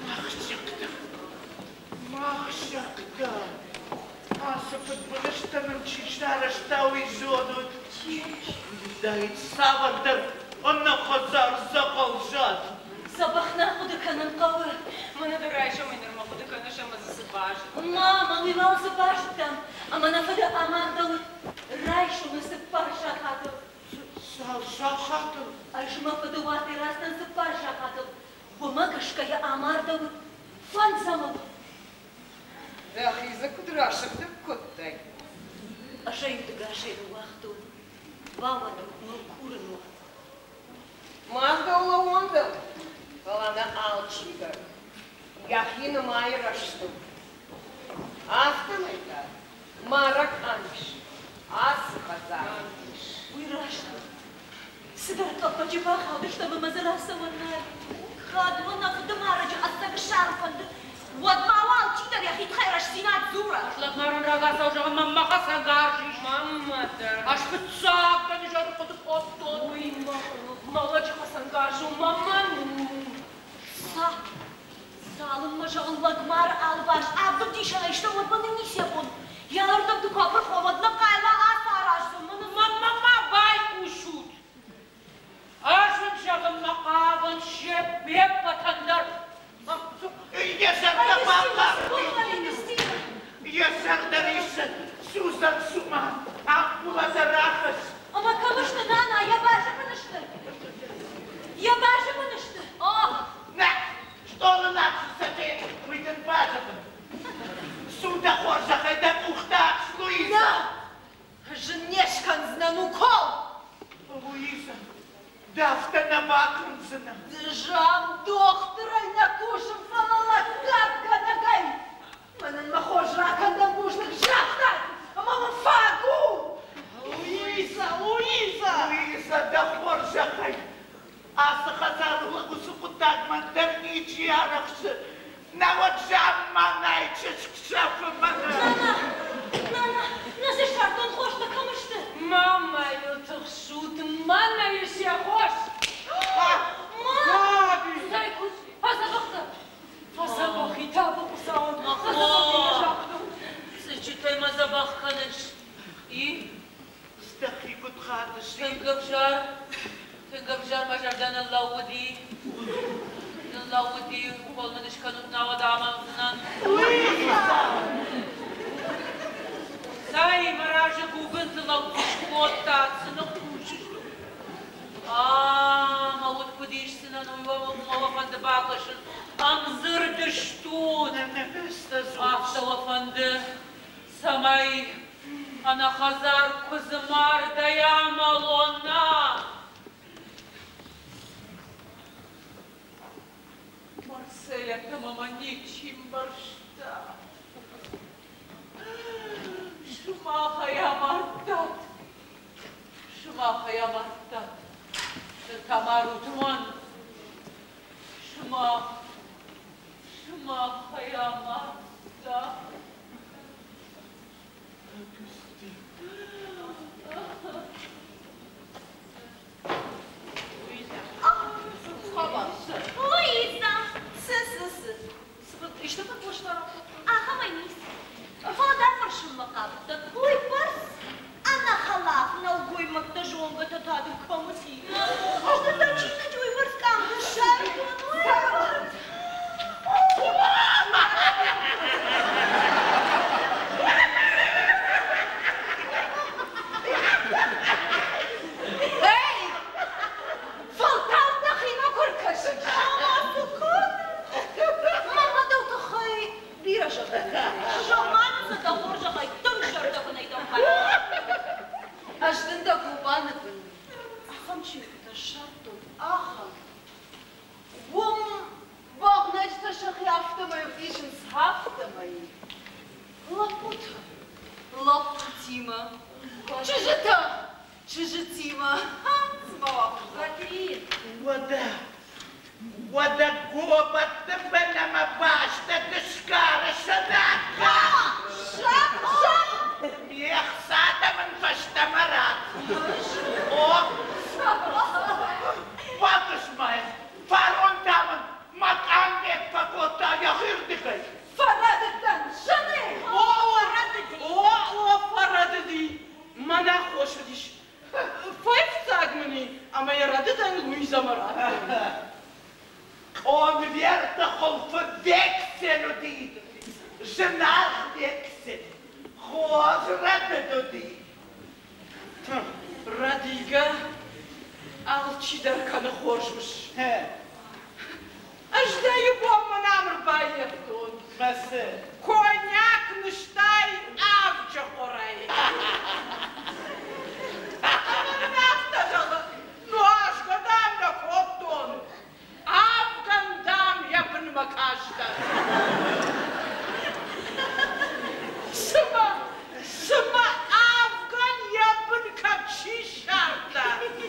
Махсӕгтӕ, махсӕгтӕ, ацы фыдбылызтӕ нын чи сарӕзта, уый зонут? Уыдаид цавӕрдӕр ӕнӕхӕдзар дзӕгъӕлзад. Дзӕбӕх нӕ хъуыды кӕнын хъӕуы. Мӕнӕ дӕ райсомӕй нырмӕ хъуыды кӕныс ӕмӕ дзы цы базыдтам? Мама, уый уал дзы базыдтам, ӕмӕ нӕ фыды амардӕуыд райсомы цыппар сахатыл. Цал сахатыл? Ӕз мӕ фыды уатӕй рацыдтӕн цыппар сахатыл. Уымӕ гӕсгӕ йӕ амардӕуыд фӕндзӕмыл. Дӕхи дзы куыд расыгъдӕг кодтай? Ӕз ӕй удӕгасӕй ныууагътон. Бауадут мыл курын уӕ. Мах дӕуыл ӕууӕндӕм, фӕлӕ нӕ алчидӕр йӕхи нымайы рӕстыл. Афтӕмӕй та марӕг ам ис, ацы хӕдзары ис. Уый раст у. Цыдӕр къӕппӕджы бахаудыстӕм ӕмӕ дзы рацӕуӕн нал. Кӕд уӕ нӕ фыды марӕджы ӕцӕг ссарын фӕнды, уӕд ма уӕ алчидӕр йӕхи тыххӕй рӕстдзинад дзура. Лӕгмарӕн рагацау зӕгъын, мӕнмӕ хӕцӕнгарз ис. Маммӕ дӕр. Ӕз фыццаг дӕн изӕры хъуыды кодтон. Уый мӕ лӕджы хӕцӕнгарз у, мӕнмӕ Ца, цалынмӕ, зӕгъын, лӕгмары алыварс авдӕвдисӕнӕй стӕм, уӕдмӕ нын ницы йӕ бон. Йӕ ӕрдӕмты куы апырх уа, уӕд нӕ хъайла ацараздзӕн. Мӕнмӕ ма байхъусут! Ӕз уын зӕгъынмӕ хъавын се ппӕтӕн дӕр. Йӕ зӕрдӕ бахъарм Йӕ зӕрдӕ риссы, Сюзан цума, ампулазӕ рахыз. Ӕмӕ кӕм сты, нана, йӕ базы бын сты? Йӕ базы бын сты? О! Нӕ, стъолы лагъзы сӕ уый дын базы бын. Цу дӕ хорзӕхӕй дӕ къухтӕ ахс, Луиза! Нӕ! Ӕз ын не скӕндзынӕн укол! Луиза, ды афтӕ нӕ бакӕндзынӕ. Ды, зӕгъ, дохтырӕй нӕ кусыс. дӕр ничи арӕхсы. Науӕд замманай чызг сӕфы мӕнӕ. Нана, нана, нӕ дзы ссардтон хостӕ кӕм сты? Мамӕ йыл тыхсут, мӕнӕ ис йӕ хос. Ма! Цӕй куыд? Фӕдзӕбӕх дӕ. Фӕдзӕбӕх и табу Хуыцауӕн. Фӕдзӕбӕх и йӕ загътон. Цъыччытӕй мӕ дзӕбӕх кӕныс. И? Дӕхи куыд хатыс? Тынг ӕвзӕр, тынг ӕвзӕр мӕ зӕрдӕ ныллӕууыди. Ныллӕууыди, укол мын скӕнут, науӕд амӕлдзынӕн. Цӕй, мӕ разы гугынты лӕуд скодта, цы ныхъхъус стут? А, мӕ уд куыд исдзынӕн, уый уӕ уӕ фӕнды бакӕсын. Ӕмдзырд стут. Афтӕ уӕ фӕнды, цӕмӕй ӕнӕхӕдзар куыдзы мардӕй амӕлон, нӕ? Марселӕ мӕ ничи мбӕрста. Сымах ӕй амардтат. Сымах ӕй амардтат. Ныр та марут мӕн. Сымах, сымах ӕй амардтат. Луиза! Цы, цы, цы? Исты фыдбылызтӕ ракодтой? Ахӕмӕй ницы. Фӕлӕ дӕ фӕрсынмӕ хъавыдтӕн. Уый бӕрц ӕнӕхӕлаф нӕлгоймӕгтӕ зонгӕтӕ та дын кӕм уыди? Ӕз дын дӕ чиныджы уый бӕрц къамтӕ ссардтон, уый бӕрц. Эй! Фӕлтау дӕхимӕ куы ркӕсис. Ӕмӕ цы кӕныс? Мӕнмӕ дӕу тыххӕй бирӕ зӕгъинаг ис. Зӕгъ-ма мын дзы дӕ хорзӕхӕй, тынг зӕрдӕбынӕй дӕм хъарм. Ӕз дын дӕ гобаны бын ахӕм чингуытӕ ссардтон, ахӕм. Уым бӕгънӕджытӕ сӕхи афтӕмӕй ӕвдисынц, афтӕмӕй. Лӕппутӕ лӕппутимӕ, чызджытӕ чызджытимӕ. Цыма уӕ Катрин! Уӕдӕ, уӕдӕ гобӕтты бын ӕмӕ бӕстӕ ды сгарыс ӕнаккаг! Ме хцатӕ мын фӕстӕмӕ ратт! О, бакӕс-ма йын, фарон та мын мӕ къамбец фӕкодта йӕхирдыгӕй. Фӕрӕдыдтӕн, Жаннӕ! О, о, о, фӕрӕдыди! Мӕн аххос уыдис. Фӕфцаг мын и, ӕмӕ йӕ рӕдыдӕн Луизӕмӕ радтон. Конверты хуылфы вексель уыди, зынаргъ вексель. Хорз рӕдыд уыди. Рӕдийгӕ алчидӕр кӕны хорз ус. Ӕз дӕ иубонмӕ нӕм ӕрбаййӕфтон. Мӕ цы? Коньяк нызтай авджы хъуырӕй. Ӕмӕ мын афтӕ зӕгъы, нуазгӕ, дам, нӕ кодтон, авгӕн, дам, йӕ бынмӕ кастӕн. Цымӕ, цымӕ авгӕн йӕ бын кӕд чи ссардта?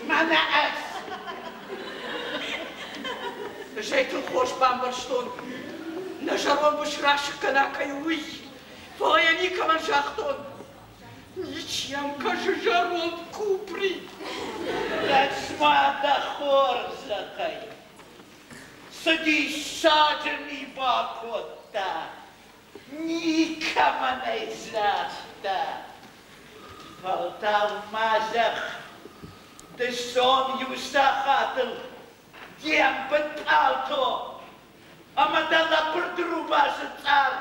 Мӕнӕ ӕз. Зӕйтыл хорз бамбӕрстон, нӕ зӕронд ус расыг кӕна кӕй, уый, фӕлӕ йӕ никӕмӕн загътон. Ничи йӕм кӕсы зӕронд купри. Кӕс-ма дӕ хорзӕхӕй, цы диссаджы ми бакодта, никӕмӕн ӕй загъта. Фӕлтау ма зӕгъ, дысон иу сахатыл де мбыд пъалто ӕмӕ дӕ лӕбырд рувасы цъар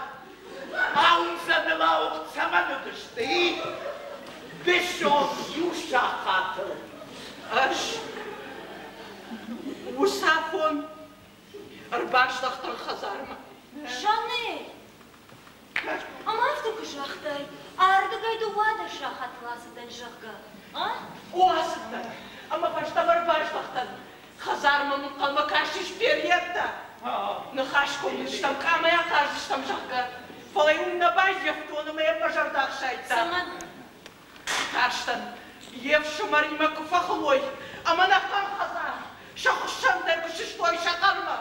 ауындзӕныл ауыгъд цӕмӕн уыдысты, и? Дысон иу сахатыл. Ӕз уыцы афон ӕрбаздӕхтӕн хӕдзармӕ. Жаннӕ, ӕмӕ афтӕ куы загътай, ардыгӕй 12 сахатыл ацыдтӕн, зӕгъгӕ, а? О, ацыдтӕн ӕмӕ фӕстӕмӕ ӕрбаздӕхтӕн. Хӕдзармӕ мын хъӕмӕ кастис перьеттӕ. Ныхас кодтыстӕм, къамӕй ахъаздзыстӕм, зӕгъгӕ. Фӕлӕ уым нӕ баййӕфтон ӕмӕ йӕм мӕ зӕрдӕ ӕхсайдта. Цӕмӕн? Тарстӕн, йе фсымӕримӕ куы фӕхыл уой ӕмӕ нӕхъӕн хӕдзар сӕ хуыссӕнтӕй куы сыстой сӕ хъӕрмӕ.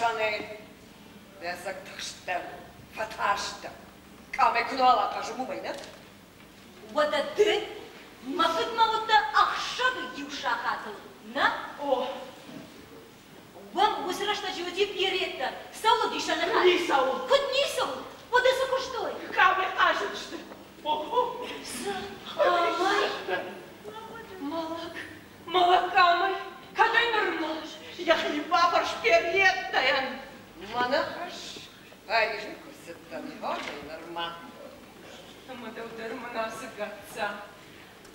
Шанель, ӕцӕг тыхсттӕн, фӕтарстӕн. Къамӕй куы нал ахъазӕм, уымӕй, нӕ? Уӕдӕ ды мӕ фыдмӕ уыдтӕ ӕхсӕвы иу сахатыл, нӕ? О. Уӕм уыцы рӕстӕджы уыди пьереттӕ. Цӕуыл уыди сӕ ныхас? Ницӕуыл. Куыд ницӕуыл? Уӕдӕ цы куыстой? Къамӕй хъазыдысты. О-хо! Цы? Къамӕй? Мӕлӕг, мӕлӕг къамӕй. Кӕдӕй нырмӕ? Йӕхи бафӕрс пьереттӕйӕн. Мӕнӕ ӕз Парижы куы рцыдтӕн, уӕдӕй нырмӕ. Ӕмӕ дӕу дӕр мын ацы гацца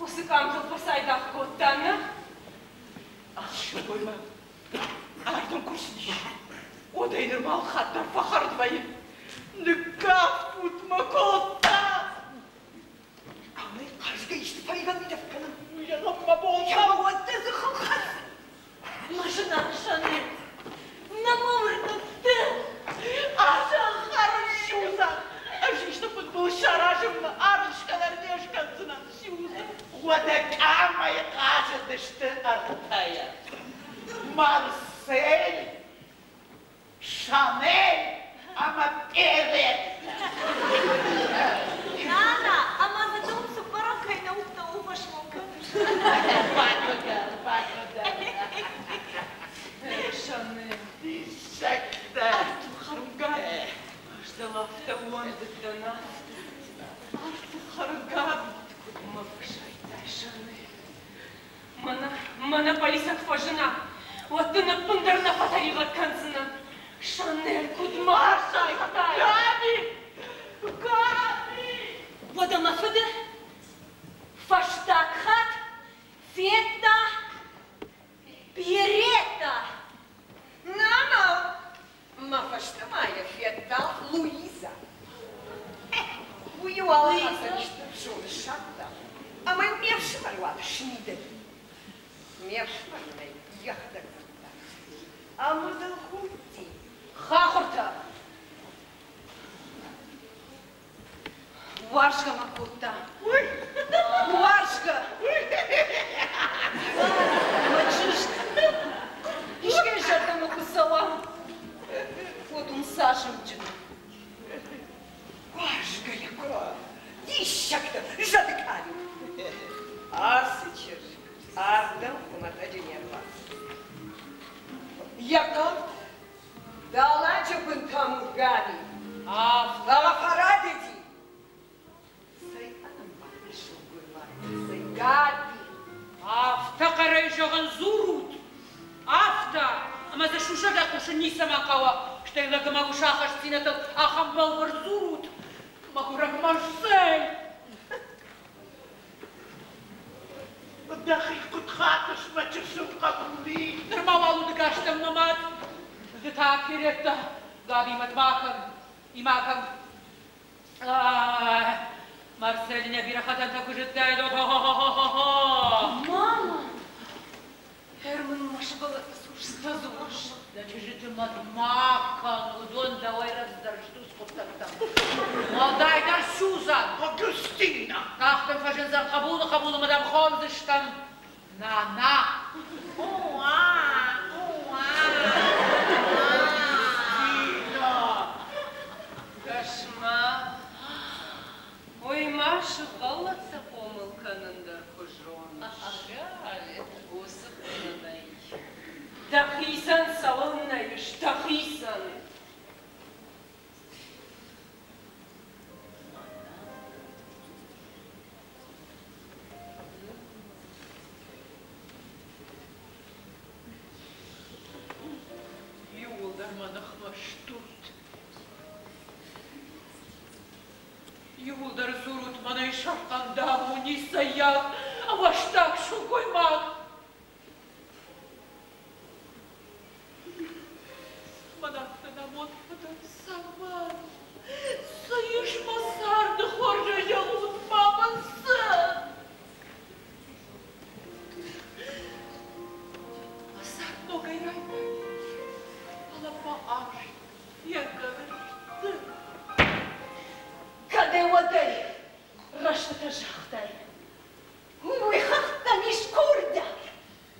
уыцы къамтыл фӕцайдагъ кодта, нӕ? Ацы сылгоймаг ардӕм куы рцыдис, уӕд ӕй нырма алхатт дӕр фӕхӕрд вӕййы. Ныккафут мӕ кодта! Амӕй хъазгӕ исты фӕивӕн мидӕг кӕнын. Мӕ бон Йӕ уӕд дӕ дзыхыл хӕц! Мӕ зынаргъ Шанель, нӕ мӕ уырныдта. Азӕххӕрын Сюзан! Ӕз исты фыдбылыз саразынмӕ аргъ скӕнӕн не скӕндзынӕн, Сюзан. Уӕдӕ къамӕй хъазыдысты ӕртӕйӕ. Марсель, Шанель ӕмӕ Пьерет. Нана, ӕмӕ дзы дон цыппӕрӕм кӕй нӕ уыдтӕ, ууыл фӕсмон кӕныс? Бакодӕр, бакодӕр. Шанель. Диссӕгтӕ. Арту хӕргӕ. Ӕз дыл афтӕ ууӕндыдтӕн, афтӕ. Арту хӕргӕ. Куыд мӕ фӕсайдтай, Шанель. Мӕнӕ, мӕнӕ полисӕг фӕзына, уӕд дын ӕппындӕр нӕ фӕтӕригъӕд кӕндзынӕн. Шанель, куыд мӕ фӕсайдтай? Габи! Габи! Уӕдӕ мӕ фыды фӕстаг хатт федта Пьеретта. Нана, мӕ фӕстӕмӕ йӕ федта Луиза. Уый-иу алы хатт исты ӕфсоны ссардта, ӕмӕ-иу ме фсымӕры уаты смидӕг и. Ме фсымӕр мын ӕй йӕхӕдӕг дзырдта. Ӕмӕ дыл худти. Хахуыртӕ! Уарзгӕ мӕ кодта. Уарзгӕ! Мӕ чызг, искӕй зӕрдӕмӕ куы цӕуа, уӕд уым цас зындджын у. Уарзгӕ йӕ куы! Диссӕгтӕ, зӕды къалиу! Ацы чызг ардӕм хуымӕтӕджы не рбацыд. Йӕ хъавд Дӕлӕджы бынтӕм Габи. Ӕмӕ фӕрӕдыди. Цӕй ӕнӕмбаргӕ сылгоймаг, цӕй Габи. Афтӕ хъӕрӕй зӕгъын дзурут, афтӕ, ӕмӕ дзы сусӕгӕй хъусын ницӕмӕн хъӕуы, стӕй лӕг ӕмӕ ус ахӕстдзинӕдтыл ахӕм бӕлвырд дзурут, мӕгуырӕг Марсель! Дӕхи куыд хатыс, мӕ чысыл хъӕбули? Нырма уал удыгӕстӕм, мӕ мад. Ды та, Пиретта, Габимӕ ма кӕн, и ма кӕн. Марсель нӕ бирӕ хӕтӕнтӕ куы зыдтаид, о-хо-хо-хо-хо! Мама! Герман мӕ сывӕллӕтты цур цытӕ дзурыс? Дӕ чызджыты мӕт ма кӕн, уыдон дӕуӕй рӕвдздӕр сты хъуыддӕгтӕм. Уӕлдайдӕр Сюзан! Огюстина! Тагъддӕр фӕзындзӕн хъӕбулы хъӕбулы мӕ дӕм хондзыстӕм. Нана! Уа! Уа! Огюстина! Кӕс-ма, уый ма сывӕллӕттӕ хъомыл кӕнын дӕр куы зоныс. Уыцы хъуыдынӕй дӕхицӕн цӕуылнӕ ис, дӕхицӕн? Иууылдӕр мӕ ныхмӕ стут. Иууылдӕр дзурут мӕнӕй сӕрхъӕн, дам, у ницӕййаг, ӕвӕстаг сылгоймаг. Мӕн афтӕ намонд фыдӕн цӕмӕн? Цы ис мӕ царды хорзӕй зӕгъут ма мын, цы? Мӕ цард ногӕй райдай, фӕлӕ мӕ азт йӕ гӕрзты. Кӕдӕй-уӕдӕй рӕстытӕ загътай. Уый хыгъдтӕм ис курдиат.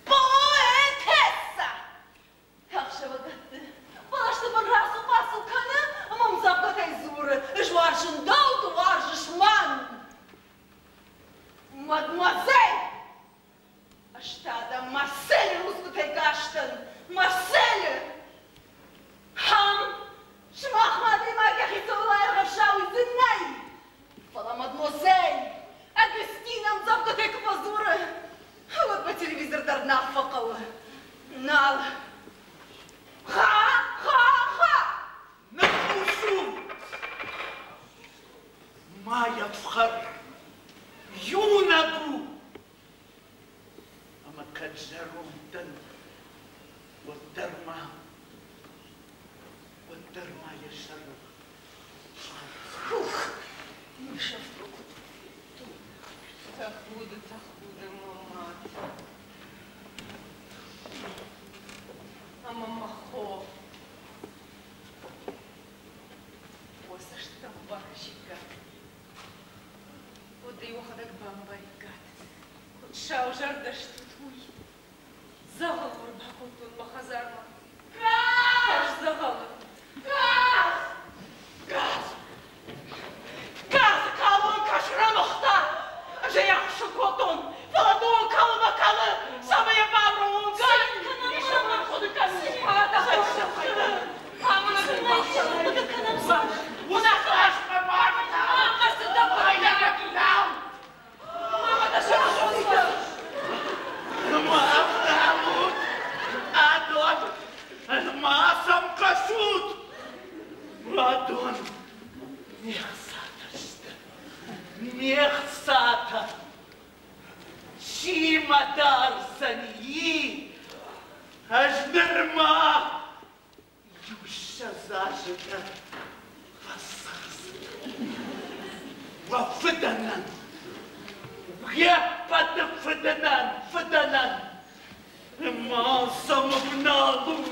Поэтесса! Ӕхсӕвыгӕтты бӕлӕстӕ дӕр ма йӕ сӕрыл Хух! Ме сӕфт куыд федтон. Тӕхуды, тӕхуды, мӕ мад. Ӕмӕ мӕ хо. Уӕ цӕстытӕм куы бакӕсиккат, уӕд ӕй уӕхӕдӕг бамбариккат, куыд саузӕрдӕ стут, уый. Дзӕгъӕл ӕрбакодтон мӕ хӕдзармӕ. Газ! Дзӕгъӕлы. Газ! Газ! Газы калон кӕс рӕмыгъта! Ӕз ӕй ахуыссын кодтон, фӕлӕ дон кӕлы мӕ кӕлы, цӕмӕй йӕ бауромон. Газ! Ис ӕм ӕрхъуыды кӕнын. Адон, ма сӕм кӕсут! Адон ме хцатӕ сты, ме хцатӕ! Чи мӕ дардзӕни? Ӕз нырма иу-ссӕдз азы дӕр фӕцӕрдзынӕн. Уӕ фыдӕнӕн, уе ппӕты фыдӕнӕн, фыдӕнӕн ма сӕм ӕвналут.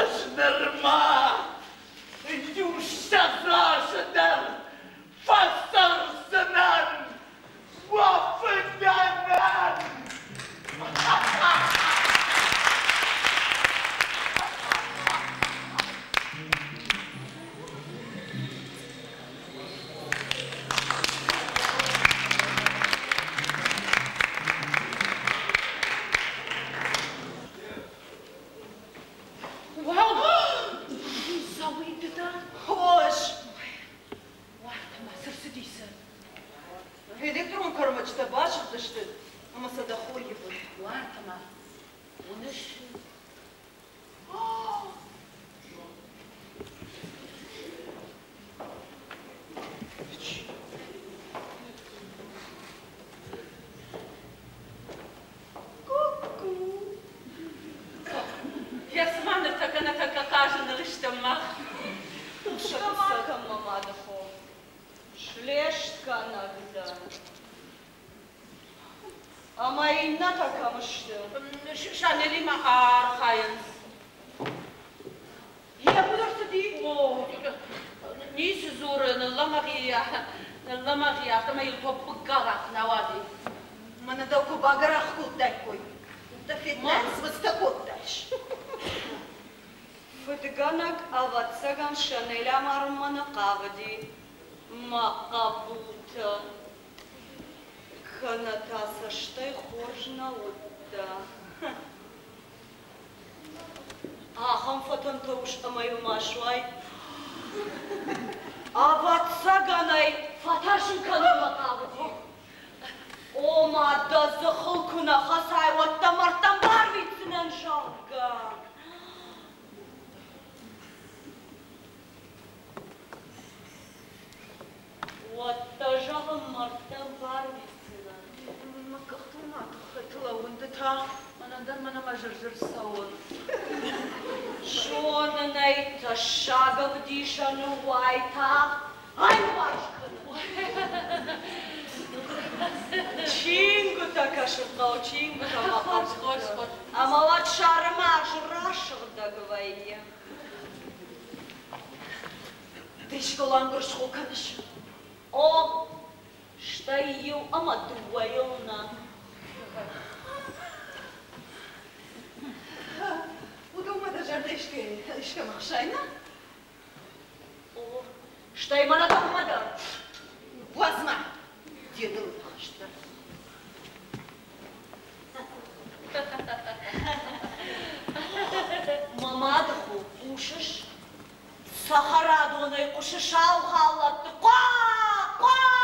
Ӕз нырма иу-ссӕдз азы дӕр фӕцӕрдзынӕн. Уӕ фыдӕнӕн! Уау! Цӕуы ды та? Хорз! Уӕртӕ ма цы рцыди, цы? Электрон кӕрмӕджытӕ басыгъдысты ӕмӕ сӕ дӕ хо ивы. Уӕртӕ ма, уыныс? Ку-ку! Йӕ цыма ныртӕккӕ нӕ хъазыныл стӕм мах. Хъусгӕ ма кӕн, мӕ мады хо. Слестгӕнӕг дӕ. Ӕмӕ иннӕтӕ кӕм сты? Шанелимӕ архайынц. Йӕ куыд ӕрцыди? О, ницы дзуры, ныллӕмӕгъи, ныллӕмӕгъи, афтӕмӕй йыл топп гӕрах нӕ уади. Мӕнӕ дӕу куы багӕрах кодтаиккой, дӕ федтаин, цмыцтӕ кодтаис. Фыдгӕнӕг, ӕвӕццӕгӕн, Шанель амарынмӕ нӕ хъавыди, мӕ хъӕбултӕ. Кӕнӕ та цӕстӕй хорз нӕ уыдта. Ахӕм фӕтӕнтӕ ус ӕмӕ-иу ма суай. Ӕвӕццӕгӕн ӕй фӕтӕрсын кӕнынмӕ хъавыди. Ома дӕ дзыхыл куы нӕ хӕцай, уӕд дӕ мӕрдтӕм барвитдзынӕн, зӕгъгӕ. Уӕд дӕ, зӕгъын, мӕрдтӕм барвитдзынӕн. Мӕ къӕхтыл ма тыххӕйты лӕууын, ды та мӕнӕн дӕр мӕнӕ мӕ зыр-зыр цӕуы. Зонын ӕй, тӕссаг ӕвдисӕны уайтагъд аиуварс кӕнын. Чингуытӕ кӕсын хъӕуы, чингуытӕ мӕ Хорз, хорз, хорз. Ӕмӕ уӕд сӕрымагъз расыгъдӕг вӕййы. Ды скъолайӕн гуырысхо кӕныс? О, стӕй иу ӕмӕ дыууӕйыл нӕ. Уыдонмӕ дӕ зӕрдӕ искӕмӕ хсайна? О, стӕй мӕнӕ дӕумӕ дӕр. Уадз ма, де дылы ныхӕстӕ. Мӕ мады хо, хъусыс? Цӕхӕрадонӕй хъуысы сау халӕтты хъуа! Хъуа!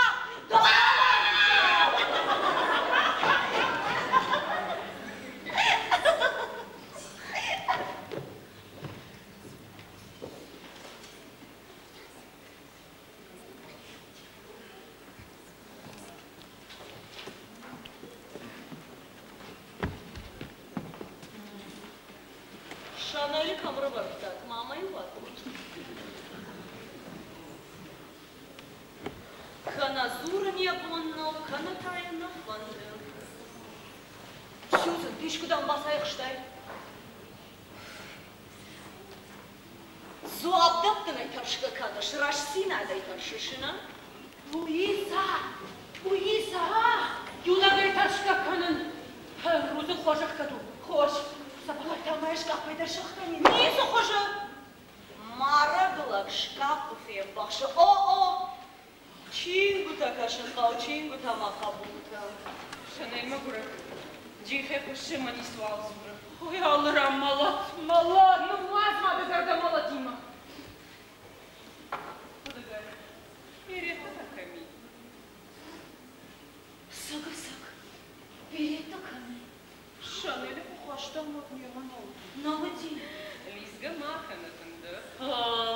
Шанелы кӕм рывӕрдтат, мамӕйы уаты? Кӕнӕ дзурын йӕ бон нӕу, кӕнӕ та йӕ нӕ фӕнды. Сьюзен, ты искуыдӕм бацӕйхъуыстай? Дзуапп дӕттынӕй тӕрсгӕ кӕныс, рӕстдзинадӕй тӕрсыс, нӕ? Луиза! Луиза! Иунӕгӕй тӕрсгӕ кӕнын. Рудзынг хорз ӕхгӕд у. Хорз. Дзӕбӕхӕй та мӕ скъаппӕй дӕр сӕхгӕнин. Ницы хуызы! Марӕг лӕг скъаппы фембӕхсы. О-о! Чингуытӕ кӕсын хъӕуы, чингуытӕ, мӕ хъӕбултӕ. Шанель мӕгуырӕг. Джихӕй хуыссы ӕмӕ ницыуал дзуры. Ой, алы ран мӕлӕт, мӕлӕт! Ныууадз ма дӕ зӕрдӕ мӕлӕтимӕ. Хъуыдыгӕн, Беретта та кӕм и? Цӕг, цӕг, Беретта кӕм и? Шанелы куы хастам, уӕд немӕ нӕ уыди. Нӕ уыди. Лидзгӕ ма кӕнӕд ӕндӕр.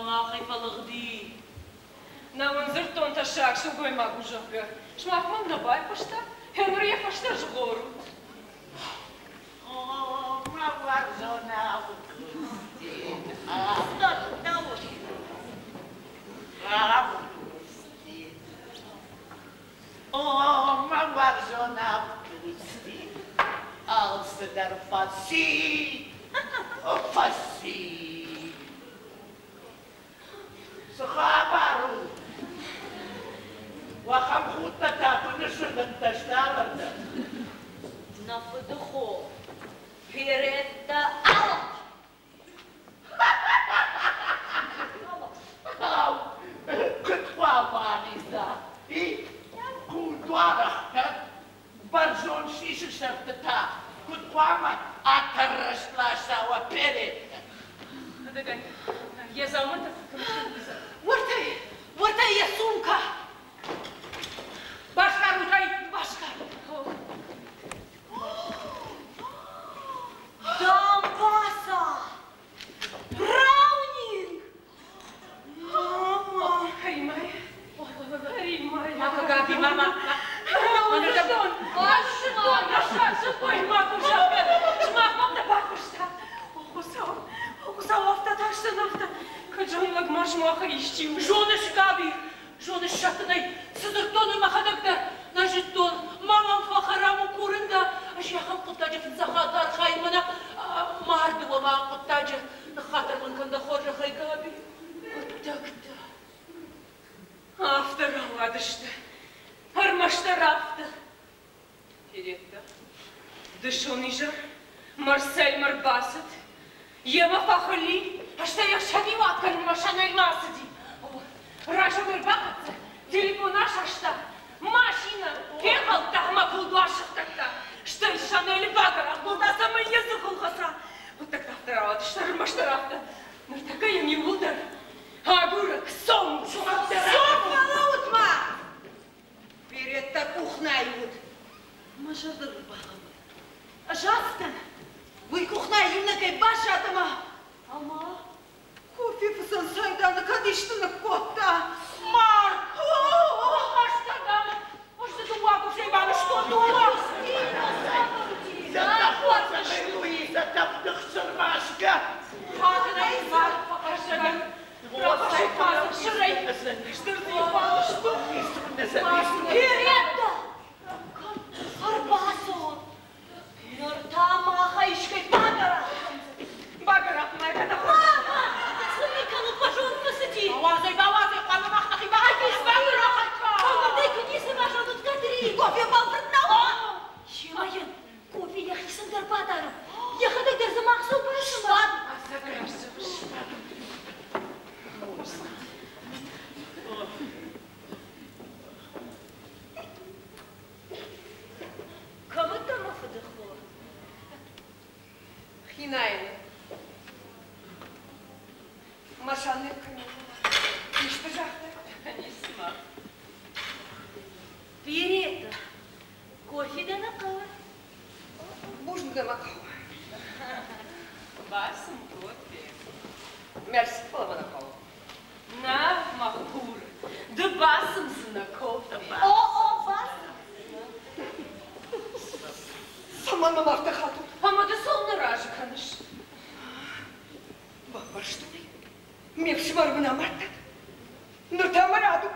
Махӕй фӕлыгъди. Нӕ уын дзырдтон тӕссаг сылгоймаг у, зӕгъгӕ. Сымах мӕм нӕ байхъуыста, гъеныр йӕ фӕстӕ згъорут. О, мӕ уарзон Августин! Августин! О, мӕ уарзон Августин! Алцыдӕр фӕци, фӕци. Цы хабар у? Уӕхӕм худтӕ та куы ныссыгъдӕттӕ сты алырдӕм. Нӕ фыдыхо, Перетта алыгъд! Ау, куыд хъуамӕ алидза? И? Кулдуар ӕхгӕд, бӕрзонд сисы сӕрты та куыд хъуамӕ атӕррӕст ласа уӕ Перетта? Хӕдӕгай, йӕ дзаумӕттӕ кӕм сты? Уӕртӕ, уӕртӕ йӕ сумка! Басгарут ӕй, басгарут! Дамбаца! Браунинг! Мама! Римай, Римай. Мака Габи, мама! Хуыцау, афтӕ тӕрсын, афтӕ, кӕд зон лӕг ма сымахӕй исчи у. Зоныс, Габи, зоныс, сӕттынӕй цы дзырдтон, уый мӕхӕдӕг дӕр нӕ зыдтон. Ма мӕм фӕхӕрам у, курын дӕ. Ӕз ахӕм хъуыддаджы фыццаг хатт архайын, мӕнӕ марды уӕ хъуыддаджы. Ныххатыр мын кӕн дӕ хорзӕхӕй, Габи. Хъуыддӕгтӕ. Афтӕ рауадысты. Ӕрмӕстдӕр афтӕ. Перетта, дысон изӕр Марсельмӕ рбацыд. Йемӕ фӕхылли, стӕй ӕхсӕвиуат кӕнынмӕ Шанельмӕ ацыди. Райсом ӕрбахӕццӕ, телефон асаста, машинӕ фехӕлдта ӕмӕ кулдуар сыхгӕдта. Стӕй Шанелы багӕрах кодта, цӕмӕй йӕ дзыхыл хӕца. Хъуыддӕгтӕ афтӕ рауадысты, ӕрмӕстдӕр афтӕ. Ныртӕккӕ йӕм иууылдӕр агурӕг цом. Цом, фӕлӕуут-ма! Береттӕ къухнӕйы уыд. Мӕ зӕрдӕ дын балӕууыд. Ӕз ацыдтӕн. Уый къухнӕйы иунӕгӕй баззад ӕмӕ... Ӕмӕ кофе фыцӕн цайданы кӕд исты ныккодта? Марк! Хӕстӕ дам, ӕз дзы дыууӕ къухӕй банызтон, дыууӕ! Зӕрдӕхуӕцӕгӕй Луизӕ тӕвдыхсырмасгӕ. Фадынӕй мард фӕхъӕстӕгӕн. Перетта! Ӕрбацӕуӕн! Ныр та махӕй искӕй багӕрах кӕндзӕн. Багӕрах мӕ кӕнӕ Мама! Цы ми кӕнут, мӕ зонд фӕцыди? Бауадзай, бауадзай, хъуамӕ мах нӕхи багӕрах Ӕмбырдӕй куы ницы базонут, Катри! Кофе бӕлвырд нӕу! Семӕ йын кофе йӕхицӕн дӕр бадары. Йӕхӕдӕг дӕр дзы махсыл бацыма. Кӕм уыдтӕ, мӕ фыдыхо? Хинайӕны. Машаны кӕнын. Исты загътай? Ницы-ма. Беретта, кофе дӕ нӕ хъӕуы? Бузныг дӕ мӕ хъӕуы. Бацым кофе. Мерси, фӕлӕ мӕ нӕ хъӕуы. Нӕ, мӕ хур, ды бацымдзынӕ кофе. О, о, бацымдзынӕ. Цӕмӕн мӕм афтӕ хатут? Ӕмӕ ды цӕуылнӕ разы кӕныс? Ӕмбӕрстон ӕй, ме фсымӕр мын амардта. Ныр та мӕ рад у.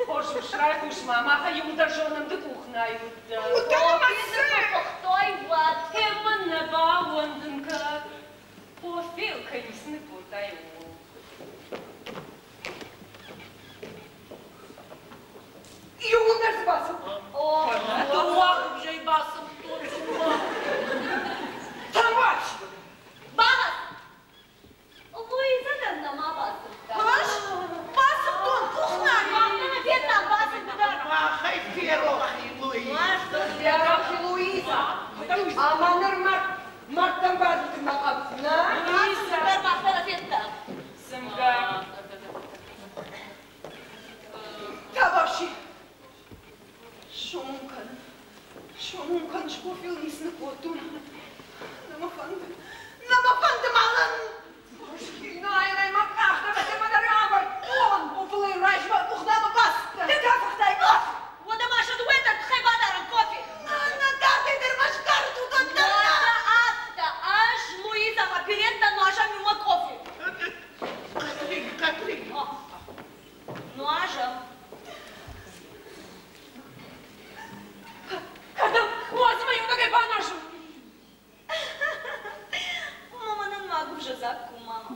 Хорз ус, райхъус-ма, махӕй иуылдӕр зонӕм, ды къухнайы уыдтӕ. Уыдтӕн ӕмӕ цы? Фыхтой уӕд. Темӕ нӕ баууӕндын кӕ. Кофейыл кӕй ницы ныккодтай, ууыл. Иууылдӕр дзы бацымдтон. Дыууӕ гуыбзӕй бацымдтон, дыууӕ. Тамаш! Багъӕц! Луизӕ дӕр нӕма бацымдта. Ӕз бацымдтон къухнайы. Мах нӕ федтам бацымды дӕр. Махӕй ферох и Луизӕ. Ферох и Луизӕ. Ӕмӕ ныр мӕрдтӕм базыдтмӕ хъавыс, нӕ? Бацымды дӕр мах нӕ федтам. Цымгӕ. Табаши! Сомон кӕнын. Сомон кӕнын, Скофил ницы ныккодтон. Нӕ мӕ фӕнды. Нӕ мӕ фӕнды мӕлын! Хинайӕнӕй мӕ къӕхтӕ мӕ дӕр авӕрдтон. Фӕлӕ размӕ къухнамӕ бацыдтӕн. Ды та фыхтай къах! Уӕдӕ ма сӕ дыууӕ дӕр тыххӕй бадарӕм кофе. Нӕ дардӕй дӕр ма сгарут уыдон дӕр. Уӕдӕ афтӕ, ӕз Луиза ӕмӕ Пиретта нуазӕм иумӕ кофе. Катрин, Катрин! Нуазӕм. Кӕдӕм? Уадз мӕ иунӕгӕй баназын. Мама нын ма гуыбзӕдзаг ку, мама.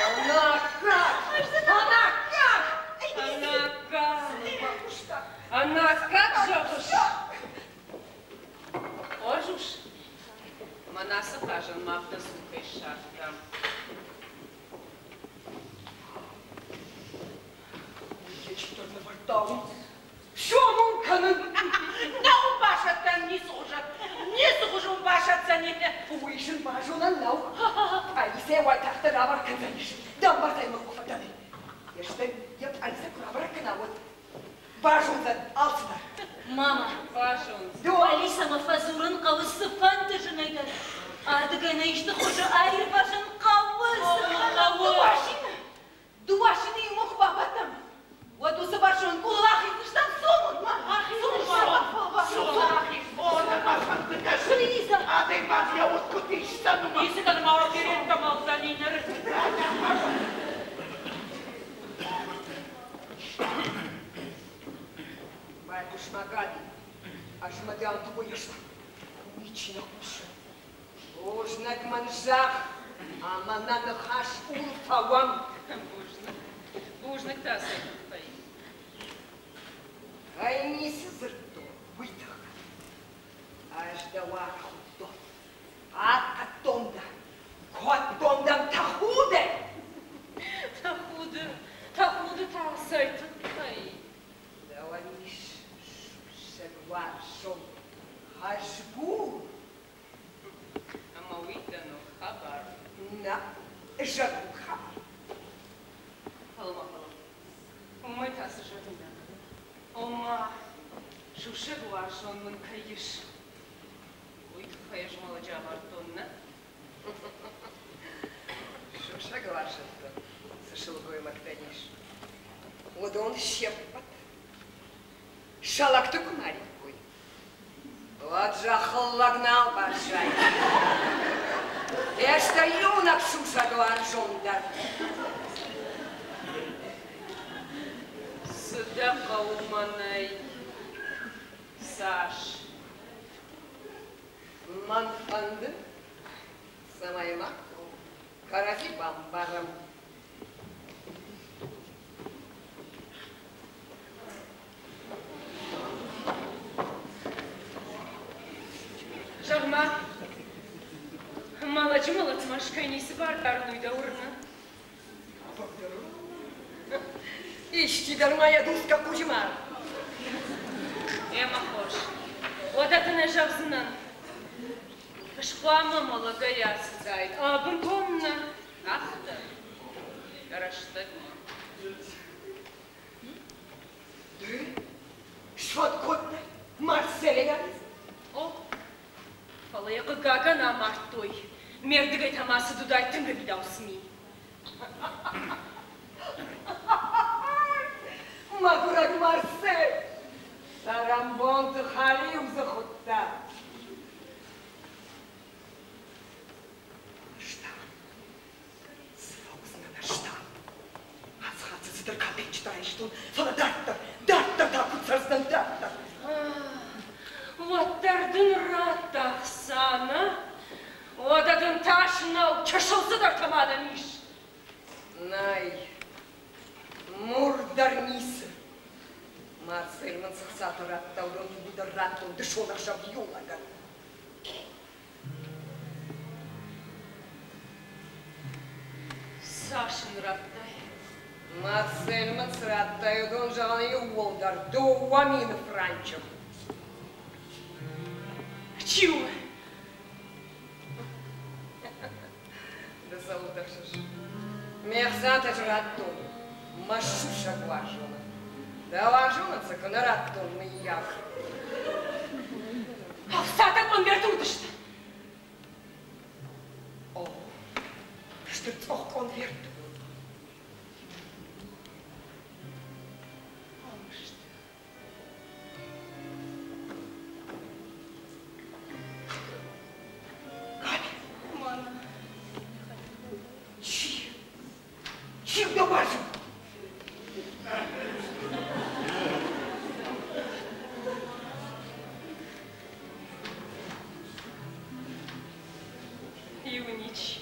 Ӕнаккаг! Ӕнаккаг! Ӕнаккаг! Ӕнаккаг зӕгъыс? Хорз ус, мӕн ацы хъазӕн мах дӕ цуркӕй ссардтам. Уый чидӕр нывӕрдта уым. Сомон кӕнын. Нӕу басӕттӕн ницы хуызӕн, ницы хуызы уын басӕтдзӕни. Уый зын базонӕн нӕу. Пъӕлицӕйы уайтагъддӕр рабар кӕндзӕнис. Дамбацайы мӕ фӕдӕн. Йе стӕй йӕ пъӕлицӕ куы рабӕрӕг кӕна, уӕд базондзӕн алцыдӕр. Мама, Базондзӕн. пъӕлицӕмӕ фӕдзурын хъӕуы цыфӕнды зынӕй дӕр. Ардыгӕй нӕ исты хуызы аирвӕзын хъӕуы, хъӕуы. Дыууӕ сыны иумӕ куы бабӕттӕм, уӕд уыцы бӕрзонд къулыл ахиздзыстӕм. Цомут ма! Адӕймаг йӕ уд куыд исдзӕн, уымӕ. Ницы кӕны ма опереттӕ мӕлдзӕни ныр. Байхъус-ма, Габи, ӕз мӕ дӕм дыууӕ стӕм. Ничи нӕ хъусы. Бузныг мын зӕгъ, ӕмӕ нӕ ныхас ууыл фӕуӕм. Бузныг. Бузныг та цӕй тыххӕй? Кӕй ницы дзырдтон, уый тыххӕй. Ӕз дӕ уарзтон, хъахъхъӕдтон дӕ, кодтон дӕм тӕхуды. Тӕхуды, тӕхуды та цӕй тыххӕй? Дӕуӕн ис сусӕг уарзон хӕзгул. Ӕмӕ уый дӕ ног хабар? Нӕ, зӕронд хабар. Фӕлӕ-ма, фӕлӕ. Уымӕй та цы зӕгъинаг? Ома, сусӕг уарзон мын кӕй ис, уый тыххӕй ӕз мӕлӕджы амардтон, нӕ? Сусӕг уарзӕттӕ цы сылгоймӕгтӕн ис, уыдон се ппӕт сӕ лӕгты куы мариккой, уӕд зӕххыл лӕг нал баззайы. Стӕй иунӕг сусӕг уарзон дӕр. Цы дӕ хъӕуы мӕнӕй? Цас? Мӕн фӕнды, цӕмӕй ма кӕрӕдзи бамбарӕм. Зӕгъ-ма, мӕлӕджы мӕлӕтмӕ кӕй ницы бар дарын, уый дӕ уырны? Исчи дӕр ма йӕ дусгӕ хъуджы мар. Ӕмӕ хорз. Уӕдӕ дын ӕз зӕгъдзынӕн. Ӕз хъуамӕ мӕлӕгӕй ацыдаин. Ӕмӕ бынтон нӕ. Афтӕ. Рӕстӕгмӕ. Ды сфӕнд кодтай Марселейӕн? О, фӕлӕ йӕ хъыгагӕн амардтой. Ме рдыгӕй та ма цыд уыдаид тынг ӕвидауц ми. Мӕгуырӕг Марсель! Цӕрӕнбонты хӕлиу дзы хуыдта. Ӕз та цы Исты айстон, фӕлӕ дарддӕр, дарддӕр та куыд цӕрдзынӕн дарддӕр? Уӕддӕр дын радта хца, нӕ? Уӕдӕ дын тас нӕу, чысыл цыдӕртӕ ма дӕм ис. Нӕй, мур дӕр ницы. Марсель мын цы хцатӕ радта, уыдон иууылдӕр радтон дысон ӕхсӕв иу лӕгӕн. Цас ын радтай? Марсель мын цы радтай, уыдон зӕгъын иууылдӕр 2000 франчы. Чи у? Ды цӕуыл тыхсыс? Ме хцатӕ ӕз радтон мӕ сусӕг уарзонӕн. Дӕ уарзонӕн сӕ куы нӕ радтон, мыййаг. Ӕхцатӕ къонверты уыдысты. О, стыр цъох къонверт. Чи? Чи дӕ уарзы? Иу ничи.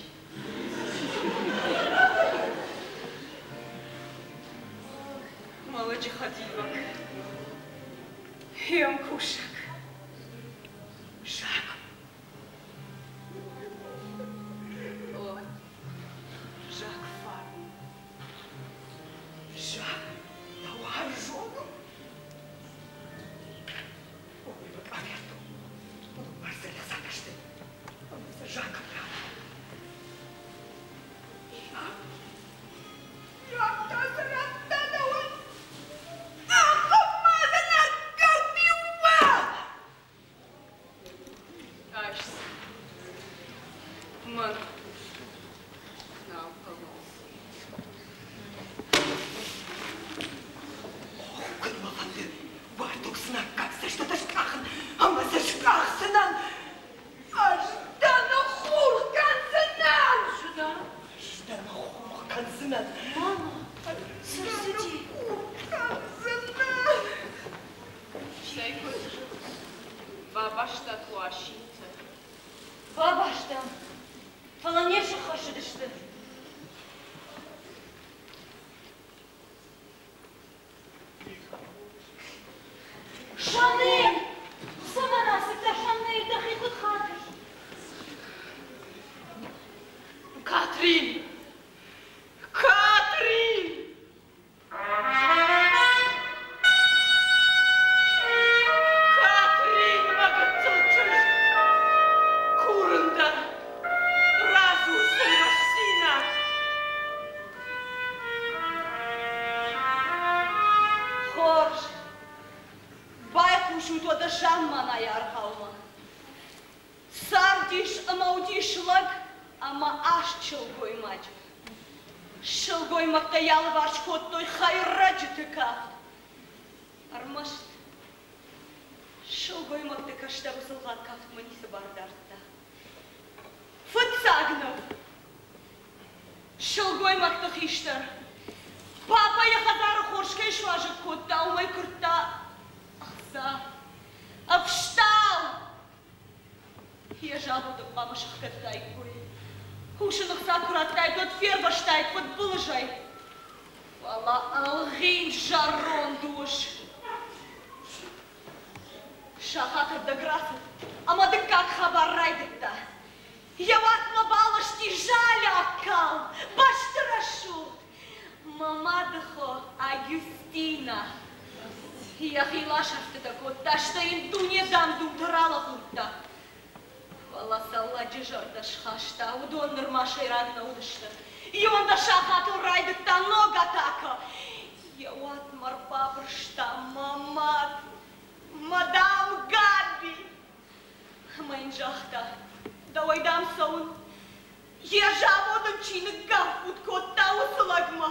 Мӕ лӕджы хӕдивӕг. Йе мкусӕг. Жак. О, Жак Фарн. Жак, дӕ уарзон? Ой, бакъаверту. Уыдон Марсель ӕхцатӕ сты. Ӕмӕ сӕ Жакӕн радта. Жак? Жак та сӕ радта дӕуӕн? Ахӕм ма дзы нӕргӕ Айс. Мӕн нал хъӕуы. Куыд мӕ фӕнды, уартӕ сын аккаг цӕстытӕ скъахын ӕмӕ сӕ скъахдзынӕн. Ӕз дӕ ныххурх кӕндзынӕн! Цы дӕ? Ӕз дӕ ныххурх кӕндзынӕн. Мама, цы рцыди? Кӕндзынӕн! Стӕй куыд? Бабастат уӕ асинты? Бабастам, фӕлӕ не сыххӕссыдысты. Шанель! Цӕмӕн ацыдтӕ, Шанель, дӕхи куыд хатыс? Катрин! Катрин! Катрин, мӕ гыццыл чызг! Курын дӕ, радзур сын рӕстдзинад! Хорз. Байхъусут уӕдӕ замманайы аргъаумӕ. Цардис ӕмӕ уыдис лӕг ӕмӕ аст сылгоймаджы. Сылгоймӕгтӕ йӕ алыварс кодтой хӕйрӕджыты кафт. Ӕрмӕст сылгоймӕгты кӕстӕр уыцы лгъаг кафтмӕ ницы бар дардта. Фыццаг ныв. Сылгоймӕгты хистӕр. Папӕ йӕ хӕдзары хорз кӕй суазӕг кодта, уымӕй куырдта ӕхца. Ӕфстау! Йӕ заводы хъуамӕ сӕхгӕдтаиккой. Кусын ӕхца куы радтаид, уӕд фервӕзтаид фыдбылызӕй. Фӕлӕ ӕлгъин зӕронд ус. Сахатырдӕг рацыд, ӕмӕ дыккаг хабар райдыдта. Йӕ уатмӕ баласти залиаг калм, бӕсты рӕсугъд. Мӕ мадыхо Агюстина. Йӕхи ласӕрфтытӕ кодта, стӕй йын дуне дам-думтӕ ралӕхурдта. Фӕлӕ сӕ лӕджы зӕрдӕ схаста, уыдон нырма сӕйраг нӕ уыдысты. Иуӕндӕс сахатыл райдыдта ног атакӕ. Йӕ уатмӕ ӕрбабырста мӕ мад, мадам Габи. Ӕмӕ йын загъта, дӕуӕй, дам, цӕуын. Йӕ завод ын чи ныггаффутт кодта, уыцы лӕгмӕ.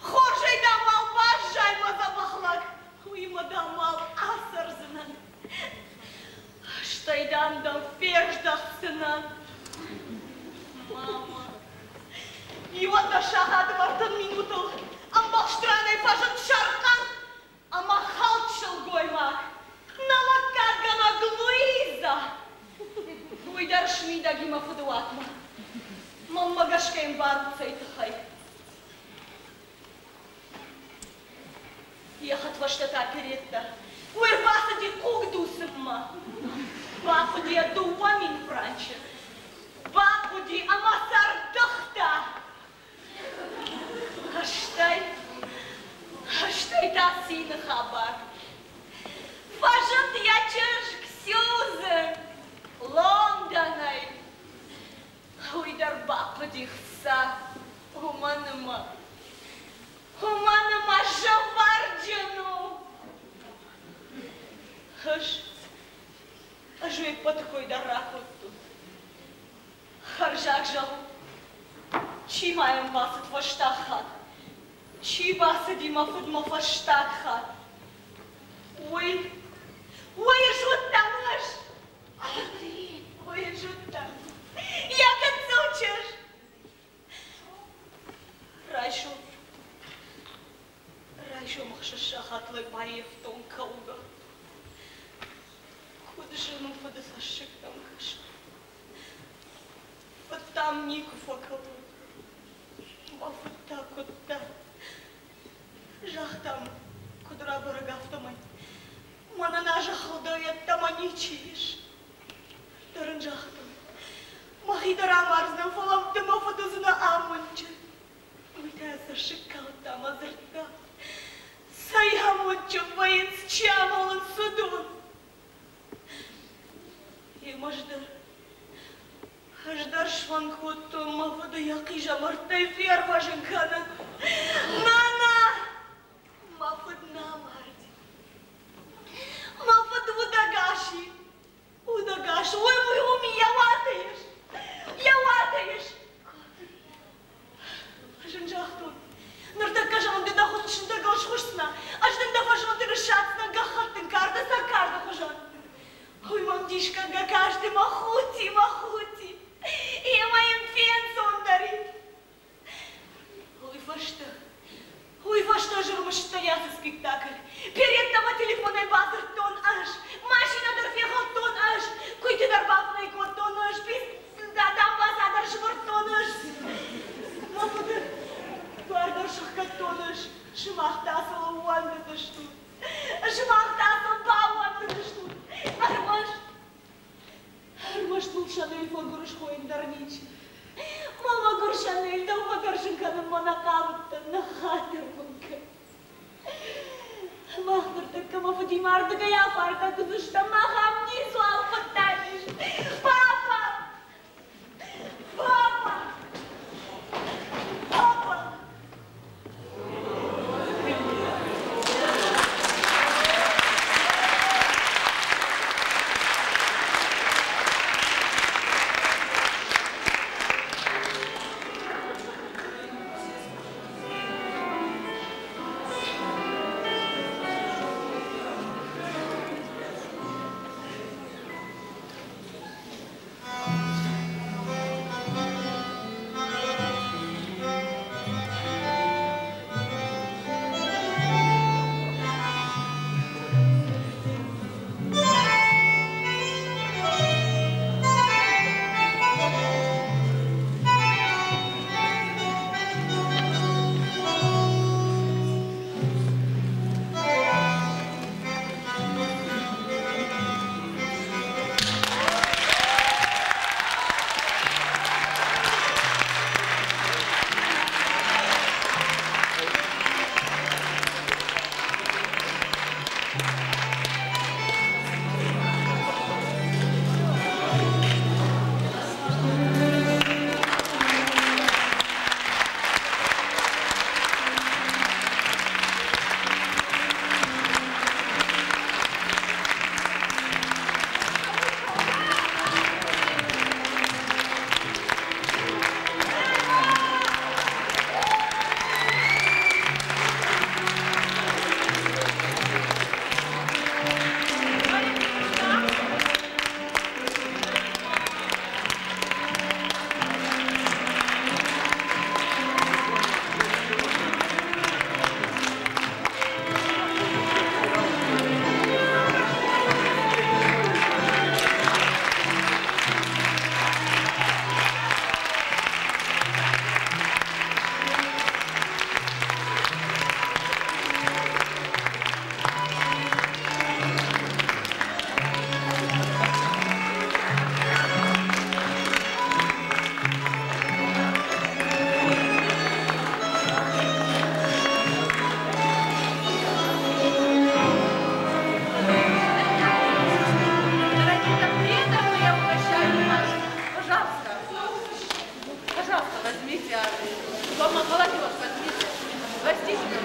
Хорзӕй, дам, уал баззай, мӕ дзӕбӕх лӕг, уыимӕ, дам, уал ацӕрдзынӕн. Стӕй, дам, дӕм фездӕхдзынӕн. Мама, 11 сахаты 30 минутыл ӕмбӕхст ранӕй фӕзынд. Мӕнмӕ гӕсгӕ йын барут цӕй тыххӕй. Йӕ хӕдфӕстӕ та Перетта. Уый ӕрбацыди хъуг дуцынмӕ. Бахъуыди йӕ 2000 франчы. Бахъуыди ӕмӕ сӕ рдыгъта. Стӕй, стӕй та цины хабар. Фӕзынд йӕ чызг Сьюзен Лондонӕй. Уый дӕр бахъуыди хца, уымӕн ӕмӕ, уымӕн ӕмӕ сывӕрджын у. Ӕз, ӕз уе ппӕты кой дӕр ракодтон. Хӕрзаг зӕгъут, чи ма йӕм бацыд фӕстаг хатт? Чи бацыди мӕ фыдмӕ фӕстаг хатт? Уый, уый зыдтам ӕз. Уый зыдтам. Йӕ гыццыл чызг. Райсом, райсом ӕхсӕз сахат лӕг баййӕфтон кӕугӕ. Куыд зын у фыды цӕссыгтӕм кӕсын. Фыд дӕм никуы фӕкӕуы. Мӕ фыд та куыдта. Загъта мын, куыд рабӕрӕг, афтӕмӕй. Мӕнӕн а зӕххыл дӕу йеддӕмӕ ничи ис. Дӕр ын загътон, мӕхи дӕр амардзынӕн, фӕлӕ ды мӕ фыд уыдзынӕ амондджын. Уый та цӕссыг калдта мӕ дзырдта. Цӕй амондджын вӕййынц, чи амӕлынц, уыдон. Йемӕ ӕз дӕр, ӕз дӕр сфӕнд кодтон мӕ фыды йӕ хъизӕмӕрттӕй фервӕзын кӕнын. Нана! Мӕ фыд нӕ амарди. Мӕ фыд удӕгас и. Удӕгас. Уый, уый уым йӕ уаты ис. Йӕ уаты ис. Ӕз ын загътон, ныртӕккӕ зӕгъын ды дӕ сындӕгыл схуысдзынӕ, ӕз дын дӕ фӕсонты ныссадздзынӕн гӕххӕттын карды сӕ карды хуызӕн. Уый мӕм дисгӕнгӕ касти мӕ худти, мӕ худти. Емӕ йын фенцондӕр и. Уый фӕстӕ, уый фӕстӕ зырмысттӕ ацы спектакль. Передтӕмӕ телефонӕй бадзырдтон ӕз, машинӕ дӕр фехӕлдтон ӕз, куыйты дӕр бафынӕй кодтон ӕз, дамбаца дӕр сывӕрдтон ӕз. Мӕ фыды дуар дӕр сӕхгӕдтон ӕз. Сымах та сыл ӕууӕндыдыстут. Сымах та сыл баууӕндыдыстут. Ӕрмӕст Ӕрмӕст мыл Шанель фӕгуырысхойын дӕр ничи. Мӕ мӕгуыр Шанель, дӕу фӕтӕрсын кӕнынмӕ нӕ хъавыдтӕн, ныххатыр мын кӕн. Мах ныртӕккӕ мӕ фыдимӕ ардыгӕй афардӕг уыдзыстӕм, мах ам ницуал хъуыддаг ис. Папа! Папа! Папа! Вам халатик ваш, возьмите. Простите.